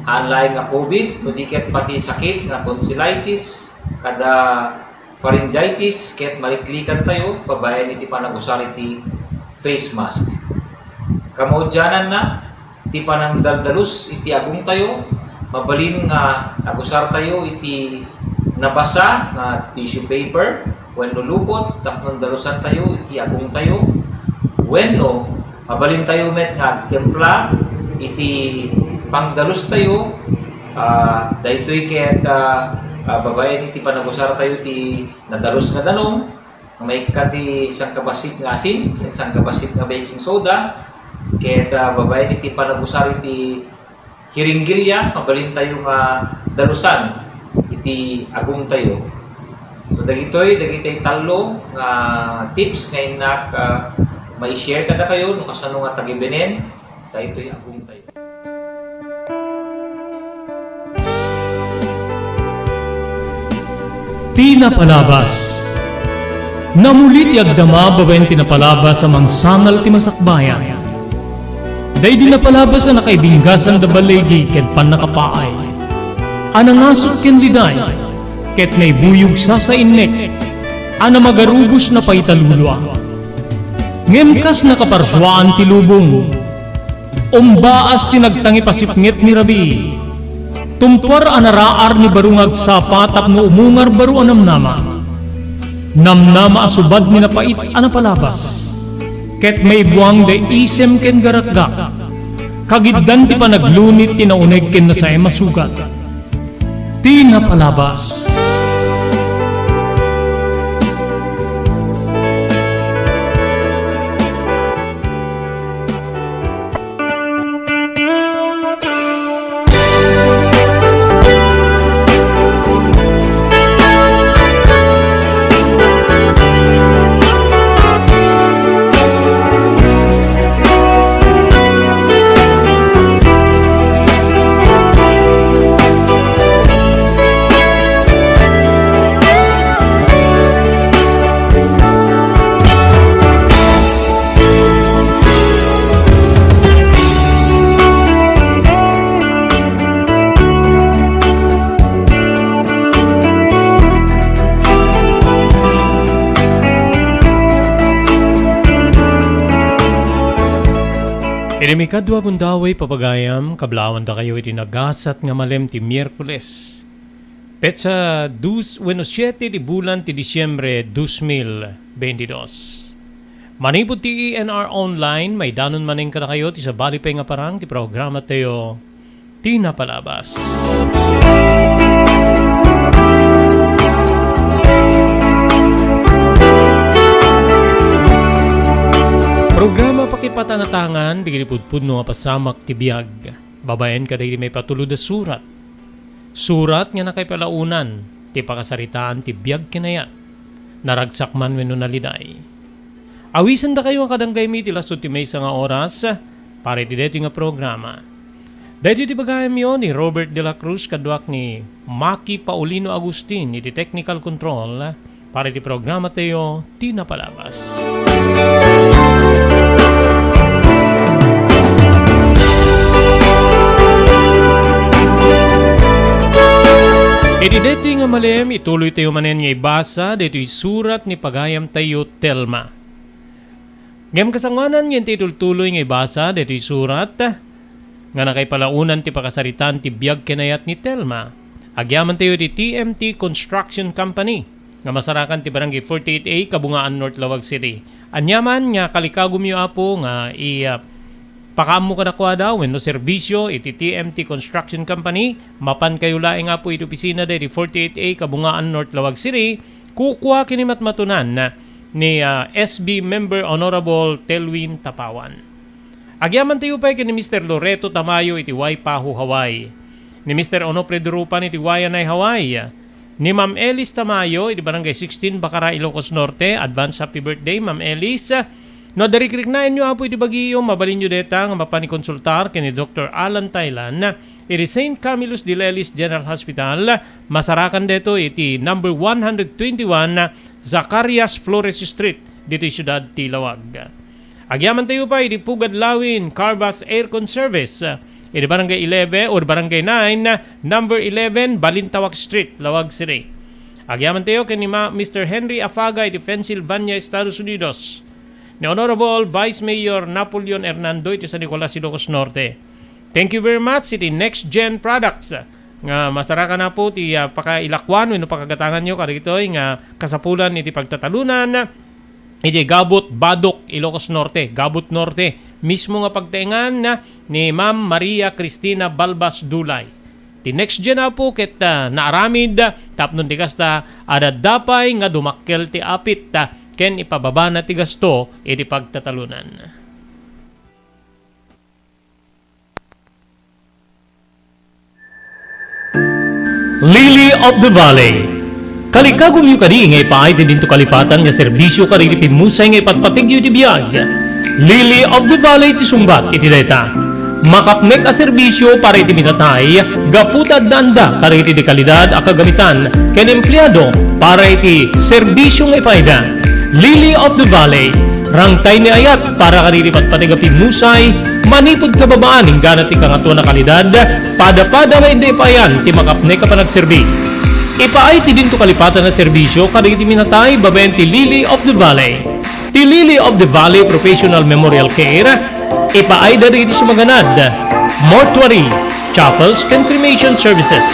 haan laeng nga covid, no di ket pati sakit nga tonsillitis, kada pharyngitis ket maliklikantayo babaen iti panagusar iti face mask. Kamaudiananna, ti panangdaldalus iti agongtayo, mabalin nga agusartayo iti nabasa nga tissue paper wenno lupot tapno dalusantayo iti agongtayo, wenno mabalintayo met nga agtempla iti pangdalustayo, ah, daytoy ket, ah, ah, babaen iti panagusartayo iti nadalus nga danum, nga maikkat ti sangkabassit nga asin ken sangkabassit nga baking soda, ket, ah, babaen iti panagusar iti hiringgilya, mabalintayo nga dalusan iti agongtayo. So, dagitoy, dagitoy tallo nga tips nga innak, ah, mai-share kadakayo no kasano nga tagibenen daytoy agongtayo. Ti napalabas. Namuli ti agdama babaen ti napalabas a mangsangal ti masakbayan. Daydi napalabas a nakaibinggasan da baligi ket pannakapaay. A nangasut ken liday, ket naibuyog sasainnek, a namagarubos na paitalulua. Ngem kas nakaparsuaan ti lubong, umbaas ti nagtangipasipnget ni rabii. Tumpuar a naraar ni baro nga agsapa tapno umungar baro a namnama. Namnama a subad ni napait a napalabas. Ket maibuang da isem ken garakgak. Kagiddan ti panaglunit ti nauneg ken nasaem a sugat. Ti napalabas. Iti maikadua gundaway, papagayam, kablaawan dakayo iti nagasat nga malem ti Miyerkules. Petsa dos wenno siete ti bulan ti Disiembre dos mil beintidos. Manipud ti E N R Online, maidanon manen kadakayo ti sabali pay nga parang ti programa tayo, Ti Napalabas. Programa pakipatanatangan, dagiti pudpudno nga pasamak ti biag. Babaen kadagiti maipatulod a surat. Surat nga nakaipalaonan ti pakasaritaan ti biag ken ayat, naragsak man wenno naliday. Awisendakayo a kadangaymi ti lastod ti maysa nga oras para iti daytoy nga programa. Daytoy ti bagayamyo ni Robert de la Cruz kaduak ni Maki Paulino Agustin iti technical control para iti programa tayo, Ti Napalabas. Iti daytoy nga malem, ituloy tayo manen nga ibasa daytoy surat ni pagayam tayo, Telma. Ngem kasangoanan nga intay tultuloy nga ibasa daytoy surat nga nakaipalaonan ti pakasaritaan ti biag ken ayat ni Telma, agyaman tayo iti T M T Construction Company nga masarakan ti Barangay forty-eight A, Kabungaan, North Laoag City. Aniaman nga kalikagumyo, Apo, nga i, ah, pakaammo kadakuada wenno serbisyo iti T M T Construction Company, mapankayo laeng, Apo, iti opisina daydi forty-eight A, Kabungaan, North Laoag City, kukua ken ni matmatunan ni, ah, S B member Honorable Telwin Tapawan. Agyaman tayo pay ken ni Mister Loreto Tamayo iti Waipahu, Hawaii, ni Mister Onofre Durupan iti Waianae, Hawaii, ni Ma'am Elis Tamayo iti Barangay sixteen, Bacara, Ilocos Norte. Advance happy birthday, Ma'am Elis. No adda rikriknaenyo, Apo, iti bagiyo, mabalinyo dayta nga mapan ikonsultar ken ni Doktor Alan Thailand iti Saint Camillus de Lelis General Hospital. Masarakan daytoy iti number one hundred twenty-one Zacarias Flores Street, ditoy siudad ti Laoag. Agyaman tayo pay iti Pugad Lawin Carvas Aircon Service, iti Barangay eleven or Barangay nine, number eleven, Balintawak Street, Laoag City. Agyaman tayo ken ni Ma-, Mister Henry Afaga iti Pennsylvania, Estados Unidos, ni Honorable Vice Mayor Napoleon Hernando iti San Nicolas, Ilocos Norte. Thank you very much iti Next Gen Products nga masarakan, Apo, ti, ah, pakailakuan wenno pakagatanganyo kadagitoy nga kasapulan iti pagtatalunan iti Gabut, Badok, Ilocos Norte, Gabut Norte, mismo nga pagtaengan ni Ma'am Maria Cristina Balbas Dulay. Ti Next Gen, Apo, ket, ah, naaramid tapno ti kasta, adda pay nga dumakkel ti apit, ah, ken ipababana ti gasto iti pagtatalunan. Lily of the Valley. Kalikagumyo kadi nga ipaay ti dinto kalipatan nga serbisyo kadagiti pimmusay nga ipatpategyo iti biag. Lily of the Valley ti sungbat iti dayta. Makapnek a serbisyo para iti minatay gapu ta addaanda kadagiti dekalidad a kagamitan ken empleado para iti serbisyo nga ipaayda. Lily of the Valley, rangtay ni ayat para kadagiti patpateg a pimmusay, manipud kababaan inggana ti kangatoan a kalidad, pada-pada nga inda ipaayan ti makapnek a panagserbi. Ipaay ti dinto kalipatan a serbisyo kadagiti minatay babaen ti Lily of the Valley. Ti Lily of the Valley Professional Memorial Care, ipaayda dagiti sumaganad, mortuary, chapels, ken cremation services.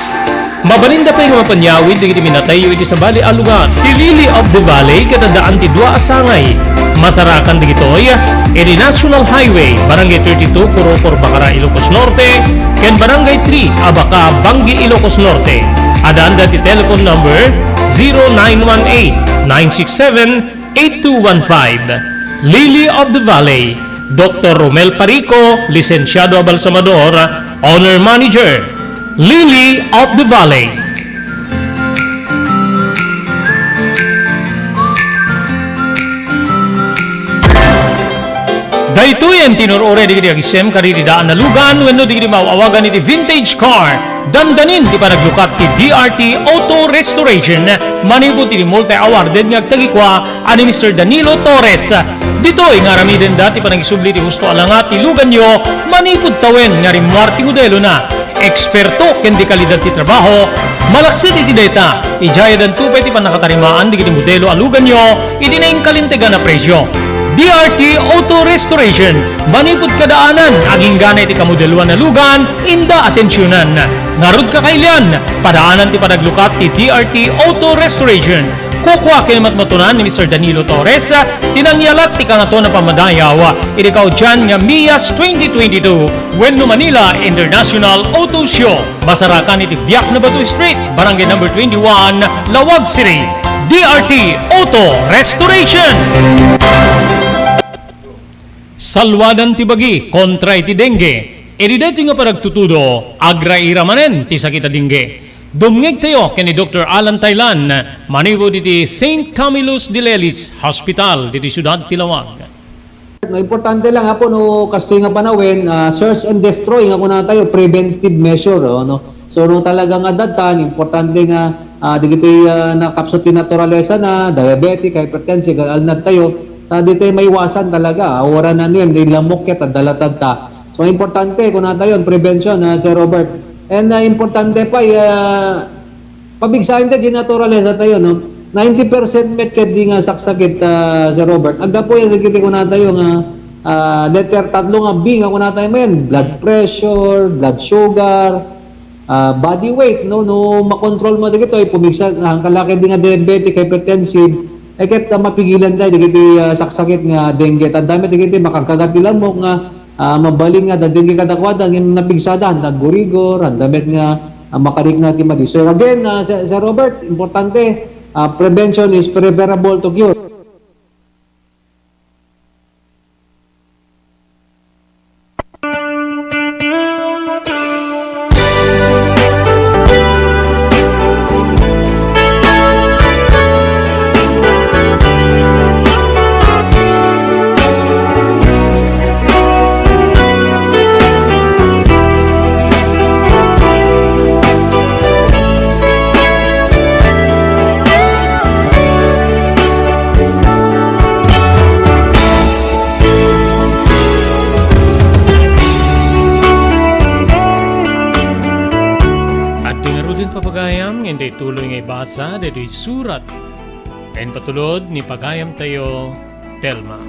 Mabalinda pay nga mapanyawid dagiti minatayyo iti sabali a lugar. Ti Lily of the Valley ket addaan ti dua a sangay. Masarakan dagitoy iti National Highway, Barangay thirty-two, Corocor, Bacara, Ilocos Norte, ken Barangay three, Abaca, Bangui, Ilocos Norte. Addaanda ti telephone number zero nine one eight, nine six seven, eight two one five. Lily of the Valley, Doktor Romel Parico, lisensiado a balsamador, owner manager. Lily of the Valley. Daytoyen ti inur-uray dagiti agisem kadagiti daan a lugan wenno dagiti maaw-awagan iti vintage car. Dandanin ti panaglukat ti D R T Auto Restoration manipud iti multi-awarded nga agtagikua a ni Mister Danilo Torres. Ditoy nga aramidenda ti panangisubli ti husto a langa ti luganyo manipud tawen nga rimmuar ti modelona. Eksperto ken dekalidad ti trabaho. Malaksid iti dayta, idiayadanto pay ti pannakatarimaan dagiti modelo a luganyo iti nainkalintegan a presio. D R T Auto Restoration, manipud kadaanan, aginggana iti kamodeloan a lugan, inda atensionan. Ngarud, kakailian, padaanan ti panaglukat ti D R T Auto Restoration. Kukua ken matmatunan ni Mister Danilo Torres ti nangyalat ti Kangatoan a Pammadayaw iti kaudian nga MIAS twenty twenty-two wenno Manila International Auto Show. Masarakan iti Biak na Bato Street, Barangay Number twenty-one, Laoag City. D R T Auto Restoration. Salwadan ti bagi kontra iti dengue. Iti daytoy nga panagtutudo, agraira manen ti sakit a dengue. Dumngegtayo ken ni Doktor Alan Taylan, manipud iti Saint Camillus de Lelis Hospital, diti siudad ti Laoag. No, importante lang, Apo, no, kastoy nga panawen, ah, search and destroy nga kunatayo, preventive measure, oh, no? So, no, talaga nga adda, importante nga, ah, dagiti, ah, nakapsut ti naturalesa na, diabetic, hypertensive, alnad tayo, ta di tayo maiwasan talaga, ah, wala na niyan, di lamok ket, adda latad ta. So, importante, kunatayo, prevention, ah, Sir Robert. And, ah, importante pa, ah, pabigsaen ta di naturalesa tayo, no? Ninety percent met ket di nga saksakit, ah, Sir Robert. Aggapu yan, dagiti kunatayo nga, ah, letter tatlo nga B nga kunatayo mayan, blood pressure, blood sugar, ah, body weight, no? No makontrol mo dagitoy, pumigsa, ang kalaki di nga diabetic, hypertensive, eh, ket, ah, mapigilan tayo dagiti, ah, saksakit nga dengue. Tanda met dagiti makagkagat ti lamok nga, ah, mabalin nga adda dengue kadakuada, ngem napigsada, handa aggurigor, handa met nga, ah, makarikna ti madi. So again, ah, Sir, Sir Robert, importante, ah, prevention is preferable to cure. Adtoy ngaruden, papagayam, nga intay tuloy nga ibasa daytoy surat ken patulod ni pagayamtayo, Telma.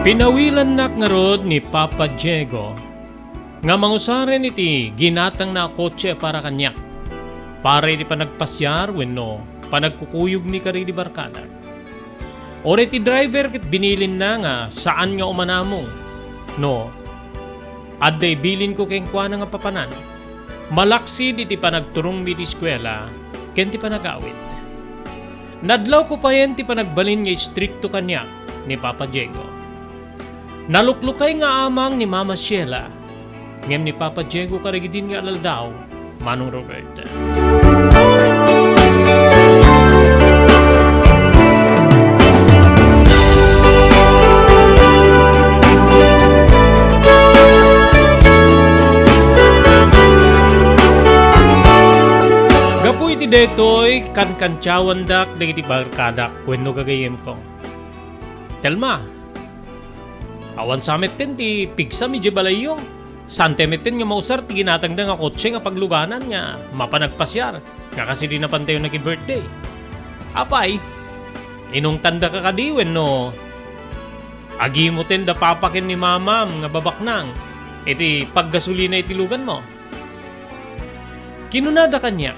Pinawilannak ngarud ni Papa Diego nga mangusaren iti ginatangna a kotse para kaniak, para iti panagpasiar wenno panagkukuyogmi kadagiti barkadak. Uray ti driver ket binilinna nga saan nga umanamong no adda ibilinko kenkuana nga papanan, malaksid iti panagturongmi iti eskuela ken ti panagawid. Nadlawko payen ti panagbalin nga istrikto kaniak ni Papa Diego. Naluklukay nga amang ni Mama Sheila, ngem ni Papa Diego kadagidin nga alaldaw, Manong Robert. Gapu iti daytoy, kankantiawandak dagiti barkadak wenno gagayyemko. Telma, awan sa metten ti pigsam idiay balayyo. Saantay metten nga mausar ti ginatangda nga kotse nga pagluganan nga mapan agpasiar, nga kas idi napantayo naki-birthday. Apay, inungtandaka kadi wenno agimoten da papa ken ni mamam nga babaknang iti paggasolina iti luganmo? Kinunada kaniak,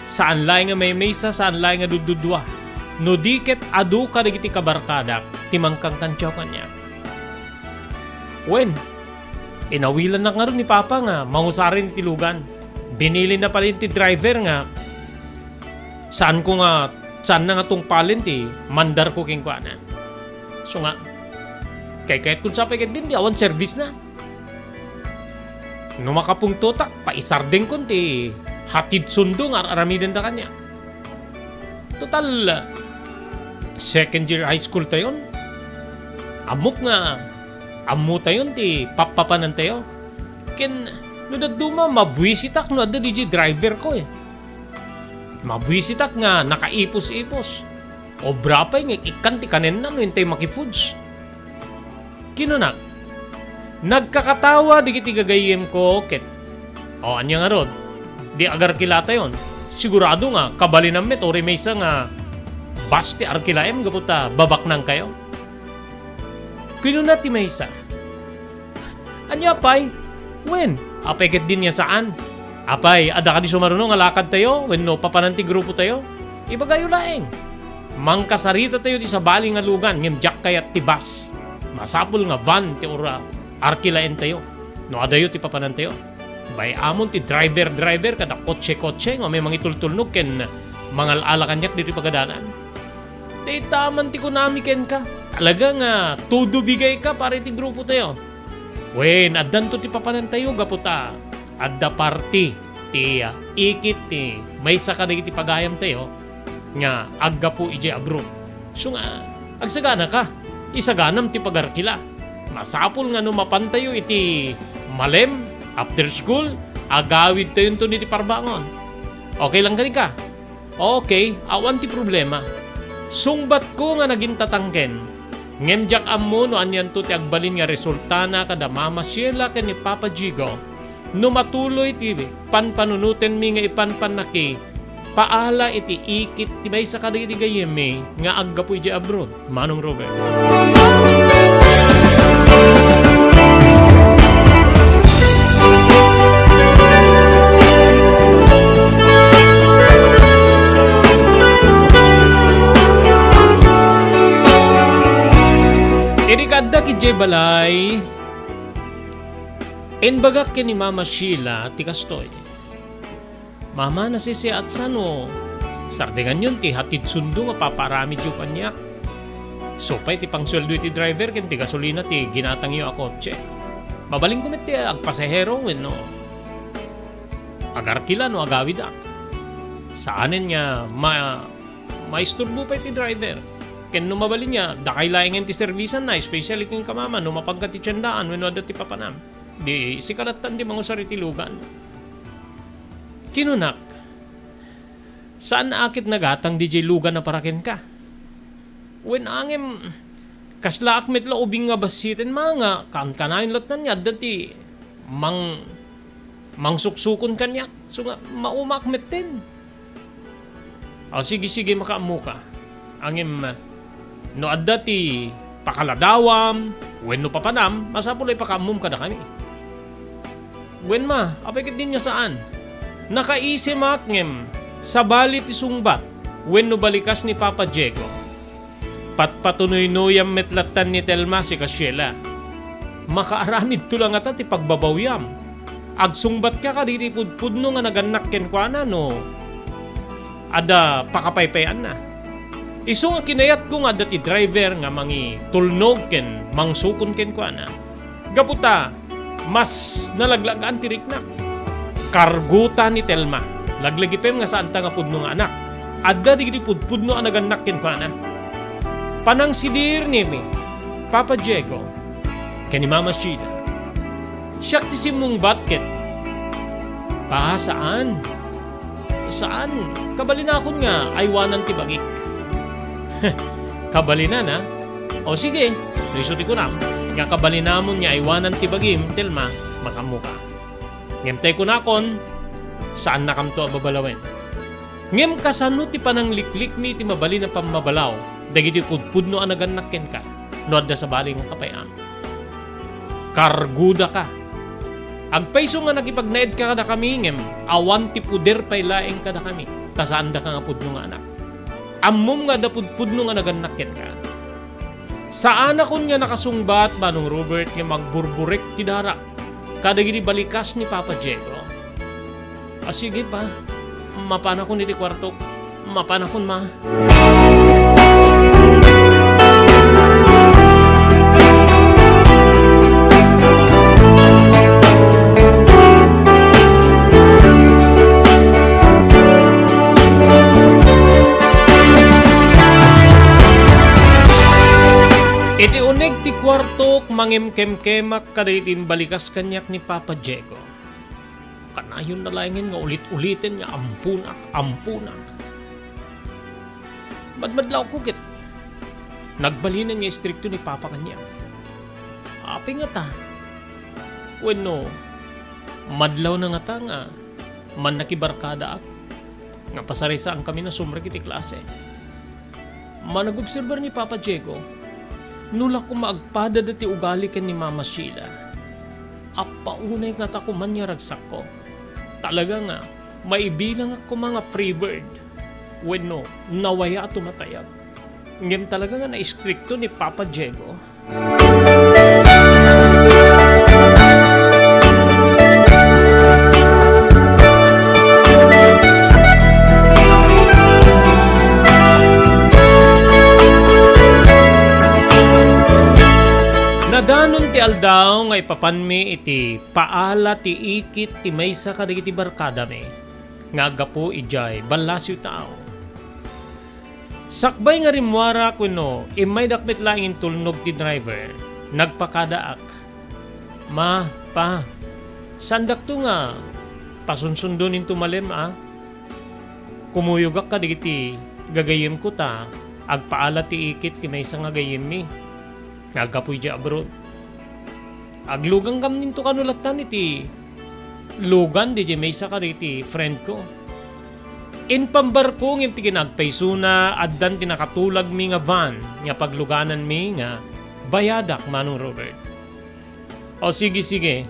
saan laeng nga maymaysa, saan laeng nga duddudua, no di ket adu kadagiti kabarkadak ti mangkankantiaw kaniak. Wen, inawilannak ngarud ni Papa nga mangusaren iti lugan. Binilinna pay ti driver nga saanko nga, saanna nga tungpalen ti mandarko kenkuana. So nga, kaykayatkon sa pay ketdin ti awan servisna. No makapungtotak, paisardengkon ti hatid sundo nga ar-aramidenda kaniak. Total, second year high school tayon. Ammok nga ammotayon ti pappapanantayo. Ken no dadduma, mabuisitak no adda diay driverko, eh. Mabuisitak nga nakaipos-ipos. Obra pay nga ikkan ti kanenna no intay makifoods. Kinunak, nagkakatawa dagiti gagayyemko ket, o, ania ngarud, di agarkilatayon. Sigurado nga kabalinam met uray maysa nga bus ti arkilaem gapu ta babaknangkayo. Kinuna ti maysa, "Ania pay? Wen, apay ketdin nga saan? Apay, adda kadi sumaruno nga lakadtayo wenno papanan ti grupotayo? Ibagayo laeng. Mangkasarita tayo ti sabali nga lugan ngem diak kayat ti bus. Masapul nga van ti ura-, arkilaentayo no adayo ti papanantayo. Bay-amon ti driver-driver kada kotse-kotse nga may mangitultulnog ken mangal-ala kaniak ditoy pagadanan. Dayta man ti kunami kenka. Talaga nga todo bigay ka para iti grupotayo. Wen, addanto ti papanantayo gapu ta adda parti ti, ah, ikit ti maysa kadagiti pagayamtayo nga aggapu idiay abroad. Isu nga, agsaganaka, isaganam ti pagarkila. Masapul nga no mapantayo iti malem, after school, agawidtayonton iti parbangon. Okay lang kadi ka? Okay, awan ti problema. Sungbatko nga nagintatangken. Ngem diak ammo no anianto ti agbalin nga resultana kada Mama Sheila ken ni Papa Jigo. No matuloy ti panpanunotenmi nga ipanpannaki, paala iti ikit ti maysa kadagiti gayyemmi nga aggapu idiay abroad. Manong Robert. Idi kaaddak idiay balay, imbagak ken ni Mama Sheila ti kastoy. Mama, nasisiaat sa no sardenganyon ti hatid sundo nga papaaramidyo kaniak. Isu pay ti pangsueldo iti driver ken ti gasolina ti ginatangyo a kotse. Mabalinko met ti agpasahero wenno agarkila no agawidak. Saanen nga ma-, maisturbo pay ti driver. Ken no mabalin nga, dakay laengen ti servisanna, especially kenka, Mama, no mapangka ti tiendaan wenno adda ti papanam. Di sika lattan ti mangusar iti lugan. Kinunak, saan a ket nagatang didiay lugan a para kenka. Wen, ngem, kaslaak met la ubing nga bassiten, Mama, nga kankanayon lattan nga adda ti mang-, mangsuksukon kaniak. Isu nga, maumaak metten. O, sige, sige, makaammoka. Ngem, no adda ti pakaladawam wenno papanam, masapul a ipakaammom kadakami. Wen, Ma, apay ketdin nga saan? Nakaisimak ngem sabali ti sungbat wenno balikas ni Papa Diego. Patpatunoynoyam met lattan ni Telma, sika Sheila. Makaaramidto la ngata ti pagbabawiam. Agsungbatka kadagiti pudpudno nga nagannak kenkuana no adda pakapaypayaanna. Isu nga kinayatko nga adda ti driver nga mangitulnog ken mangsukon kenkuana. Gapu ta mas nalaglagaan ti riknak. Kargota ni Telma. Laglagipem nga saanta nga pudno nga anak. Adda digiti pudpudno a nagannak kenkuana. Panangsidir ni Papa Diego ken ni Mama Sheila. Siak ti simmungbat ket, "Pa, saan. Saan. Kabalinakon nga aywanan ti bagik." Kabalinan, a? O sige, no isu ti kunam, nga kabalinamon nga aywanan ti bagim, Telma, makaammoka. Ngem tay kunakon, saannakamto a babalawen. Ngem kasano ti panangliklikmi iti mabalin a pammabalaw dagiti pudpudno a nagannak kenka no adda sabali nga kapay-am? Kargodaka. Agpayso nga nakipagnaedka kadakami, ngem awan ti poder pay laeng kadakami, ta saandaka nga pudno nga anak. Ammom nga adda pudpudno nga nagannak kenka. Saanakon nga nakasungbat, Manong Robert, nga magburburek ti dara kadagiti balikas ni Papa Diego. A, sige, Pa. Mapanakon iti kuartok. Mapanakon, Ma. Iti uneg ti kuartok, mangimkemkemak kadagiti imbalikas kaniak ni Papa Diego. Kanayonna laengen nga ulit-uliten nga amponak, amponak. Madmadlawko ket nagbalinen nga istrikto ni Papa kaniak. Apay ngata? Wenno, madlawna ngata nga mannakibarkadaak nga pasarisaankamin a sumrek iti klase? Managobserbar ni Papa Diego, no la koma agpadada ti ugali ken ni Mama Sheila, appaunay ngata koman nga ragsakko. Talaga nga, maibilangak koma nga free bird wenno nawaya a tumatayab. Ngem talaga nga naistrikto ni Papa Diego. Aldaw nga ipapanmi iti paala ti ikit ti maysa kadagiti barkadami nga aggapu idiay Ballasio Tao. Sakbay nga rimmuarak wenno immaydak met laeng intulnog ti driver, nagpakadaak. "Ma, Pa, saandakto nga pasunsundoninto malem a? Kumuyogak kadagiti gagayyemko ta agpaala ti ikit ti maysa nga gayyemmi nga aggapu idiay abroad. Aglugankamninto kano lattan iti lugan diay maysa kadagiti friendko." Impambarko ngem ti kinagpaysona, addan ti nakatulagmi nga van nga paglugananmi nga bayadak, Manong Robert. "O, sige, sige.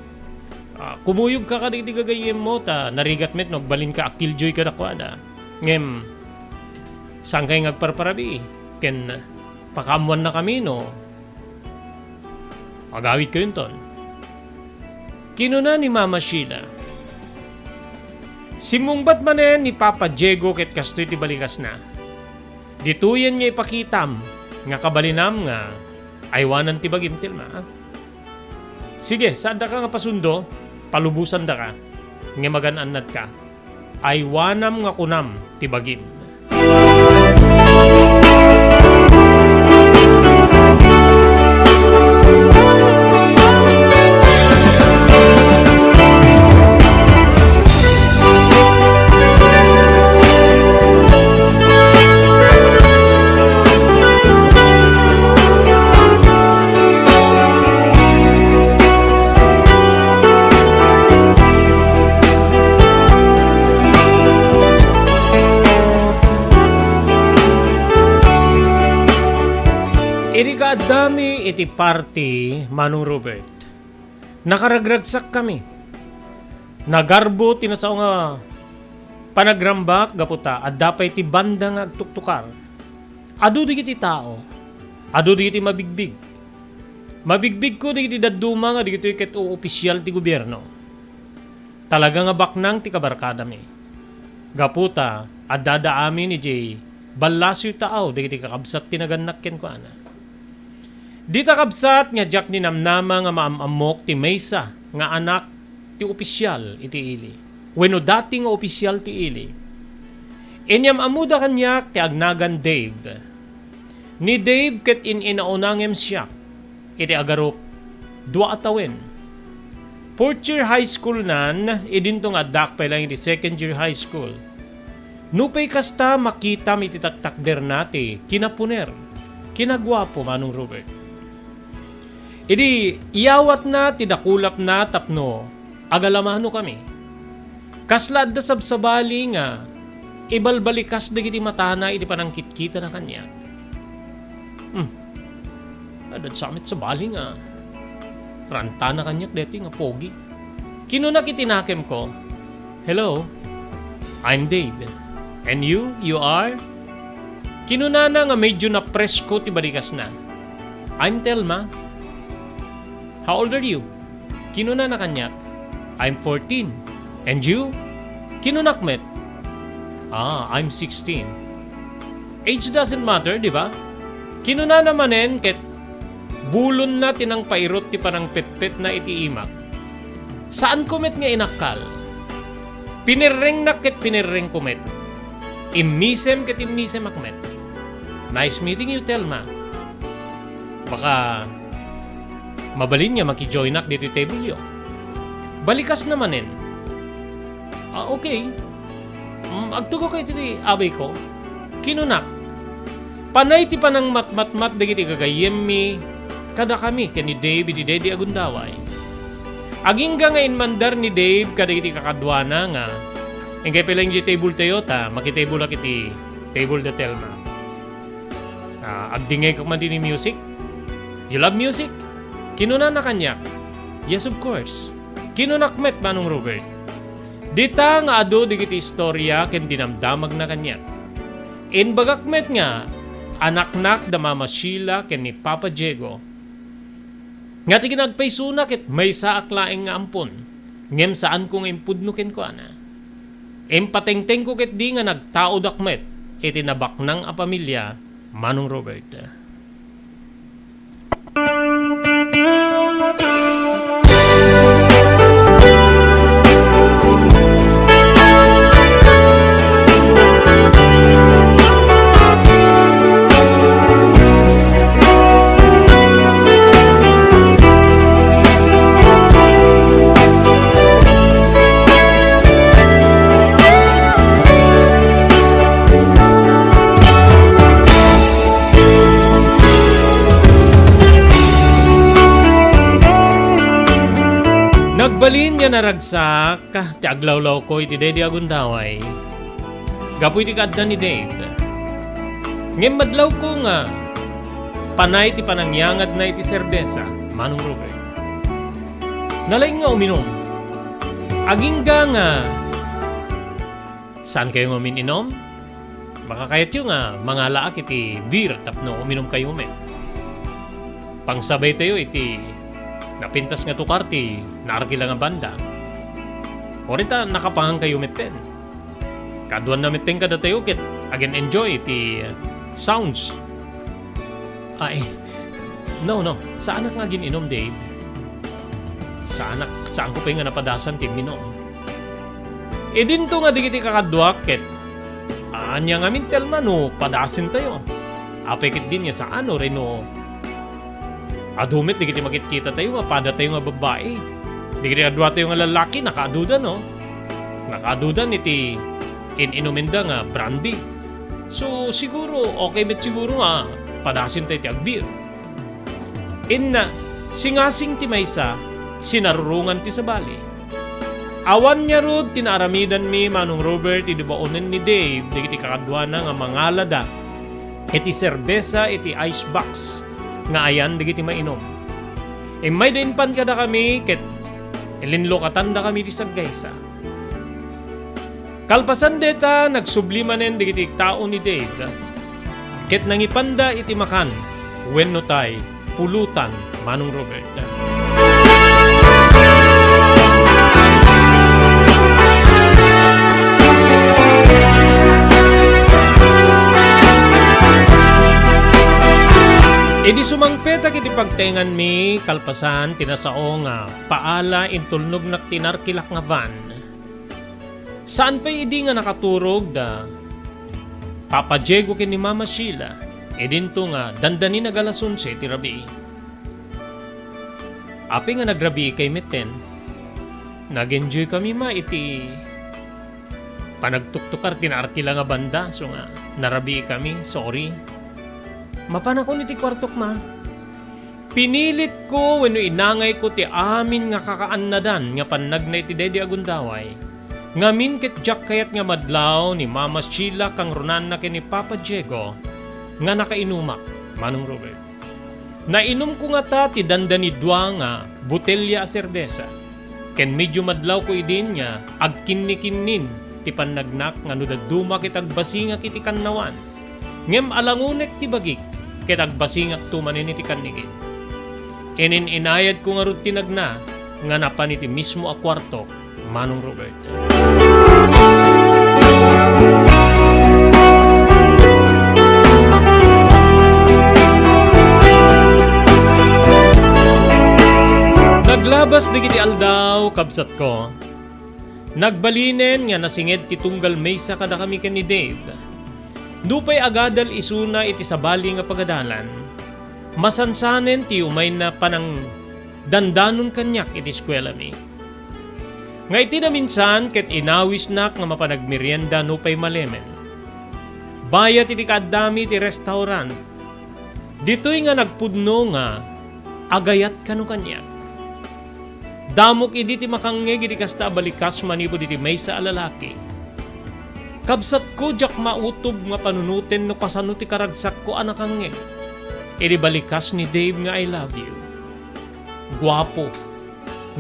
Ah, kumuyogka kadagiti gagayyemmo ta narigat met no agbalinka a killjoy kadakuada. Ngem, saankay nga agparparabii ken pakaammoannakami no agawidkayonton," kinuna ni Mama Sheila. Simmungbat manen ni Papa Diego ket kastoy ti balikasna. "Ditoyen nga ipakitam nga kabalinam nga aywanan ti bagim, Telma, a? Sige, saandaka nga pasundo, palubosandaka, ngem agan-annadka. Aywanam nga kunam ti bagim." Idi kaaddami iti party, Manong Robert, nakaragragsakkami. Nagarbo ti nasao nga panagrambak gapu ta adda pay ti banda nga agtuktukar. Adu dagiti tao, adu dagiti mabigbig. Mabigbigko dagiti dadduma nga dagitoy ket oopisial ti gobierno. Talaga nga baknang ti kabarkadami. Gapu ta addada amin idiay Ballasio Tao dagiti kakabsat ti nagannak kenkuana. Dita kabsat nga diak ninamnama nga maam-ammok ti maysa nga anak ti opisial iti ili, wenno dati nga opisial ti ili. Inyam-ammoda kaniak ti agnagan Dave. Ni Dave ket in-inauna ngem siak iti agarup, dua a tawen. Fourth year high school nan, idinto nga addaak pay laeng iti second year high school. Nupay kasta, makitam iti taktakderna ti kinapuner, kinaguapo, Manong Robert. Idi iyawatna ti dakulapna tapno agalamanokami, kasla adda sabsabali nga ibalbalikas dagiti matana idi panangkitkitana kaniak. Hmm. Adda sa met sabali nga rantana kaniak daytoy nga pogi. Kinunak iti nakemko, "Hello, I'm Dave. And you, you are?" Kinunana nga medyo napresko ti balikasna. "I'm Telma. How old are you?" Kinunana kaniak, "I'm fourteen. And you?" Kinunak met, "Ah, I'm sixteen." "Age doesn't matter, di ba?" Kinunana manen ket bulonna ti nangpairut ti panangpetpetna iti imak. Saanko met nga inakkal. Pinerrengnak ket pinerrengko met. Immisem ket immisemak met. "Nice meeting you, Telma. Baka mabalin nga makijoinak ditoy table-yo." Balikasna manen, "Ah, okay. Mm, agtugawka iti abayko," kinunak. Panay ti panangmatmatmat dagiti gagayyemmi kadakami ken ni Dave iti daydi a gundaway. Agingga nga inmandar ni Dave kadagiti kakaduana nga, "Inkay pay laeng diay table-tayo ta makitable-ak iti table da Telma." "Ah, agdingngegak man ditoy music. You love music?" kinunana kaniak. "Yes, of course," kinunak met, Manong Robert. Dita nga adu dagiti istoria ken dinamdamagna kaniak. Imbagak met nga anaknak da Mama Sheila ken ni Papa Diego. Nga ti kinagpaysona ket maysaak laeng nga ampon, ngem saanko nga impudno kenkuana. Impatengtengko ketdi nga nagtaodak met iti nabaknang a pamilia, Manong Robert. Balin nga naragsak ti aglawlawko iti daydi a gundaway gapu iti kaadda ni Dave. Ngem madlawko nga panay ti panangyangadna iti serbesa, Manong Robert. Nalaing nga uminom. Agingga nga saan kayo nga umin-inom? Makakayatyo nga mangalaak iti beer tapno uminumkayo met. Pangsabaytayo iti napintas nga tukar ti naarkila nga banda. Uray ta nakapangankayo metten. Kaduanna metten kadatayo ket agen-enjoy iti sounds. Ay, no, no. Saanak nga agin-inom, Dave. Saanak, saanko pay nga napadasan ti imminom. Idinto nga dagiti kakaduak ket ania ngamin ti alma no padasentayo. Apay ketdin nga saan uray no adu met dagiti makitkitatayo nga padatayo nga babbai. Dagiti kaduatayo nga lallaki, nakaaduda, no? Nakaadudan iti in-inumenda nga brandy. So, siguro, okay met siguro nga padasentayo ti agbeer. Inna, singasing ti maysa, sinarurongan ti sabali. Awan ngarud ti naaramidanmi, Manong Robert, idi baonen ni Dave dagiti kakaduana nga mangalada iti serbesa iti ice box nga ayan dagiti mainum. Immayda impan kadakami ket linlukatandakami ti saggaysa. Kalpasan dayta, nagsubli manen dagiti tao ni Dave, ket nangipanda iti makan wenno tay pulutan, Manong Robert. Idi sumangpetak iti pagtaenganmi, kalpasan ti nasao nga paala, intulnognak ti narkilak nga van. Saan pay idi nga nakaturog da Papa Diego ken ni Mama Sheila, idinto nga dandanin ag alas onse ti rabii. Apay nga nagrabii kay metten? Nag-enjoy kami ma iti panagtuktukar ti naarkila nga banda, so nga narabii kami, sorry. Mapanakon iti kuartok ma. Pinilitko wenno inangayko ti amin nga kakaannadan nga pannagna iti daydi a gundaway. Ngamin ket diak kayat nga madlaw ni Mama Sheila kangrunanna ken ni Papa Diego nga nakainumak, Manong Robert. Nainumko ngata ti dandani dua nga botelya a serbesa. Ken medio madlawko idin nga agkinnikinnin ti pannagnak nga no dadduma ket agbasingak iti kannawan. Ngem alangonek ti bagik ket agbasingakto manen iti kannigin. Inin-inayadko ngarud ti nagna nga napan iti mismo a kuartok, Manong Robert. Naglabas dagiti aldaw, kabsat ko, nagbalinen nga nasinged ti tunggal maysa kadakami ken ni Dave. Nupay agadal isuna iti sabali nga pagadalan, masansanen ti umayna panangdandanon kaniak iti eskuelami. Nga iti naminsan ket inawisnak nga mapan agmerienda nupay malemen. Bayat iti kaaddami iti restaurant, ditoy nga nagpudno nga agayat kano kaniak. Damok idi ti makangngeg iti kasta a balikas manipud iti maysa a lalaki. Kabsatko, diak mautob nga panunoten no kasano ti karagsakko a nakangngeg idi balikas ni Dave nga "I love you." Guapo.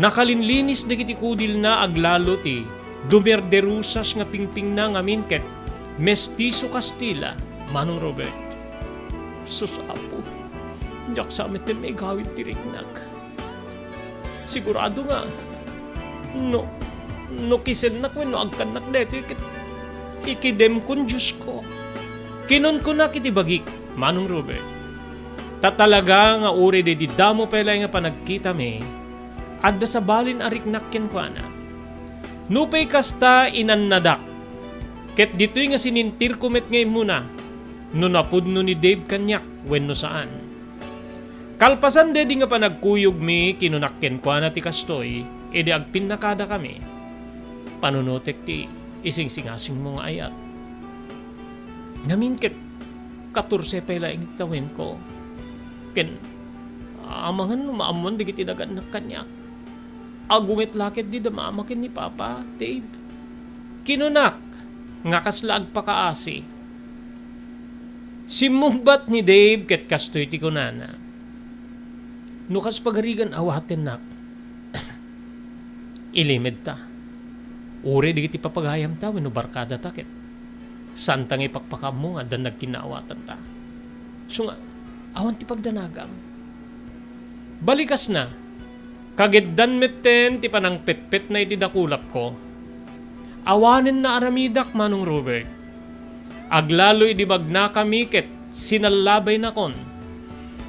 Nakalinlinis dagiti kudilna aglalo ti dumerderusas nga pingpingna ngamin ket mestizo Kastila, Manong Robert. Sus, Apo, diak sa metten maigawid ti riknak. Sigurado nga no, no kisennak wenno agkannak daytoy ket ikidemkon, Diosko. Kinunkunak iti bagik, Manong Robert. Ta talaga nga uray daydi damo pay laeng a panagkitami, adda sabalin a riknak kenkuana. Nupay kasta, inannadak. Ket ditoy nga sinintirko met nga immuna no napudno ni Dave kaniak wenno saan. Kalpasan daydi nga panagkuyogmi, kinunak kenkuana ti kastoy idi agpinnakadakami. Panunotek ti isingsingasingmo nga ayat. Ngamin ket katorse pay laeng ti tawenko. Ken amangan no maammoan dagiti nagannak kaniak. Agunget la ketdi da Mama ken ni Papa, Dave. Kinunak nga kasla agpakaasi. Simmungbat ni Dave ket kastoy ti kunana, "No kas pagarigan, awatennak. Ilimedta. Uray dagiti papagayamta wenno barkadata ket saanta nga ipakpakaammo nga addan nagkinnaawatanta. Isu nga, awan ti pagdanagam." Balikasna, kageddan metten ti panangpetpetna iti dakulapko. Awanen naaramidak, Manong Robert. Aglalo idi magnakami ket sinallabaynakon.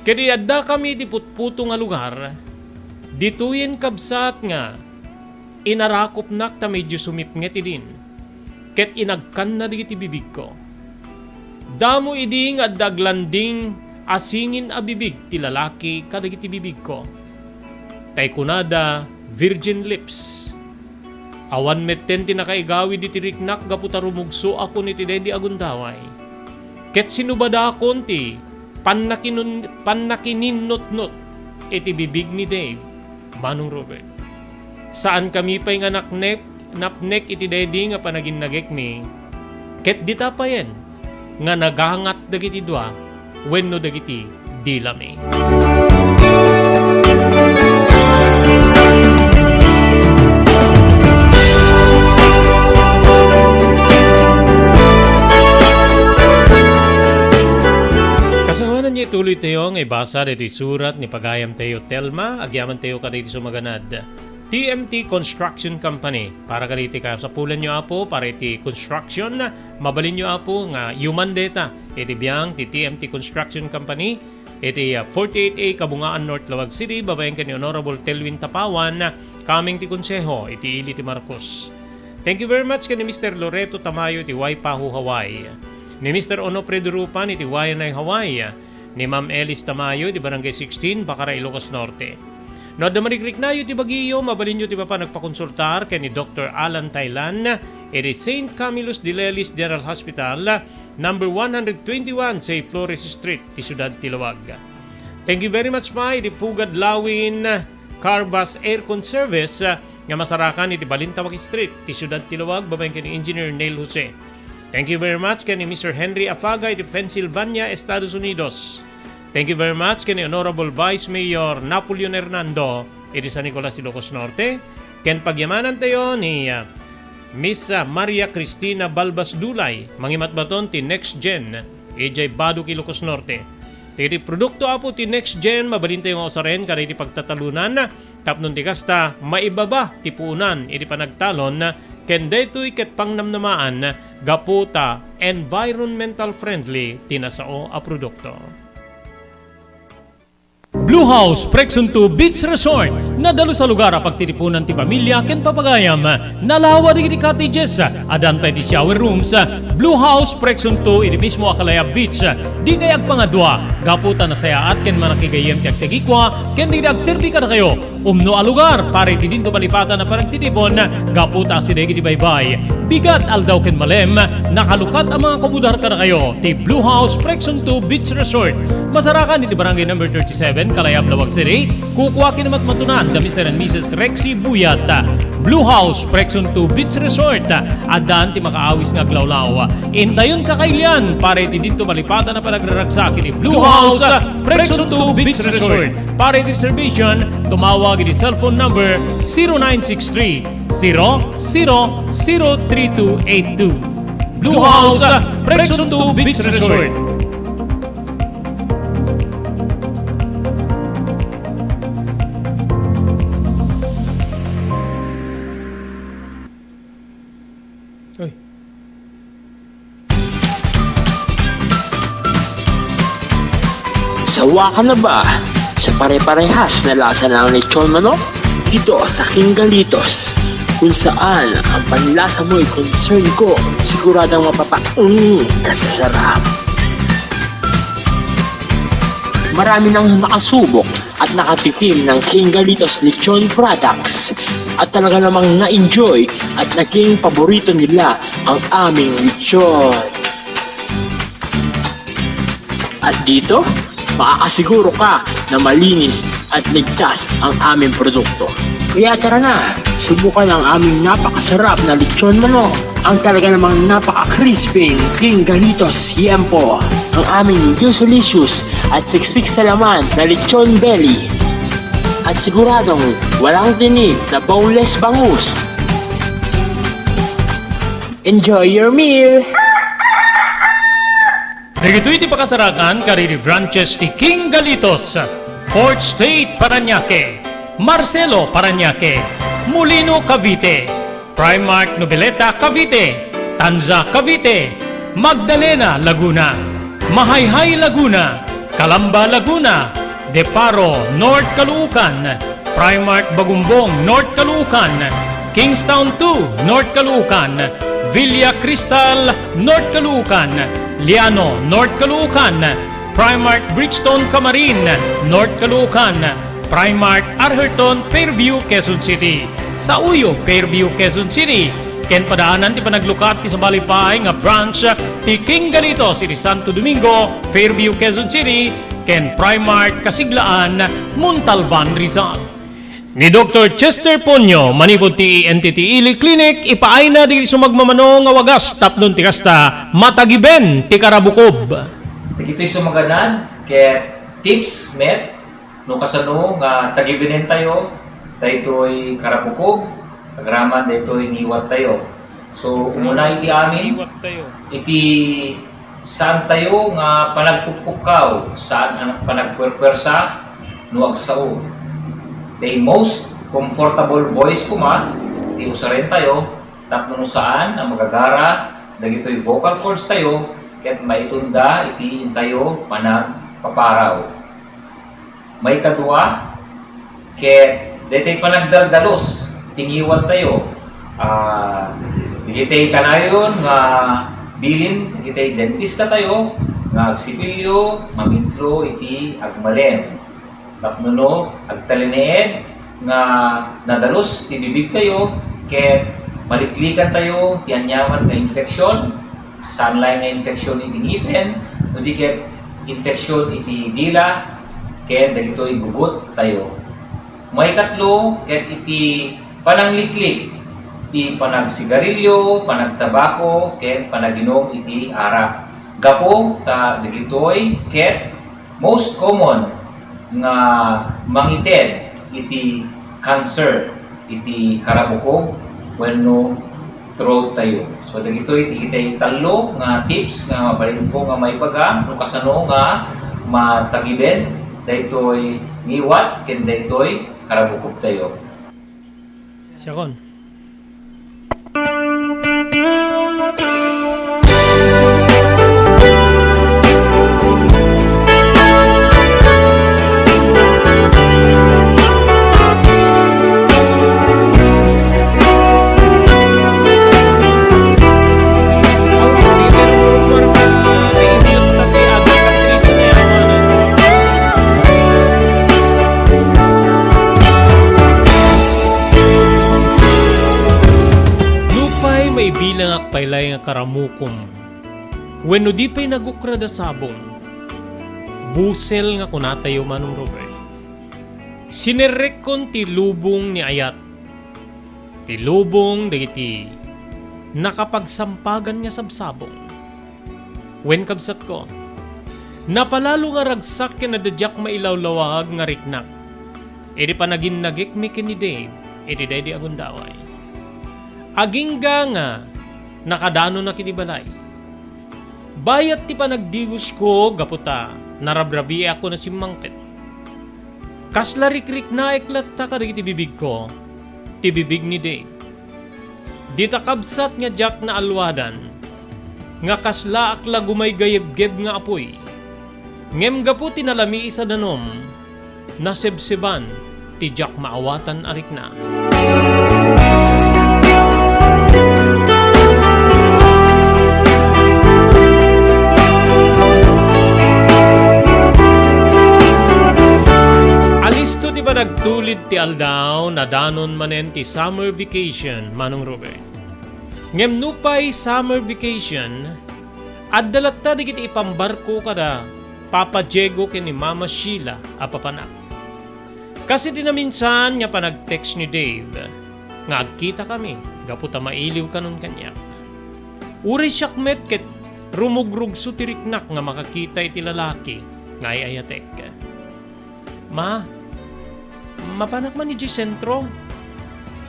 Ket idi addakami iti putputo nga lugar, ditoyen kabsat nga inarakupnak ta medyo sumipnget idin, ket inagkanna dagiti bibigko. Damo idi nga adda aglanding a singin a bibig ti lalaki kadagiti bibigko. Tay kunada, virgin lips. Awan metten ti nakaigawid iti riknak gapu ta rumugsoakon iti daydi a gundaway. Ket sinubadakon ti pannakinun-, pannakininnutnot iti bibig ni Dave, Manong Robert. Saankami pay nga naknek, napnek iti daydi nga panaginnagekmi, ket dita payen nga nagangat dagiti dua wenno dagiti dilami. Kasangoanan nga ituloy tayo nga ibasa daytoy surat ni pagayam tayo, Telma, agyaman tayo kadagiti sumaganad. T M T Construction Company. Para kadagiti kasapulanyo, Apo, para iti construction, mabalinyo, Apo, nga yuman deta iti biang ti T M T Construction Company iti, ah, forty-eight A Kabungaan North, Laoag City, babaen ken ni Honorable Telwin Tapawan, coming ti Konseho iti ili ti Marcos. Thank you very much ken ni Mister Loreto Tamayo iti Waipahu, Hawaii. Ni Mister Onofre Durupan iti Waianae, Hawaii. Ni Ma'am Elis Tamayo iti Barangay sixteen, Bacara, Ilocos Norte. No adda marikriknayo iti bagiyo, mabalinyo ti mapan agpakonsultar ken ni Doktor Alan Thailan iti Saint Camillus de Lelis General Hospital, number one hundred twenty-one, Say Flores Street, ti siudad ti Laoag. Thank you very much pay iti Pugad Lawin Carvas Aircon Service, ah, nga masarakan iti Balintawak Street, ti siudad ti Laoag, babaen ken ni Engineer Neil Jose. Thank you very much ken ni Mister Henry Afaga iti Pennsylvania, Estados Unidos. Thank you very much ken ni Honorable Vice Mayor Napoleon Hernando iti San Nicolas, Ilocos Norte. Ken pagyamanantayo ni, ah, Miss, ah, Maria Cristina Balbas Dulay, mangimatbaton ti Next Gen idiay Badoc, Ilocos Norte. Iti produkto, Apo, ti Next Gen, mabalintayo nga usaren kadagiti pagtatalonan, tapno ti kasta, maibaba ti puonan iti panagtalon, ken daytoy ket pangnamnamaan gapu ta environmental friendly ti nasao a produkto. Blue House Preksunto Beach Resort. Nadalus a lugar a pagtitipunan ti pamilia ken papagayam. Nalawa dagiti cottages. Addan pay ti shower rooms. Blue House Preksunto iti mismo a Kalayab Beach. Dikay agpangadua, gapu ta nasayaat ken manakigayyem ti agtegikua ken dagiti agserbi kadakayo. Umno a lugar para iti dinto malipatan a panagtitipon gapu ta asideg iti baybay. Bigat, aldaw ken malem, nakalukat a mga kumudar kadakayo ti Blue House Preksunto Beach Resort. Masarakan iti Barangay Number thirty-seven, Kalayab, Laoag City. Kukua ken matmatunan da Mister and Missus Rexy Buyat. Blue House Preksunto Beach Resort. Addan ti makaawis nga aglawlaw. Intayon kakailian para iti dinto malipatan a panagraragsak iti Blue House Preksunto Beach Resort. Para iti reservation, tumawag iti cellphone number zero nine six three, zero zero zero three two eight two. Blue House Preksunto Beach Resort. Ay. Sawa ka na ba sa pare-parehas na lasa ng lechon manok? Dito sa King Galitos, kung saan ang panlasa mo'y concern ko, siguradong mapapa-, mm, ka sa sarap. Marami nang nakasubok at nakatikim ng King Galitos Lechon Products at talaga namang na-enjoy at naging paborito nila ang aming lechon. At dito, makakasiguro ka na malinis at ligtas ang aming produkto. Kaya tara na, subukan ang aming napakasarap na lechon manok, ang talaga namang napaka-crispy King Galitos Yempo, ang aming juicy-licious at siksik sa laman na lechon belly. At siguradong walang tinik na boneless bangus. Enjoy your meal! Dagitoy ti pakasarakan kadagiti branches ti King Galitos, Fourth Street, Parañaque, Marcelo, Parañaque, Molino, Cavite, Primark Noveleta, Cavite, Tanza, Cavite, Magdalena, Laguna, Mahayhay, Laguna, Calamba, Laguna, De Paro, North Caloocan, Primark Bagumbong, North Caloocan, Kingstown two, North Caloocan, Villa Cristal, North Caloocan, Liano, North Caloocan, Primark Bridgestone Camarin, North Caloocan, Primark Arherton, Fairview, Quezon City. Sauyo, Fairview, Quezon City. Ken padaanan ti panaglukat ti sabali pay nga branch ti King Galitos iti Santo Domingo, Fairview, Quezon City, ken Primark Kasiglaan, Montalban, Rizal. Ni Doktor Chester Ponyo, manipud ti E N T T Ili Clinic, ipaayna dagiti sumagmamano nga wagas tapno ti kasta, matagiben ti karabukob. Dagitoy sumaganad ket tips met no kasano nga tagibenentayo daytoy karabukob agraman daytoy ngiwattayo. So, umuna iti amin, iti saantayo nga panagpukpukkaw, saan a panagpuerpuersa no agsao. The most comfortable voice koma ti usarentayo tapno no saan a magagara dagitoy vocal cords tayo ket maitunda iti intayo panagpaparaw. Maikadua, ket daytoy panagdaldalus ti ngiwattayo. Ah, dagitoy kanayon nga bilin dagitoy dentista tayo nga agsipilyo, mamitlo iti agmalem. Tapno no, agtalinaed nga nadalus ti bibigtayo, ket maliklikantayo ti aniaman nga infeksyon, saan laeng nga infeksyon iti ngipen, no di ket infeksyon iti dila, ken dagitoy guguttayo. Maikatlo, ket iti panangliklik ti panagsigarilyo, panagtabako, ken panaginum iti arak. Gapu ta dagitoy ket most common nga mangited iti cancer iti karabukob wenno throat tayo. So, dagitoy ti kitay tallo nga tips nga mabalinko nga maibaga no kasano nga matagiben daytoy ngiwat ken daytoy karabukob tayo. Siakon. Nupay maibilangak pay laeng a karamukom, wenno di pay nagukrad a sabong, busel nga kunatayo, Manong Robert. Sinerrekkon ti lubong ni ayat, ti lubong dagiti nakapagsampagan nga sabsabong. Wen, kabsatko, napalalo nga ragsak ken adda diak mailawlawag nga riknak idi panaginnagikmi ken ni Dave iti daydi a gundaway. Agingga nga nakadanonak iti balay. Bayat ti panagdigosko gapu ta narabrabiakon a simmangpet. Kasla rikriknaek latta kadagiti bibigko ti bibig ni Dave. Dita kabsat nga diak naalwadan nga kaslaak la gumaygayebgeb nga apuy, ngem gapu ti nalamiis a danum, nasebseban ti diak maawatan a rikna. Alisto ti panagtulid ti aldaw, nadanon manen ti summer vacation, Manong Robert. Ngem nupay summer vacation, adda latta dagiti ipambarko kada Papa Diego ken ni Mama Sheila a papanak. Kas iti naminsan nga panag-text ni Dave nga agkitakami gapu ta mailiw kanon kaniak. Uray siak met ket rumugrugso ti riknak nga makakita iti lalaki nga ay-ayatek. "Ma, mapanak man idiay sentro?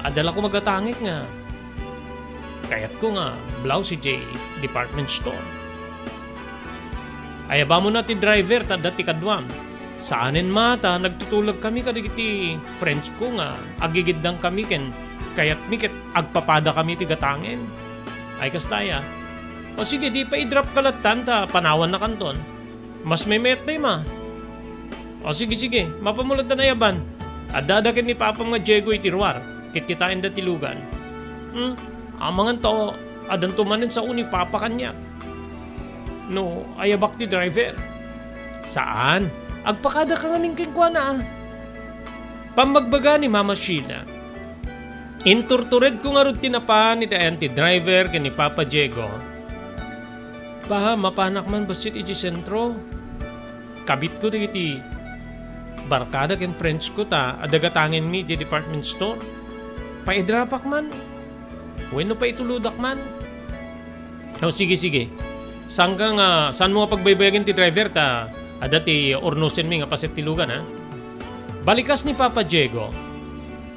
Adda la koma gatangek nga kayatko nga blouse idiay department store." "Ayabamon a ti driver ta adda ti kaduam. Saanen, ma, ta nagtutulagkami kadagiti friends ko nga agigiddangkami ken kayatmi ket agpapadakami iti gatangem." "Ay, kasta aya? O sige, di pa i-drop ka lattan ta panawannakanton. Mas maymayat pay, ma." "O sige, sige, mapanmo lattan ayaban. Addada ken ni papam nga Diego iti ruar, ket kitaenda ti lugan." "Hmm, amangan ta addanto manen sao ni papa kaniak. No ayabak ti driver." "Saan. Agpakadaka ngamin kenkuana, a." Pammagbaga ni Mama Sheila. Inturturedko ngarud ti napan iti ayan ti driver ken ni Papa Diego. "Pa, mapanak man bassit idiay sentro. Kabitko dagiti barkada ken friends ko ta adda gatangenmi idiay department store. Paidrapak man wenno paitulodak man." "O, sige, sige. Saanka nga, saanmo nga pagbaybayagen ti driver ta adda ti urnosenmi nga paset ti lugan, a?" Balikas ni Papa Diego,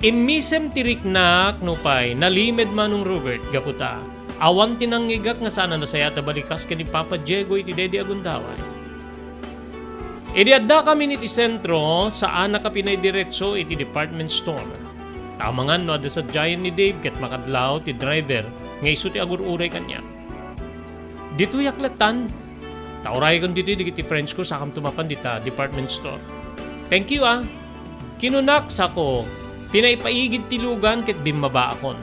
immisem ti riknak nupay nalimed, Manong Robert, gapu ta awan ti nangngegak nga saan a nasayaat a balikas ken ni Papa Diego iti daydi a gundaway. Idi addakamin iti sentro, saanak a pinaidiretso iti department store. Ta amangan no adda sadiayen ni Dave ket makadlaw ti driver nga isu ti agur-uray kaniak. "Ditoyak lattan. Ta urayekon ditoy dagiti friends ko sakanto mapan dita department store." "Thank you, a." Kinunak sako, pinaipaigid ti lugan ket bimmabaakon.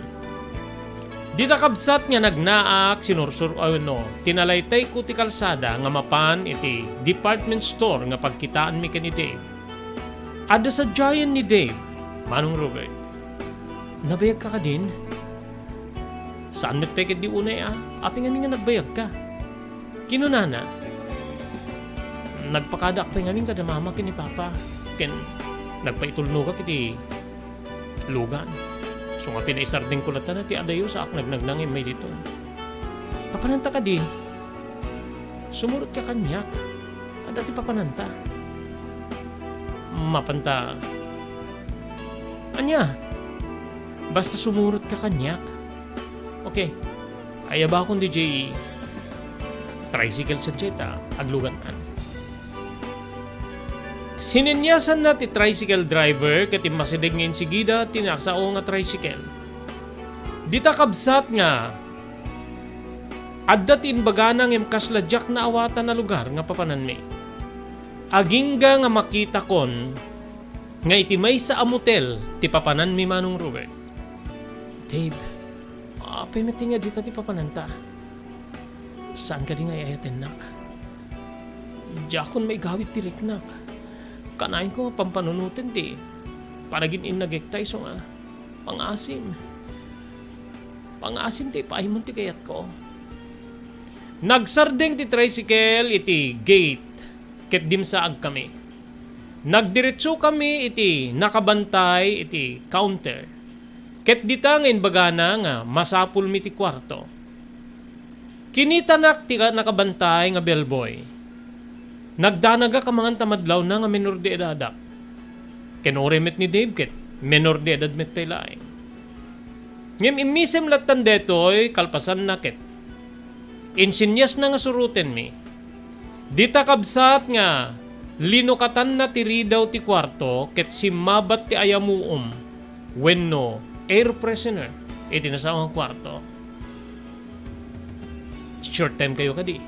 Dita kabsat nga nagnaak, sinursur-, a, wenno, tinalaytayko ti kalsada nga mapan iti department store nga pagkitaanmi ken ni Dave. Adda sadiayen ni Dave, Manong Robert. "Nabayagka kadin? Saan met pay ketdi unay, a? Apay ngamin nga nagbayagka?" Kinunana, "Nagpakadaak pay ngamin kada mama ken ni papa, ken nagpaitulnogak iti lugan. Isu nga pinaisardengko latta ti adayo saak nagnangnang immay ditoy. Papananta kadi? Sumurotka kaniak. Adda ti papananta." "Mapanta." "Ania? Basta sumurotka kaniak." "Okay. Ayabakon diay tricycle sadiay ta aglugankan." Sininyasanna ti tricycle driver ket immasideg nga insigida ti nagsao nga tricycle. Dita kabsat nga adda ti imbagana ngem kasla diak naawatan a lugar nga papananmi. Agingga nga makitakon nga iti maysa a motel ti papananmi, Manong Robert. "Dave, apay met nga dita ti papananta? Saan kadi nga ay-ayatennak? Diakon maigawid ti riknak. Kanayon ko nga pampanunoten ti panagin-innagek ta isu nga pangasim. Pangasim ti ipaaymo ti kayatko." Nagsardeng ti tricycle iti gate ket dimsaagkami. Nagdiretsokami iti nakabantay iti counter, ket dita nga imbagana nga masapulmi ti kuarto. Kinitanak ti ka-, nakabantay nga bellboy. Nagdanagak amangan ta madlawna nga menor de edadak. Ken uray met ni Dave ket menor de edad met pay laeng. Ngem immisem lattan detoy, kalpasanna ket insinyasna nga surotenmi. Dita kabsat nga linukatanna ti ridaw ti kuarto ket simmabat ti ayamuom wenno air freshener iti nasao nga kuarto. "Short time kayo kadi?"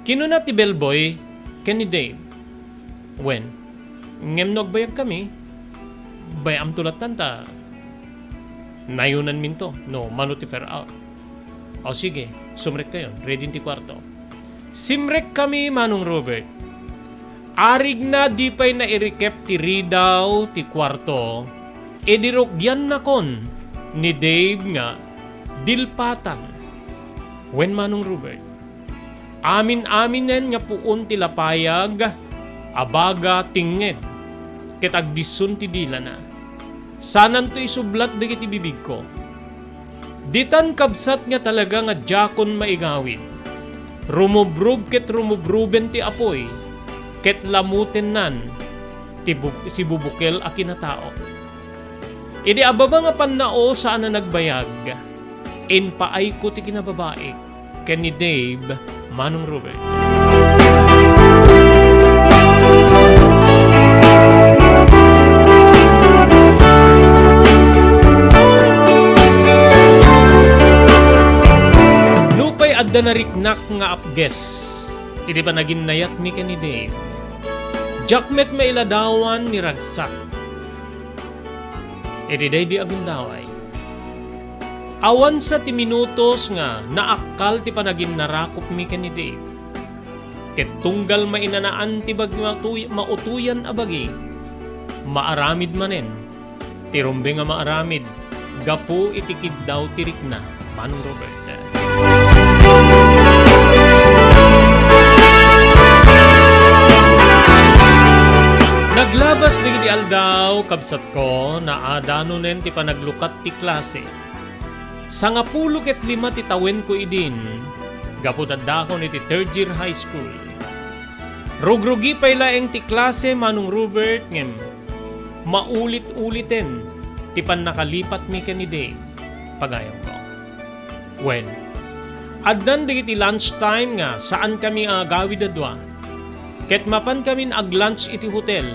kinuna ti bellboy ken ni Dave. "Wen, ngem no agbayagkami, bay-amto lattan ta nayonanminto no mano ti fair hour." "O sige, sumrekkayon, ready ti kuarto." Simrekkami, Manong Robert. Arigna di pay nairikep ti ridaw ti kuarto, idi rugiannakon ni Dave nga dilpatan. Wen, Manong Robert, amin-aminen nga puon ti lapayag, abaga, tingnged. ket agdisson ti dilana. Saananto isublat dagiti bibigko. Ditan kabsat nga talaga nga diakon maigawid. Rumubrub ket rumubruben ti apuy, ket lamutennan ti bu-, sibubukel a kinatao. Idi ababa nga pannao saan a nagbayag, impaayko ti kinababaik ken ni Dave, Manong Robert. Nupay adda nariknak nga apges idi panaginnayatmi ken ni Dave, diak met mailadawan ni ragsak. Idi daydi a gundaway, awan sa ti minutos nga naakkal ti panaginnarakupmi ken ni Dave. Ket tunggal mainanaan ti bagi matuy-, mautuyan a bagi, maaramid manen ti rumbeng a maaramid gapu iti kiddaw ti rikna, Manong Robert. Naglabas dagiti aldaw, kabsatko, naadanonen ti panaglukat ti klase. Sangapulo ket lima ti tawenko idin, gapu ta addakon iti third year high school. Rugrugi pay laeng ti klase, Manong Robert, ngem maulit-uliten ti pannakalipatmi ken ni Dave, pagayamko. Wen, addan dagiti lunch time nga saankami a agawid a dua, ket mapankamin ag-lunch iti hotel,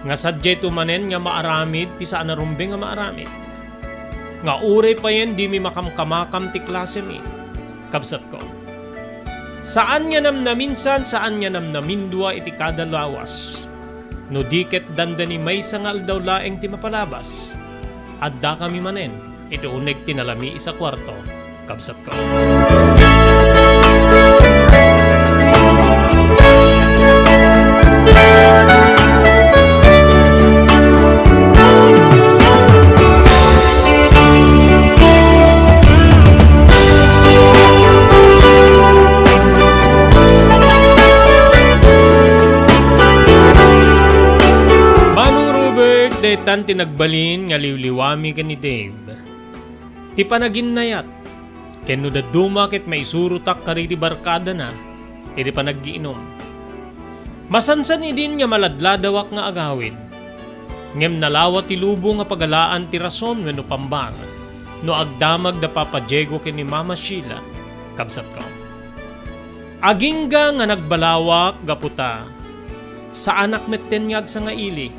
nga sadiayto manen nga maaramid ti saan a rumbeng a maaramid, nga uray payen dimi makamkamakam ti klasemi, kabsatko. Saan nga namnaminsan, saan nga namnamindua iti kada lawas. No di ket dandani maysa nga aldaw laeng ti mapalabas, addakami manen iti uneg ti nalamiis a kuarto, kabsatko. Manong Robert, daytan ti nagbalin nga liwliwami ken ni Dave. Ti panaginnayat, ken no dadduma ket maisurotak kadagiti barkadana iti panaggiinom. Masansan idin nga maladladawak nga agawid, ngem nalawa ti lubong a pagalaan ti rason wenno pambar no agdamag da Papa Diego ken ni Mama Sheila, kabsatko. Agingga nga nagbalawak gapu ta saanak metten nga agsangaili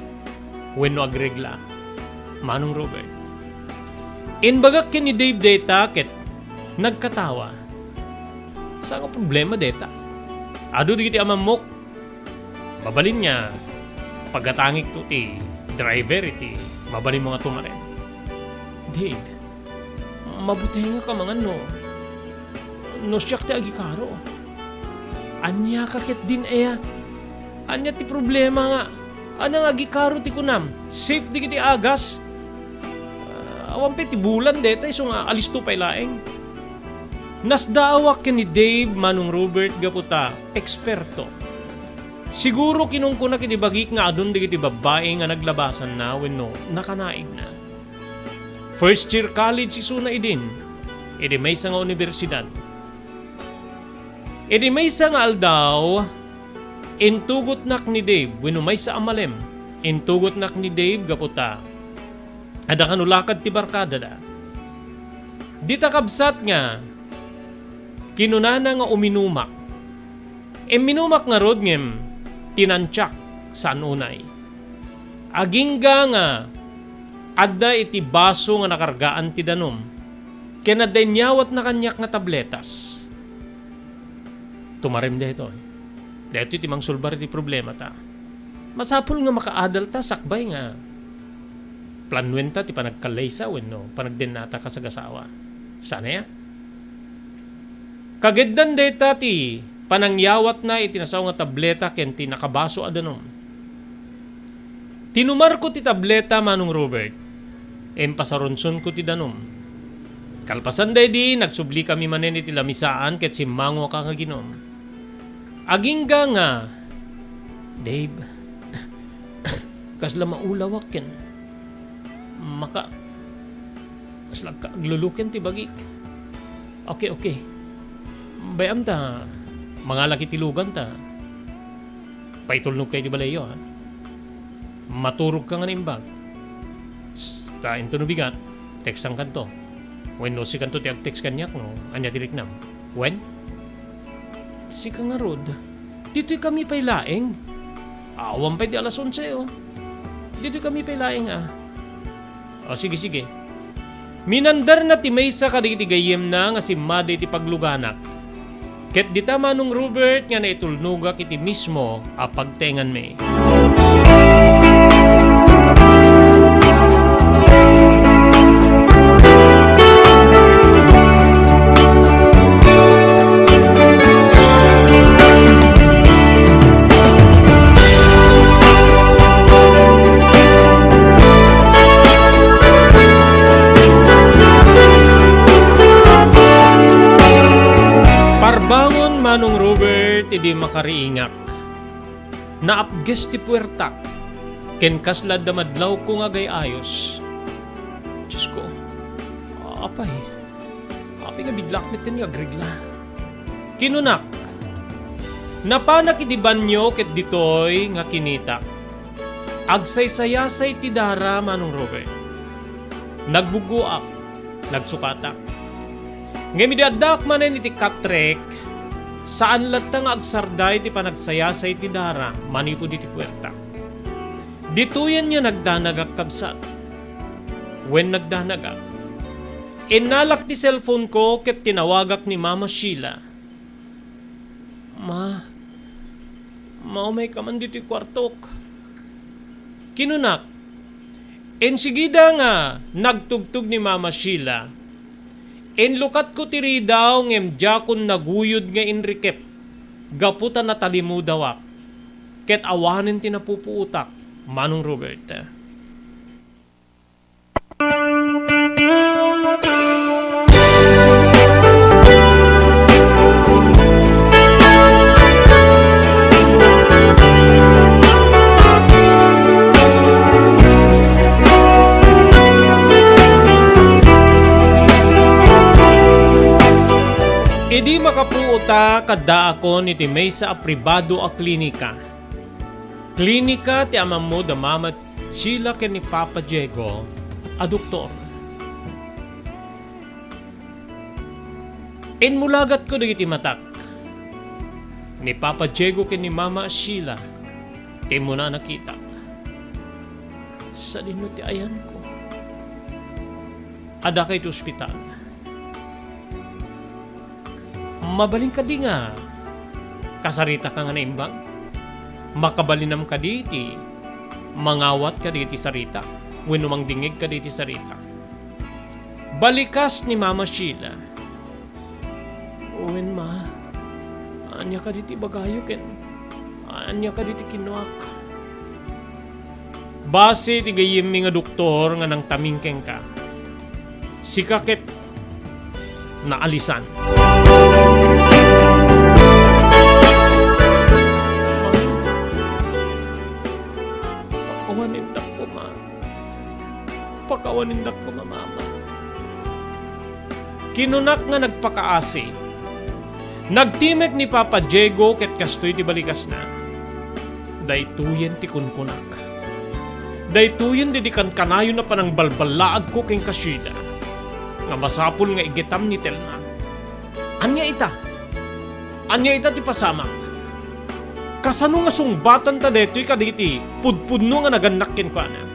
wenno agregla, Manong Robert. Imbagak ken ni Dave dayta ket nagkatawa. Saan nga problema dayta? Adu dagiti amammok. Mabalin nga pagatangikto ti driver iti mabalinmo nga tumaren. Dave, mabutengka mangan no, no siak ti agikaro. Ania ka ketdin aya? Ania ti problema nga, ania nga agikaro ti kunam? Safe dagiti agas? Ah, awan pay ti bulan dayta isu nga alisto pay laeng. Nasdaawak ken ni Dave, Manong Robert, gapu ta eksperto. Siguro kinunkunak iti bagik nga adun dagiti babbai nga naglabasanna wenno nakanaigna. First year college isuna idin, idi maysa nga universidad. Idi maysa nga aldaw, intugotnak ni Dave, wenno maysa a malem, intugotnak ni Dave gapu ta adda kano lakad ti barkadada. Dita kabsat nga kinunana nga uminumak. Imminumak ngarud ngem tinantiak saan unay. Agingga nga adda iti baso nga nakargaan ti danum, ken adda inyawatna kaniak nga tabletas. Tumarem daytoy. Daytoy ti mangsulbar iti problemata. Masapul nga makaadalta sakbay nga planuenta ti panagkallaysa wenno panagdennata kasagasawa. Saan aya? Kageddan dayta ti panangyawatna iti nasao nga tableta ken ti nakabaso a danum. Tinumarko ti tableta, Manong Robert. Impasaronsonko ti danum. Kalpasan daydi, nagsublikami manen iti lamisaan ket simmangoak nga aginom. Agingga nga, Dave, Kasla maulawak ken maka-, kasla agluluken ti bagik. Okay, okay. Bay-am ta mangalak iti lugan ta paitulnogka iti balayyo, ha? Maturogka nga naimbag. Ta inton no bigat, textankanto. Wenno sikanto ti ag-text kaniak no ania ti riknam. Wen? Sika ngarud, ditoy kami pay laeng. Awan pay ti alas onse, oh. Ditoy kami pay laeng, ah. O, sige, sige. Minandarna ti maysa kadagiti gayyemna nga simmada iti pagluganak. Ket dita, Manong Robert, nga naitulnogak iti mismo a pagtaenganmi. Parbangon, Manong Robert, idi makariingak. Naapges ti puertak, ken kasla adda madlawko nga agay-ayos. Diosko, apay, apay nga biglak metten nga agregla? Kinunak, napanak idi banio ket ditoy nga kinitak. Agsaysayasay ti dara, Manong Robert. Nagbuggoak, nagsukatak. Ngem idi addaak manen iti katrek, saan latta nga agsarday ti panagsayasay ti dara manipud iti puerta. Ditoyen nga nagdanagak, kabsat. Wen, nagdanagak. Innalak ti cellphone ko ket tinawagak ni Mama Sheila. Ma, ma, umayka man ditoy kuartok. Kinunak, insigida nga nagtugtog ni Mama Sheila. Inlukatko ti ridaw ngem diakon naguyod nga inrikep gapu ta natalimudawak ket awanen ti napupuotak, Manong Robert. Idi makapuotak, addaakon iti maysa a pribado a klinika. Klinika ti amammo da Mama Sheila ken ni Papa Diego a doktor. Inmulagatko dagiti matak. Ni Papa Diego ken ni Mama Sheila ti immuna a nakitak. Sadino ti ayanko? Addaka iti ospital. Mabalin kadi nga kasaritaka nga naimbag? Makabalinam kadi ti mangawat kadagiti sarita wenno mangdingngeg kadagiti sarita? Balikas ni Mama Sheila. Wen, ma, ania kadi ti ibagayo ken ania kadi ti kinnuak? Basi ti gayyemmi nga doktor nga nangtamin kenka, sika ket naalisan. Pakawanen dakko, ma. Pakawanen dakko, ma, mama. Kinunak nga nagpakaasi. Nagtimek ni Papa Diego ket kastoy ti balikasna. Daytoyen ti kunkunak. Daytoyen daydi kankanayon a panangbalballaadko kenka, Sheila, nga masapul nga igetam ni Telma. Ania ita? Ania ita ti pasamak? Kasano nga sungbatanta daytoy kadagiti pudpudno nga nagannak kenkuana?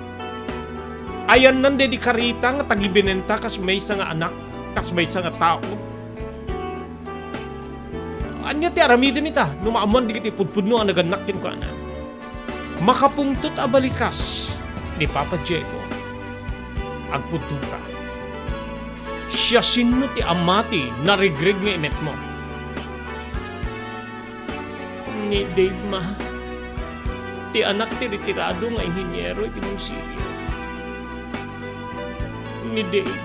Ayanna daydi karita nga tagibinenta kas maysa nga anak, kas maysa nga tao? Ania ti aramidem ita no maammoan dagiti pudpudno a nagannak kenkuana? Makapungtot a balikas ni Papa Diego. Agpudpudta. Siasino ti ama ti narigreg nga inetmo? Ni Dave, ma. Ti anak ti retirado nga inhiniero iti munisipio. Ni Dave.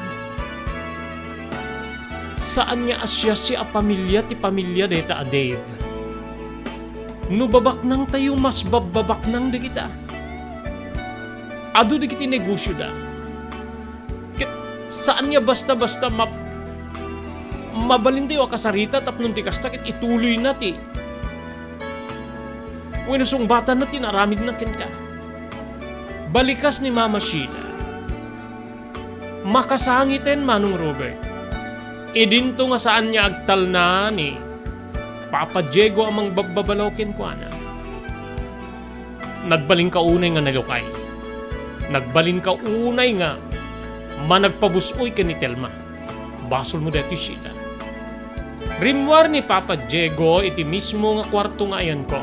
Saan nga a siasino a pamilia ti pamilia dayta a Dave. No babaknangtayo, mas babbabaknang dagita. Adu dagiti negosioda. Ket saan nga basta-basta map-, mabalintayo a kasarita tapno ti kasta ket ituloyna ti wenno sungbatanna ti naramidna kenka. Balikas ni Mama Sheila. Makasangiten, Manong Robert. Idinto nga saan nga agtalna ni Papa Diego a mangbabbabalaw kenkuana. Nagbalinka unay nga nalukay. Nagbalinka unay nga managpabus-oy ken ni Telma. Basolmo daytoy, Sheila. Rimmuar ni Papa Diego iti mismo nga kuarto nga ayanko.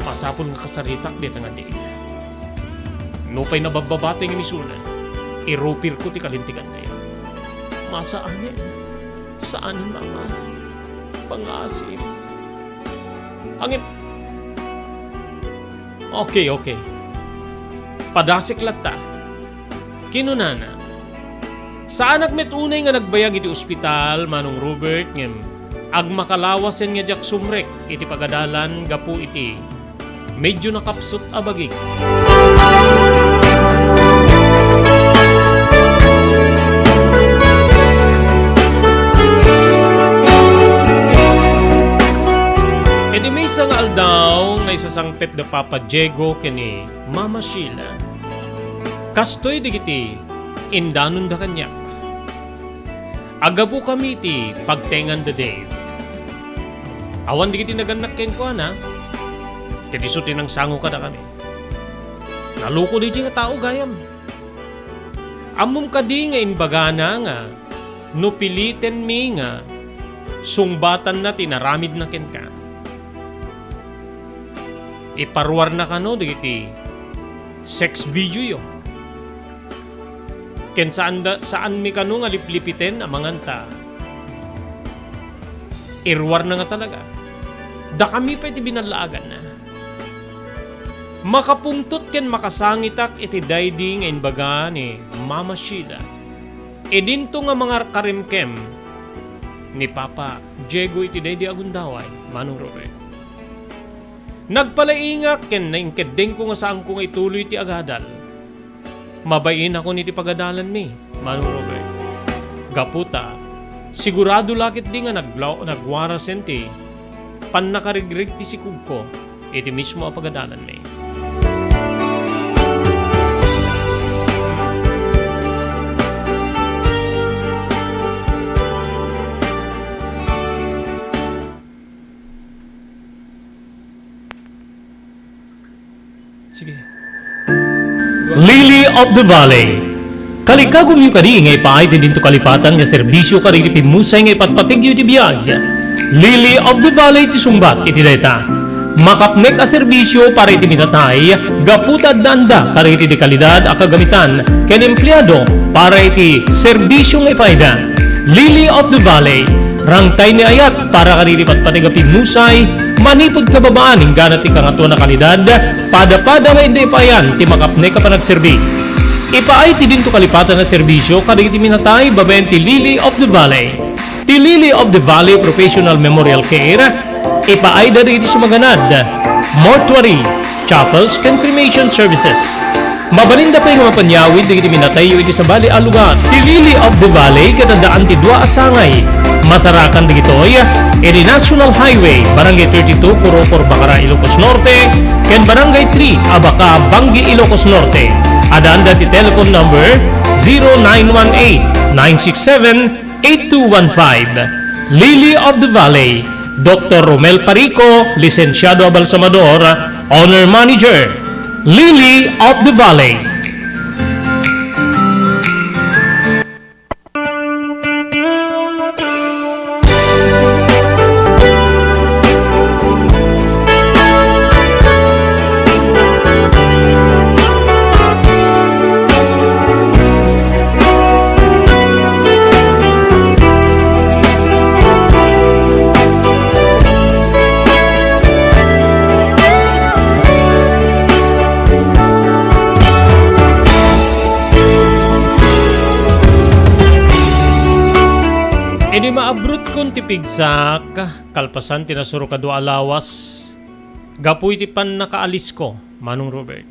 Masapul nga kasaritak dita nga diin. Nupay nababbabatay nga misuna, irupirko ti kalintegantayo. Masaanen. Saanen, Mama. Pangasim. Angin. Okay, okay. Padasek latta. Kinunana, "Saanak met unay nga nagbayag iti ospital, Manong Robert, ngem agmakalawasen nga diak sumrek iti pagadalan gapu iti medyo nakapsut a bagik." Iti maysa nga aldaw nga isasangpet da Papa Diego ken ni Mama Sheila, kastoy dagiti indanonda kaniak. Aggapukami iti pagtenganda, Dave. Awan dagiti nagannak kenkuana, ket isu ti nangsango kadakami. Nalukod daydiay nga tao gayam. Ammom kadi nga imbagana nga no pilitenmi nga sungbatanna ti inaramidna kenka, iparuarna kano dagiti sex videoyo. Ken saan da, saanmi kano nga liplipiten amangan ta iruarna nga talaga. Dakami pay ti binallaaganna. Makapungtot ken makasangitak iti daydi nga imbaga ni Mama Sheila. Idinto nga mangarkarimkem ni Papa Diego iti daydi a gundaway, Manong Robert. Nagpalaingak ken nainkeddengko nga saanko nga ituloy ti agadal. Mabainakon iti pagadalanmi, Manong Robert. Gapu ta, sigurado la ketdi nga nagla-, nagwarasen ti pannakarigreg ti sikogko iti mismo a pagadalanmi. Sige. Lily of the Valley. Kalikagumyo kadi nga ipaay ti dinto kalipatan nga serbisio kadagiti pimmusay nga ipatpategyo iti biag. Lily of the Valley ti sungbat iti dayta. Makapnek a serbisio para iti minatay, gapu ta addaanda kadagiti de kalidad a kagamitan ken empleado para iti serbisio nga ipaayda. Lily of the Valley, rangtay ni ayat para kadagiti patpateg a pimmusay, manipud kababaan inggana ti Kangatoan a Kalidad, pada-pada nga inda ipaayan ti makapnek a panagserbi. Ipaay ti dinto kalipatan a serbisio kadagiti minatay babaen ti Lily of the Valley. Ti Lily of the Valley Professional Memorial Care, ipaayda dagiti sumaganad, mortuary, chapels, ken cremation services. Mabalinda pay nga mapanyawid dagiti minatayyo iti sabali a lugar. Ti Lily of the Valley ket addaan ti dua a sangay. Masarakan dagitoy iti National Highway, Barangay thirty-two, Corocor, Bacara, Ilocos Norte, ken Barangay three, Abaca, Bangui, Ilocos Norte. Addaanda ti telephone number zero nine one eight, nine six seven, eight two one five. Lily of the Valley, Doctor Romel Parico, Lisensiado a Balsamador, Owner Manager, Lily of the Valley. Idi maabrotkon ti pigsak, kalpasan ti nasurok a dua a lawas, gapu iti pannakaalisko, Manong Robert.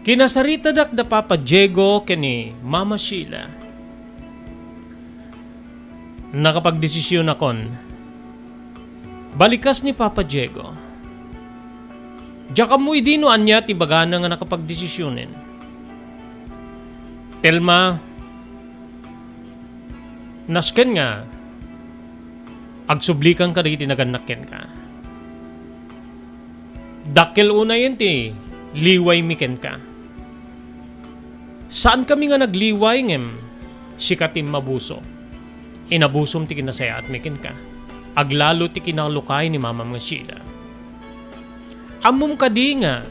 Kinasaritadak da Papa Diego ken ni Mama Sheila. Nakapagdesisionakon. Balikas ni Papa Diego. Diak ammo idi no ania ti ibagana nga nakapagdesisionen. Telma, nasken nga agsublikan kadagiti nagannak kenka. Dakkel unayen ti liwaymi kenka. Saankami nga nagliway ngem sika ti immabuso. Inabusom ti kinasayaatmi kenka. Aglalo ti kinalukay ni Mamam nga Sheila. Ammom kadi nga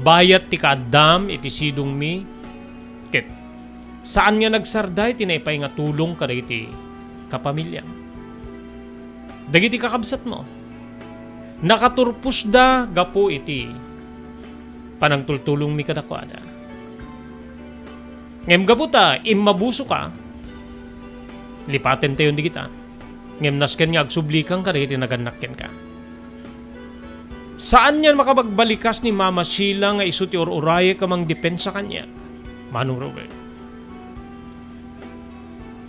bayat ti kaaddam iti sidongmi ket saan nga nagsarday ti naipay nga tulong kadagiti kapamiliam. Dagiti kakabsatmo, nakaturposda gapu iti panangtultulongmi kadakuada. Ngem gapu ta immabusoka, lipatentayon dagita. Ngem nasken nga agsublikan kadagiti nagannak kenka. Saan nga makabagbalikas ni Mama Sheila nga isu ti ur-urayek a mangdepensa kaniak, Manong Robert.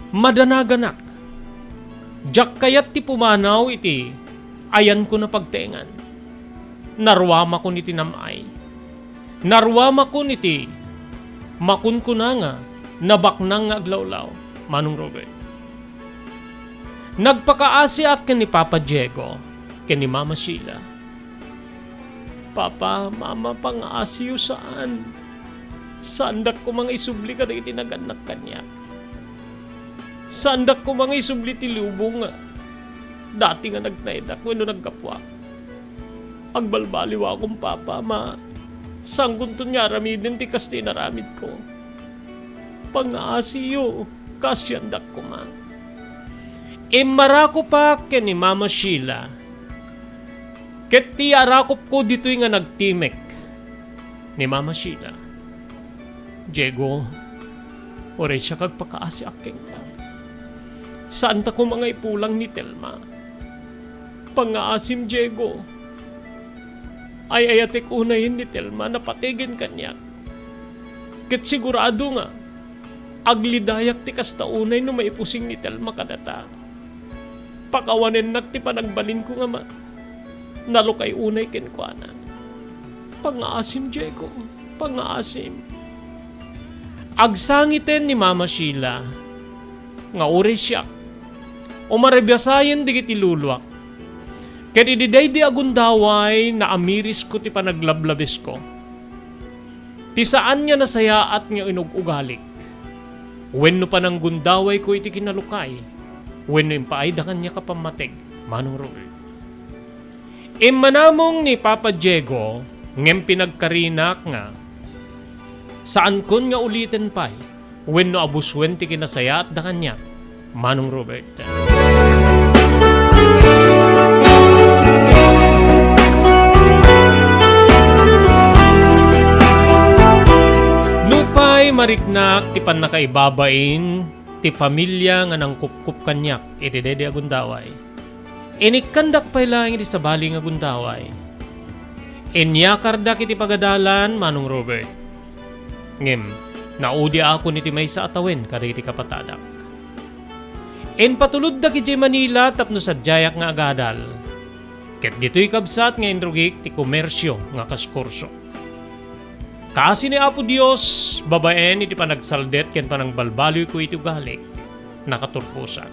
Madanaganak. Diak kayat ti pumanaw iti ayanko a pagtaengan. Naruamakon iti nam-ay. Naruamakon iti makunkuna nga nabaknang nga aglawlaw, Manong Robert. Nagpakaasiak ken ni Papa Diego ken ni Mama Sheila. Papa, Mama, pangaasiyo saan. Saandak koma nga isubli kadagiti nagannak kaniak. Saandak koma nga isubli ti lubong nga dati nga nagtaydak wenno naggapuak. Agbalbaliwakon, Papa, ma, saankonton nga aramiden ti kas ti inaramidko. Pangaasiyo, kaasiandak koma. Immarakupak ken ni Mama Sheila. Ket ti arakupko ditoy nga nagtimek ni Mama Sheila. Diego, uray siak agpakaasiak kenka. Saanta koma nga ipulang ni Telma. Pangngaasim, Diego. Ay-ayatek unayen ni Telma, napategen kaniak. Ket sigurado nga aglidayak ti kasta unay no maipusing ni Telma kadata. Pakawanennak ti panagbalinko nga ma-, nalukay unay kenkuana. Pangngaasim, Diego. Pangngaasim. Agsangiten ni Mama Sheila nga uray siak, umaribiasayen dagiti luluak. Ket idi daydi a gundaway, naamirisko ti panaglablabisko. Ti saan nga nasayaat nga inug-ugalik, wenno pananggundawayko iti kinalukay, wenno impaayda kaniak a pammateg, Manong Robert. Immanamong ni Papa Diego, ngem pinagkarinak nga saankon nga uliten pay wenno abusuen ti kinasayaatda kaniak, Manong Robert. Nupay mariknak ti pannakaibabain ti familia nga nangkupkop kaniak iti daydi a gundaway, inikkandak pay laeng iti sabali nga gundaway. Inyakardak iti pagadalan, Manong Robert. Ngem naudiakon iti maysa a tawen kadagiti kapatadak. Impatuloddak idiay Manila tapno sadiayak nga agadal. Ket ditoy kabsat nga inrugik ti komersio nga kaskursok. Kaasi ni Apo Dios, babaen iti panagsaldet ken panangbalbaluyko iti ugalik, nakaturposak.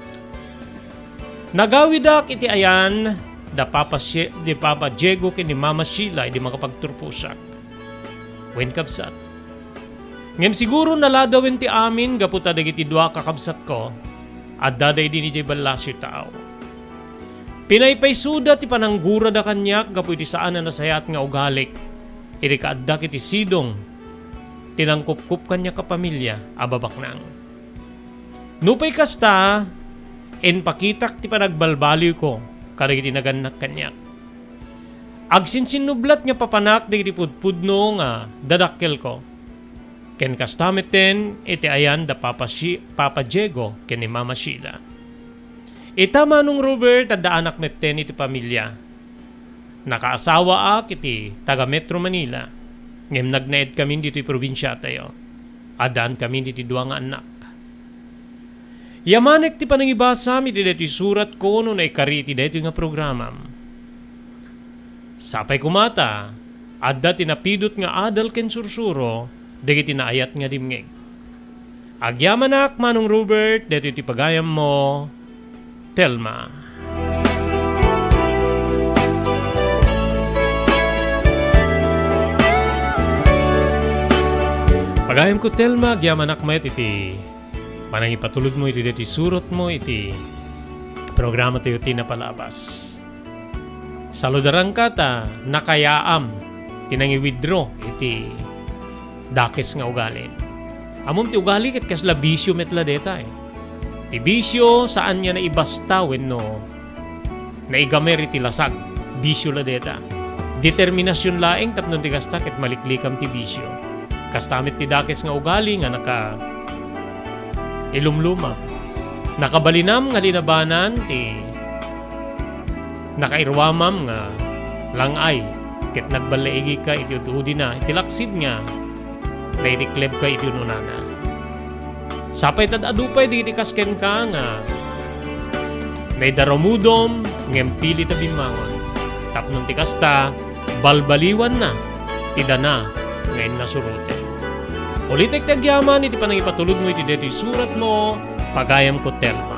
Nagawidak iti ayan da Papa Sie-, di Papa Diego ken ni Mama Sheila idi makapagturposak. Wen, kabsat. Ngem siguro naladawen ti amin gapu ta dagiti dua a kakabsatko, adda daydi idiay ballasio tao. Pinaypaysoda ti pananggurada kaniak gapu iti saan a nasayaat nga ugalik idi kaaddak iti sidong ti nangkupkop kaniak a pamilia a babaknang. Nupay kasta, impakitak ti panagbalbaluyko kadagiti nagannak kaniak. Agsinsinnublat nga papanak dagiti pudpudno nga dadakkelko. Ken kasta metten iti ayan da Papa Shi-, Papa Diego ken ni Mama Sheila. Ita, Manong Robert, adda anak metten iti pamilia. Nakaasawaak iti taga Metro Manila. Ngem nagnaedkamin ditoy probinsiatayo. Addaankamin iti dua nga annak. Yamanek ti panangibasam iti daytoy suratko no naikari iti daytoy nga programam. Sapay koma ta adda ti napidut nga adal ken sursuro dagiti naayat nga dimngeg. Agyamanak, Manong Robert, daytoy ti pagayammo, Telma. Pagayamko, Telma, agyamanak met iti panangipatulodmo iti daytoy suratmo iti programatayo ti napalabas. Saludaranka ta nakayaam ti nangi-withdraw iti dakes nga ugali. Ammom ti ugali ket kasla bisio met la deta, eh. Ti bisio, saan nga naibasta wenno naigamer iti lasag. Bisio la deta. Determinasion laeng tapno ti kasta ket maliklikam ti bisio. Kasta met ti dakes nga ugali nga naka ilumluma. Nakabalinam nga linabanan ti nakairuamam nga lang-ay ket nagballaigika iti ud-udina iti laksid nga naitiklebka iti un-unana. Sapay ta ad-adu pay dagiti kas kenka nga naidarumudom ngem pilit a bimmangon. Tapno ti kasta, balbaliwanna ti dana nga innasuroten. Ulitek ti agyaman iti panangipatulodmo iti daytoy suratmo, pagayamko, Telma.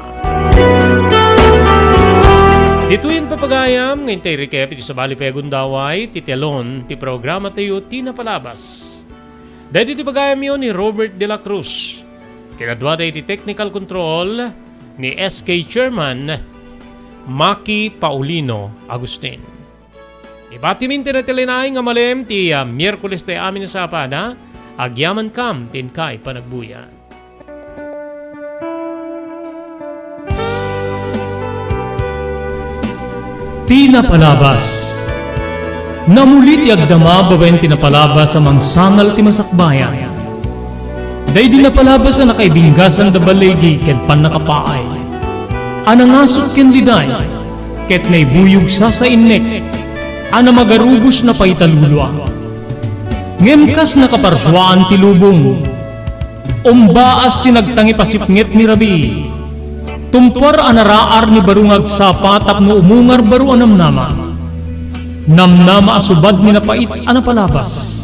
Ditoyen, papagayam, nga intay rikep iti sabali pay a gundaway ti telon ti programatayo ti napalabas. Daytoy ti pagayamyo ni Robert de la Cruz. Ken adda iti technical control ni S K Chairman Maki Paulino Agustin. Ibatimin ti natilinay nga malem ti, ah, Miyerkules ti amin a sapada, agyamankam ti inkay panagbuya. Ti napalabas. Namuli ti agdama babaen ti napalabas a mangsangal ti masakbayan. Daydi napalabas a nakaibinggasan da balligi ken pannakapaay. A nangasut ken liday, ket naibuyog sasainnek, a namagarubos na paitalulua. Ngem kas nakaparsuaan ti lubong, umbaas ti nagtangipasipnget ni rabii. Tumpuar a naraar ni baro nga agsapa tapno umungar baro a namnama. Namnama a subad ni napait a napalabas.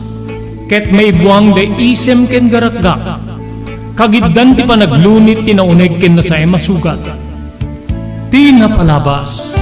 Ket maibuang da isem ken garakgak. Kagiddan ti panaglunit ti nauneg ken nasaem a sugat. Ti napalabas.